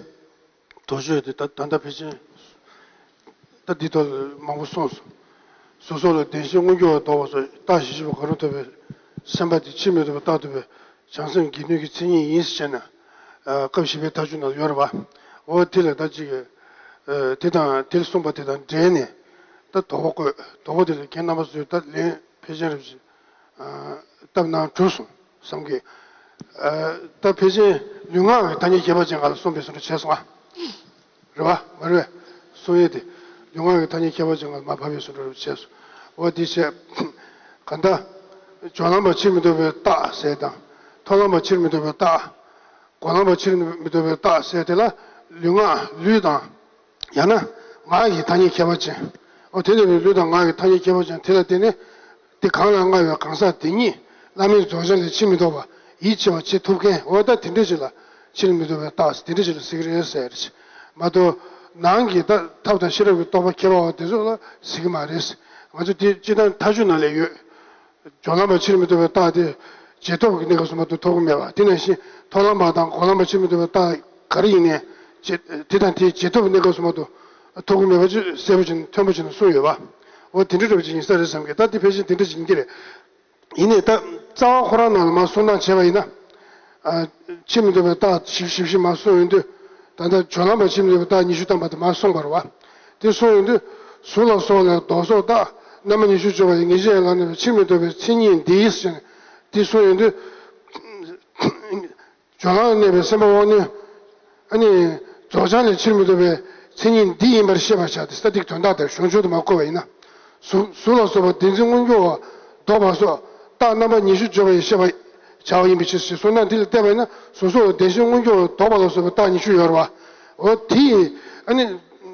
དོ་ཤོས་དེ་ད་ད་ལྟ་ཕལ་ཆེར་ད་འདི་ཐོག་ལ་མང་པོ་གསུངས་སོང་། གཟུགས་སོགས་ལ་བདེན་ཞེན་མངོན་གྱུར་བ་ལྡོག་པ་སོགས་རྟགས་བཞི་བཞི་པོ་གང་རུང་ཐོབ་པའི་སེམས་པ་དེ་ཕྱིར་མི་ལྡོག་པའི་རྟགས་ཐོབ་པའི་བྱང་སེམས་དགེ་འདུན་གྱི་མཚན་ཉིད་ཡིན་ཞེས་ན། ཨ། སྐབས་བཞི་པའི་མཐའ་མཇུག་ནང་ཡོད་རེད་བ། འོ་དེ་ལ་ད་ཅིག་ཨ། དེ་དང་དེར་གསུངས་པ་དེ་དང་འབྲེལ་ནས་ད་དོགས་པ་བཀོད། དོགས་པ་དེ་ལ་ཁྱེད་རྣམ་པ་ཚོས་ད་ལན་ཕལ་ཆེར་རེ་བཞིན་ཨ། བཏབ་གནང་གྲུབ་སོང་བསམ་གི། ཨ། ད་ཕལ་ཆེར་ལུས་ངག་གི་ཐ་སྙད་ཁྱད་པར་ཅན་སྒང་ལ་གསུངས་པའི་བཟོ་འདྲ་བྱས་སོང་ཨ། རེད་བ། མ་རེད་བས། གསུང་ཡས་དེ་ལུས་ངག་གི་ཐ་སྙད་ཁྱད་པར་ཅན་སྒང་ལ་མར་བབས་པའི་བཟོ་འདྲ་བྱས་སོང་། འོ་དེ་བྱས། གང་ལྟར་སྦྱོར་ལམ་པ་ཕྱིར་མི་ལྡོག་པའི་རྟགས་ཟེར་དང་། མཐོང་ལམ་པ་ཕྱིར་མི་ལྡོག་པའི་རྟགས། སྒོམ་ལམ་པ་ཕྱིར་མི་ལྡོག་པའི་རྟགས་ཟེར་དེ་ལ་ལུས་ངག་ལུས་དང་། ཡང་ན་ངག་གི་ཐ་སྙད་ཁྱད་པར་ཅན། འོ་དེ་ལྟ་བུའི་ལུས་དང་ངག་གི་ཐ་སྙད་ཁྱད་པར་ཅན་དེ་ལ་བརྟེན་ནས། དེ་གང་ལ་མངའ་བའི་གང་ཟག་དེ་ཉིད་བླ་མེད་རྫོགས་བྱང་ལས་ཕྱིར་མི་ལྡོག་པ་ཡིད་ཆེས་པ་བྱེད་ཐུབ་མཁན། འོ་ད་དེ་འདྲ་ཞིག་ལ་ཕྱིར་མི་ལྡོག་པའི་རྟགས་དེ་འདྲ་ཞིག་ལ་ཟེར་གྱི་རེད་ཟེར། མ་གཏོགས་ནང་གི་ད་ཐབས་དང་ཤེས་རབ་ཀྱི་རྟོགས་པ་ཁྱད་པར་བ་དེ་ཚོ་ལ་ཟེར་གྱི་མ་རེད། ང་ཚོ་དེ་སྤྱིར་བཏང་མཐའ་དཔྱོད་ནང་ལ་ཡོད། སྦྱོར་ལམ་པ་ཕྱིར་མི་ལྡོག་པའི་རྟགས་དེ་རྗེས་ཐོབ་ཀྱི་གནས་སྐབས་སུ་མ་གཏོགས་ཐོབ་ཀྱི་མེད་པ། དེ་ནང་བཞིན་མཐོང་ལམ་པ་དང་སྒོམ་ལམ་པ་ཕྱིར་མི་ལྡོག་པའི་རྟགས་ག་རེ་ཡིན་ནའི་རྗེས་དེ་དང་དེའི་རྗེས་ཐོབ་ཀྱི་གནས་སྐབས་སུ་མ་གཏོགས་ཐོབ་ཀྱི་མེད་པ་ཅིག་གསལ་པོ་བྱས་ནས་མཐོན་པོ་བྱས་ནས་གསུངས་ཡོད་པ། འོ་དེ་འདྲ་འདྲ་བ་ཅིག་ཡིན་ས་རེད་བསམ་གི། ད་དེ་ཕལ་ཆེར་དེ་འདྲ་ཅིག་ཡིན་གྱི་རེད། ཡིན་ནའི་ད་རྩ་བ་ཁོ་རང་ནང་ལ་མར་གསུང་སྟངས་བྱས་པ་ཡིན་ན། ཨ། ཕྱིར་མི་ལྡོག་པའི་རྟགས་བཞི་བཞི་བཞི་མར་གསུངས་ཡོང་དུས། ད་ལྟ་སྦྱོར་ལམ་པ་ཕྱིར་མི་ལྡོག་པའི་རྟགས་ཉི་ཤུ་ཐམ་པ་དེ་མར་གསུངས་པ་རེད་བ། དེ་གསུངས་ཡོང་དུས། གཟུགས་ལ་སོགས་ལ་ལྡོག་སོགས་རྟགས་རྣམ་པ་ཉི་ཤུ་སྦྱོར་བ་ཡི་ངེས་ཅན་ཡན་ལག་གནས་པའི་ཕྱིར་མི་ལྡོག་པའི་མཚན་ཉིད་འདི་ཟེར་ནས་དེ་གསུངས་ཡོང་དུས། སྦྱོར་ལམ་ལ་གནས་པའི་སེམས་པ་དབང་རྣོན། ཨ་ནི། རྫོགས་བྱང་ལས་ཕྱིར་མི་ལྡོག་པའི་མཚན་ཉིད་འདི་ཡིན་པར་ཤེས་པར་བྱ་སྟེ། ས་ཏིག་དོན་དག་དེར་གཞུང་ཆུང་དུ་མ་བཀོད་པ་ཡིན་ན། གཟུགས་གཟུགས་ལ་སོགས་པ་བདེན་འཛིན་མངོན་གྱུར་བ་ལྡོག་པ་སོགས་རྟགས་རྣམ་པ་ཉི་ཤུ་སྦྱོར་བ་ཡི་ཤེས་པར་བྱ་བ་ཡིན་པའི་ཕྱིར་ཞེས་གསུངས་ན། འདི་ལ་བལྟས་པ་ཡིན་ན་གཟུགས་སོགས་ལ་བདེན་ཞེན་མངོན་གྱུར་བ་ལྡོག་པ་ལ་སོགས་པའི་རྟགས་ཉི་ཤུ་ཡོད་རེད་བ། འོ་དེ་ཡིས་ཨ་ནི་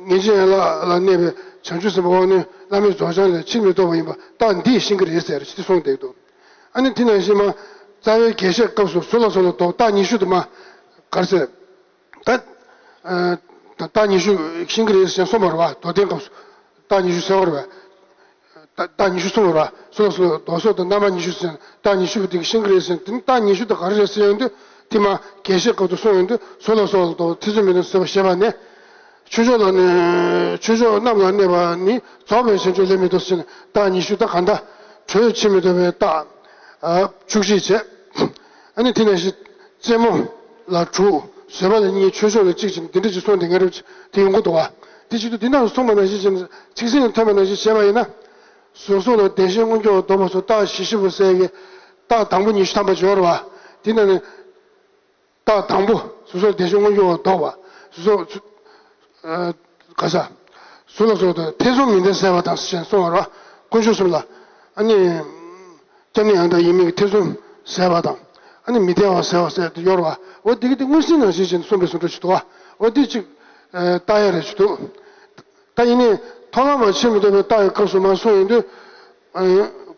ངེས་ཅན་ཡན་ལག་ལ་གནས་པའི་བྱང་ཆུབ་སེམས་དཔའ་དབང་རྣོན་བླ་མེད་རྫོགས་བྱང་ལས་ཕྱིར་མི་ལྡོག་པ་ཡིན་པ་རྟགས་འདིས་ཤེས་ཀྱི་རེད་ཟེར་ཞེས་གསུངས་བསྡད་འདུག་ཨ་ནི་དེ་ནང་བཞིན་མ། རྩ་བའི་རྒྱས་བཤད་སྐབས་སུ་གཟུགས་ལ་སོགས་ལ་ལྡོག་རྟགས་ཉི་ཤུ་དུ་མ། ག་རེ་ཟེར། ད། ཨ། ད་རྟགས་ཉི་ཤུ་ཤེས་ཀྱི་རེད་ཟེར་གསུངས་པ་རེད་བ། མདོར་བསྟན་སྐབས་སུ་རྟགས་ཉི་ཤུ་ཟེར་བ་རེད་བ། རྟགས་རྟགས་ཉི་ཤུ་གསུངས་པ་རེད་བ། གཟུགས་ལ་སོགས་ལ་ལྡོག་སོགས་དང་རྣམ་པ་ཉི་ཤུ་ཟེར་ན་རྟགས་ཉི་ཤུ་གི་སྟེང་ཤེས་ཀྱི་རེད་ཟེར་ན། དེ་ནི་རྟགས་ཉི་ཤུ་དེ་ག་རེ་རེད་ཟེར་ཡོང་དུས། དེ་མ་རྒྱས་བཤད་སྐབས་སུ་གསུངས་ཡོང་དུས་གཟུགས་ལ་སོགས་ལ་ལྡོག་ཐེ་ཚོམ་མེད་དུ་སེམས་པ་ཞེས་པ་ནས། ཆོས་མཆོག་ལ་གནས། ཆོས་མཆོག་རྣམས་ལ་གནས་པ་ནི་རྫོགས་པའི་བྱང་ཆུབ་ལས་མི་ལྡོག་ཟེར་ན་རྟགས་ཉི་ཤུ། ད་གང་ལྟར་དྲོད་ཕྱིར་མི་ལྡོག་པའི་རྟགས། ཨ། བཅུ་གཅིག་བྱས། ཨ་ནི་དེ་ནང་བཞིན་རྩེད་མོ་ལ་དྲུག་བཟོད་པ་ལ་གཉིས། ཆོས་མཆོག་ལ་གཅིག་བྱས་ནས་འདི་འདྲ་ཅིག་གསུངས་བསྡད་མཁན་རེད་དེ་ཡོང་གི་འདུག་བ། དེ་བྱེད་དུས་འདི་ནང་གསུངས་པ་ནང་བཞིན་བྱས་ནས་ཚིག་ཟིན་ལ་ཐོན་པ་ནང་བཞིན་བྱས་པ་ཡིན་ན། གཟུགས་སོགས་ལ་བདེན་ཞེན་མངོན་གྱུར་བ་ལྡོག་པ་སོགས་རྟགས་བཞི་བཞི་པོ་ཟེར་གྱི། རྟགས་དང་པོ་ཉི་ཤུ་ཐམ་པ་ཅིག་ཡོད་རེད་བ། དེ་ནང་ནས། རྟགས་དང་པོ་གཟུགས་སོགས་བདེན་ཞེན་མངོན་གྱུར་བ་ལྡོག་པ། གཟུགས་སོགས། ཨ། ག་ས། གཟུགས་ལ་སོགས་དང་ཐེ་ཚོམ་མི་ལྡན་ཟད་པ་དང་ཞེས་གསུངས་པ་རེད་བ། དཀོན་མཆོག་གསུམ་ལ། ཨ་ནི། སྐྱབས་གནས་ཡང་དག་ཡིན་མིན་གྱི་ཐེ་ཚོམ་ཟད་པ་དང་། ཨ་ནི་མི་བདེ་བ་ཟད་པ་ཟེར་དེ་ཡོད་རེད་བ། འོ་དེ་གི་དེ་མངོན་གསལ་ནང་བཞིན་བྱས་ནས་གསུངས་པའི་བཟོ་འདྲ་ཞིག་འདུག་བ། འོ་དེ་གཅིག་ཨ། ལྟ་ཡ་རེ་ཞིག་འདུག་ད་ཡིན་ནའི་མཐོང་ལམ་པ་ཕྱིར་མི་ལྡོག་པའི་རྟགས་ཀྱི་སྐབས་སུ་མར་གསུངས་ཡོང་དུས། ཨ།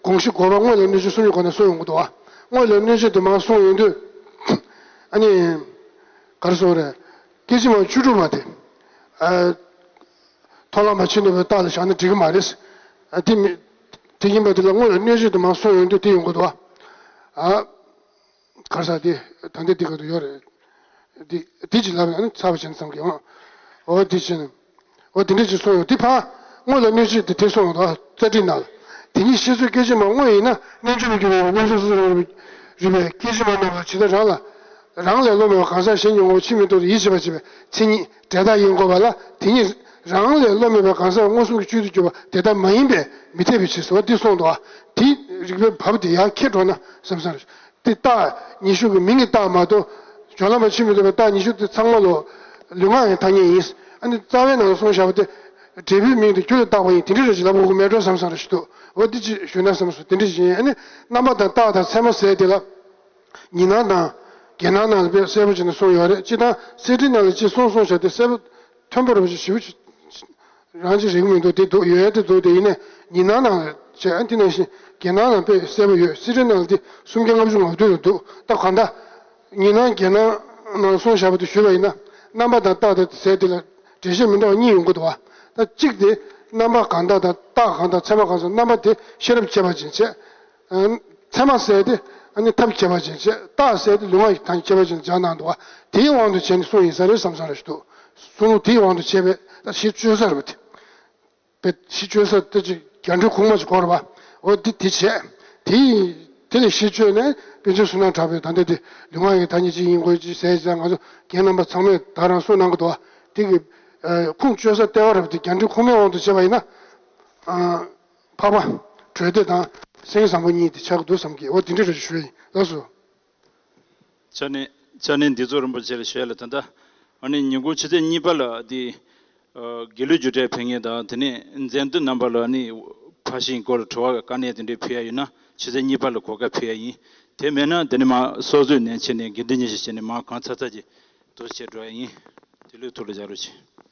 དགོངས་གཞི་དགོས་པ་དངོས་ལ་གནོད་བྱེད་གསུམ་གྱི་སྒོ་ནས་གསུངས་ཡོང་གི་འདུག་བ། དངོས་ལ་གནོད་བྱེད་དུ་མར་གསུངས་ཡོང་དུས། ཨ་ནི། ག་རེ་ཟེར་དགོས་རེད། སྐད་ཅིག་མ་བཅུ་དྲུག་པ་དེ། ཨ། མཐོང་ལམ་པ་ཕྱིར་མི་ལྡོག་པའི་རྟགས་ལ་བཞག་ན་འགྲིག་གི་མ་རེད། ཨ། དེ་མི། དེ་ཡིན་པ་དེ་ལ་དངོས་ལ་གནོད་བྱེད་དུ་མར་གསུངས་ཡོང་དུས་དེ་ཡོང་གི་འདུག་བ། ཨ། ག་རེ་ཟེར་དེ། ད་ལྟ་འདི་ག་དུ་ཡོད་རེད། འདི་འདི་ཅིག་ལབ་ཡང་ཚར་བ་བྱས་ཙམ་གྱི་ཡང་། འོ་འདི་བྱས་ནས། འོ་འདི་འདྲ་ཅིག་གསུངས་ཡོད། འདི་ཕར་དངོས་ལ་གནོད་བྱེད་དེ་དེ་གསུངས་ཡོད་དོ། རྩ་ཁྲིད་ནང་ལ། དེ་ཉིད་ཤེས་ཚོལ་སྐད་ཅིག་མ་དངོས་ཡིན་ན། རྣལ་འབྱོར་མི་འགྱུར་བའི་མངོན་སུམ་སོ་སོར་རིག་པའི་སྐད་ཅིག་མ་རྣམས་ལ་ཇི་ལྟར་རང་ལ། རང་ལས་བློ་མེད་པ་གང་ཟག་གཞན་གྱི་ངོ་བོ་ཕྱིར་མི་ལྡོག་སྟེ་ཡིད་ཆེས་པར་བྱེད་པའི་མཚན་ཉིད་འབྲས་རྟགས་ཡིན་དགོས་པ་ལ། དེ་ཉིད་རང་ལས་བློ་མེད་པའི་གང་ཟག་མངོན་སུམ་གྱི་བཅུད་དུ་གྱུར་པ་དེ་ལྟར་མ་ཡིན་པས་མི་འཐད་པའི་ཕྱིར་ཟེར་བ་འདི་གསུངས་འདུག་བ། དེ་རིགས་པའི་བབ་དེ་ཡར་འཁྱེར་འགྲོ་ན་བསམ་བསམ་རེད། དེ་རྟགས་ཉི་ཤུ་གི་མིང་གི་རྟགས་མ་གཏོགས། སྦྱོར་ལམ་པ་ཕྱིར་མི་ལྡོག་པའི་རྟགས་ཉི་ཤུ་དེ་ཚང་མ་ལོ། ལུས་ངག་གི་ཐ་སྙད་ཡིན། ཨ་ནི་རྩ་བའི་ནང་ལ་གསུངས་བཞག་པ་དེ། འབྲས་བུའི་མིང་དེ་རྒྱུ་ལ་བཏགས་པ་ཡིན། དེ་འདྲ་རེ་ཞིག་ལབ་དགོས་ཀྱི་མེད་འགྲོ་བསམ་བསམ་རེ་ཞིག་འདུག་འོ་འདི་ཅིག་ཞུས་ན་བསམ་སོང་། དེ་འདྲ་ཞིག་ཡིན། ཨ་ནི་རྣམ་པ་དང་རྟགས་དང་མཚན་མ་ཟེར་དེ་ལ། ཉི་སྣང་དང་། རྒྱན་སྣང་ནང་ལ་དཔེ་གསལ་པོ་བྱས་ནས་གསུངས་ཡོད་རེད། སྤྱིར་བཏང་གསེར་ཁྲིའི་ནང་ལ་ཅིག་གསུངས་གསུངས་བཞག་དེ་གསལ་པོ། མཐོན་པོ་རེ་ཞིག་ཞིབ། རང་གཅིག་རིག་མི་འདུག་དེ་འདུག་ཡོད་དེ་འདུག་དེ་ཡིན་ནས་ཉི་སྣང་ནང་བྱས། ཨ། དེ་ནང་བཞིན་རྒྱན་སྣང་ནང་དཔེ་གསལ་པོ་ཡོད། གསེར་ཁྲིའི་ནང་དེ་སུམ་བརྒྱ་ལྔ་བཅུ་ང་བདུན་ལ་འདུག་ད་གང་ལྟར་ཉི་སྣང་རྒྱན་སྣང་ནང་གསུངས་བཞག་པ་དེ་ཞུས་པ་ཡིན་ན། རྣམ་པ་དང་རྟགས་དང་ཟེར་དེ་ལ་འགྲེལ་བཤད་མི་འདྲ་བ་གཉིས་ཡོང་གི་འདུག་བ། ད་གཅིག་དེ་རྣམ་པ་གང་དག་དང་རྟགས་གང་དག་མཚན་མ་གང་ཟག་རྣམ་པ་དེ་ཤེས་རབ་བསྐྱེད་པ་ཅན་བྱས། ཨ། མཚན་མ་ཟེར་དེ། ཨ་ནི་ཐབས་ཁྱད་པར་ཅན་བྱས། རྟགས་གསལ་ཏེ་ལུས་ངག་གི་ཐ་སྙད་ཁྱད་པར་ཅན་སྦྱར་གནང་འདུག་བ། དེའི་དབང་དུ་བྱས་ནས་གསུངས་ཡིན་ས་རེད་བསམ་བསམ་རེ་ཞིག་འདུག། གསུང་ལུགས་དེའི་དབང་དུ་བྱས་པས་ད་གཞི་བཅོལ་ས་རེད་པ་དེ། པས་གཞི་བཅོལ་ས་དེ་ཅིག་རྒྱ་འགྲེལ་ཁུངས་མ་ཅིག་གོ་རེད་པ། འོ་འདི་དེ་བྱས། དེ་ཡིན། དེ་ལས་གཞི་བཅོལ་ནས་པཎ་ཆེན་བསོད་ནམས་གྲགས་པས་ད་ལྟ་དེ་ལུས་ངག་གི་ཐ་སྙད་ཅི་ཡིན་དགོས་ཅི་ཟེར་ཙང་ང་ཚོ་རྒན་རྣམ་པ་ཚང་མས་ད་རང་གསུངས་གནང་གི་འདུག་བ། དེ་གི་ཁུངས་བཅོལ་ས་ལྟེ་བ་རེད་པ་དེ། རྒྱ་འགྲེལ་ཁུངས་མའི་དབང་དུ་བྱས་པ་ཡིན་ན། འཕགས་པ་གྲོལ་སྡེ་དང་སེང་བཟང་པོ་གཉིས་དེ་ཆགས་ཀྱི་འདུག་བསམ་གི། འོ་དེ་འདྲ་རེ་ཞུ་ཡིན། ལགས་སོ། ཕྱག་ནས་ཕྱག་ནས་འདི་ཚོ་རིན་པོ་ཆེ་ལ་ཞུ་ཡ་ལ། ད་ལྟ་ཨ་ནི་ཉིན་གུང་ཕྱི་ཚེས་གཉིས་པ་ལ་དེ་དགེ་ལུགས་རྒྱུགས་སྤྲོད་ཕེབས་མཁན་དང་། དེ་ནས་མཛད་གཙོ་རྣམ་པ་ལ་ཨ་ནི་ཕར་ཕྱིན་སྐོར་དྲི་བ་དཀའ་གནད་དེ་འདྲས་ཕུལ་ཡ་ཡོད་ན་ཕྱི་ཚེས་གཉིས་པ་ལ་གོ་སྐབས་ཕུལ་ཡ་ཡིན། དེ་མེད་ན་དེ་ནས་མར་སོ་སོས་ནས་ཕྱིན་ནས་དགེ་འདུན་ཉི་ཤུ་བྱས་ནས་མར་གང་ཚར་ཚར་གྱི་འདུ་བྱེད་འགྲོ་ཡ་ཡིན། དེ་ལུགས་ཐུགས་ལ་འཇགས་རོགས་གྱིས།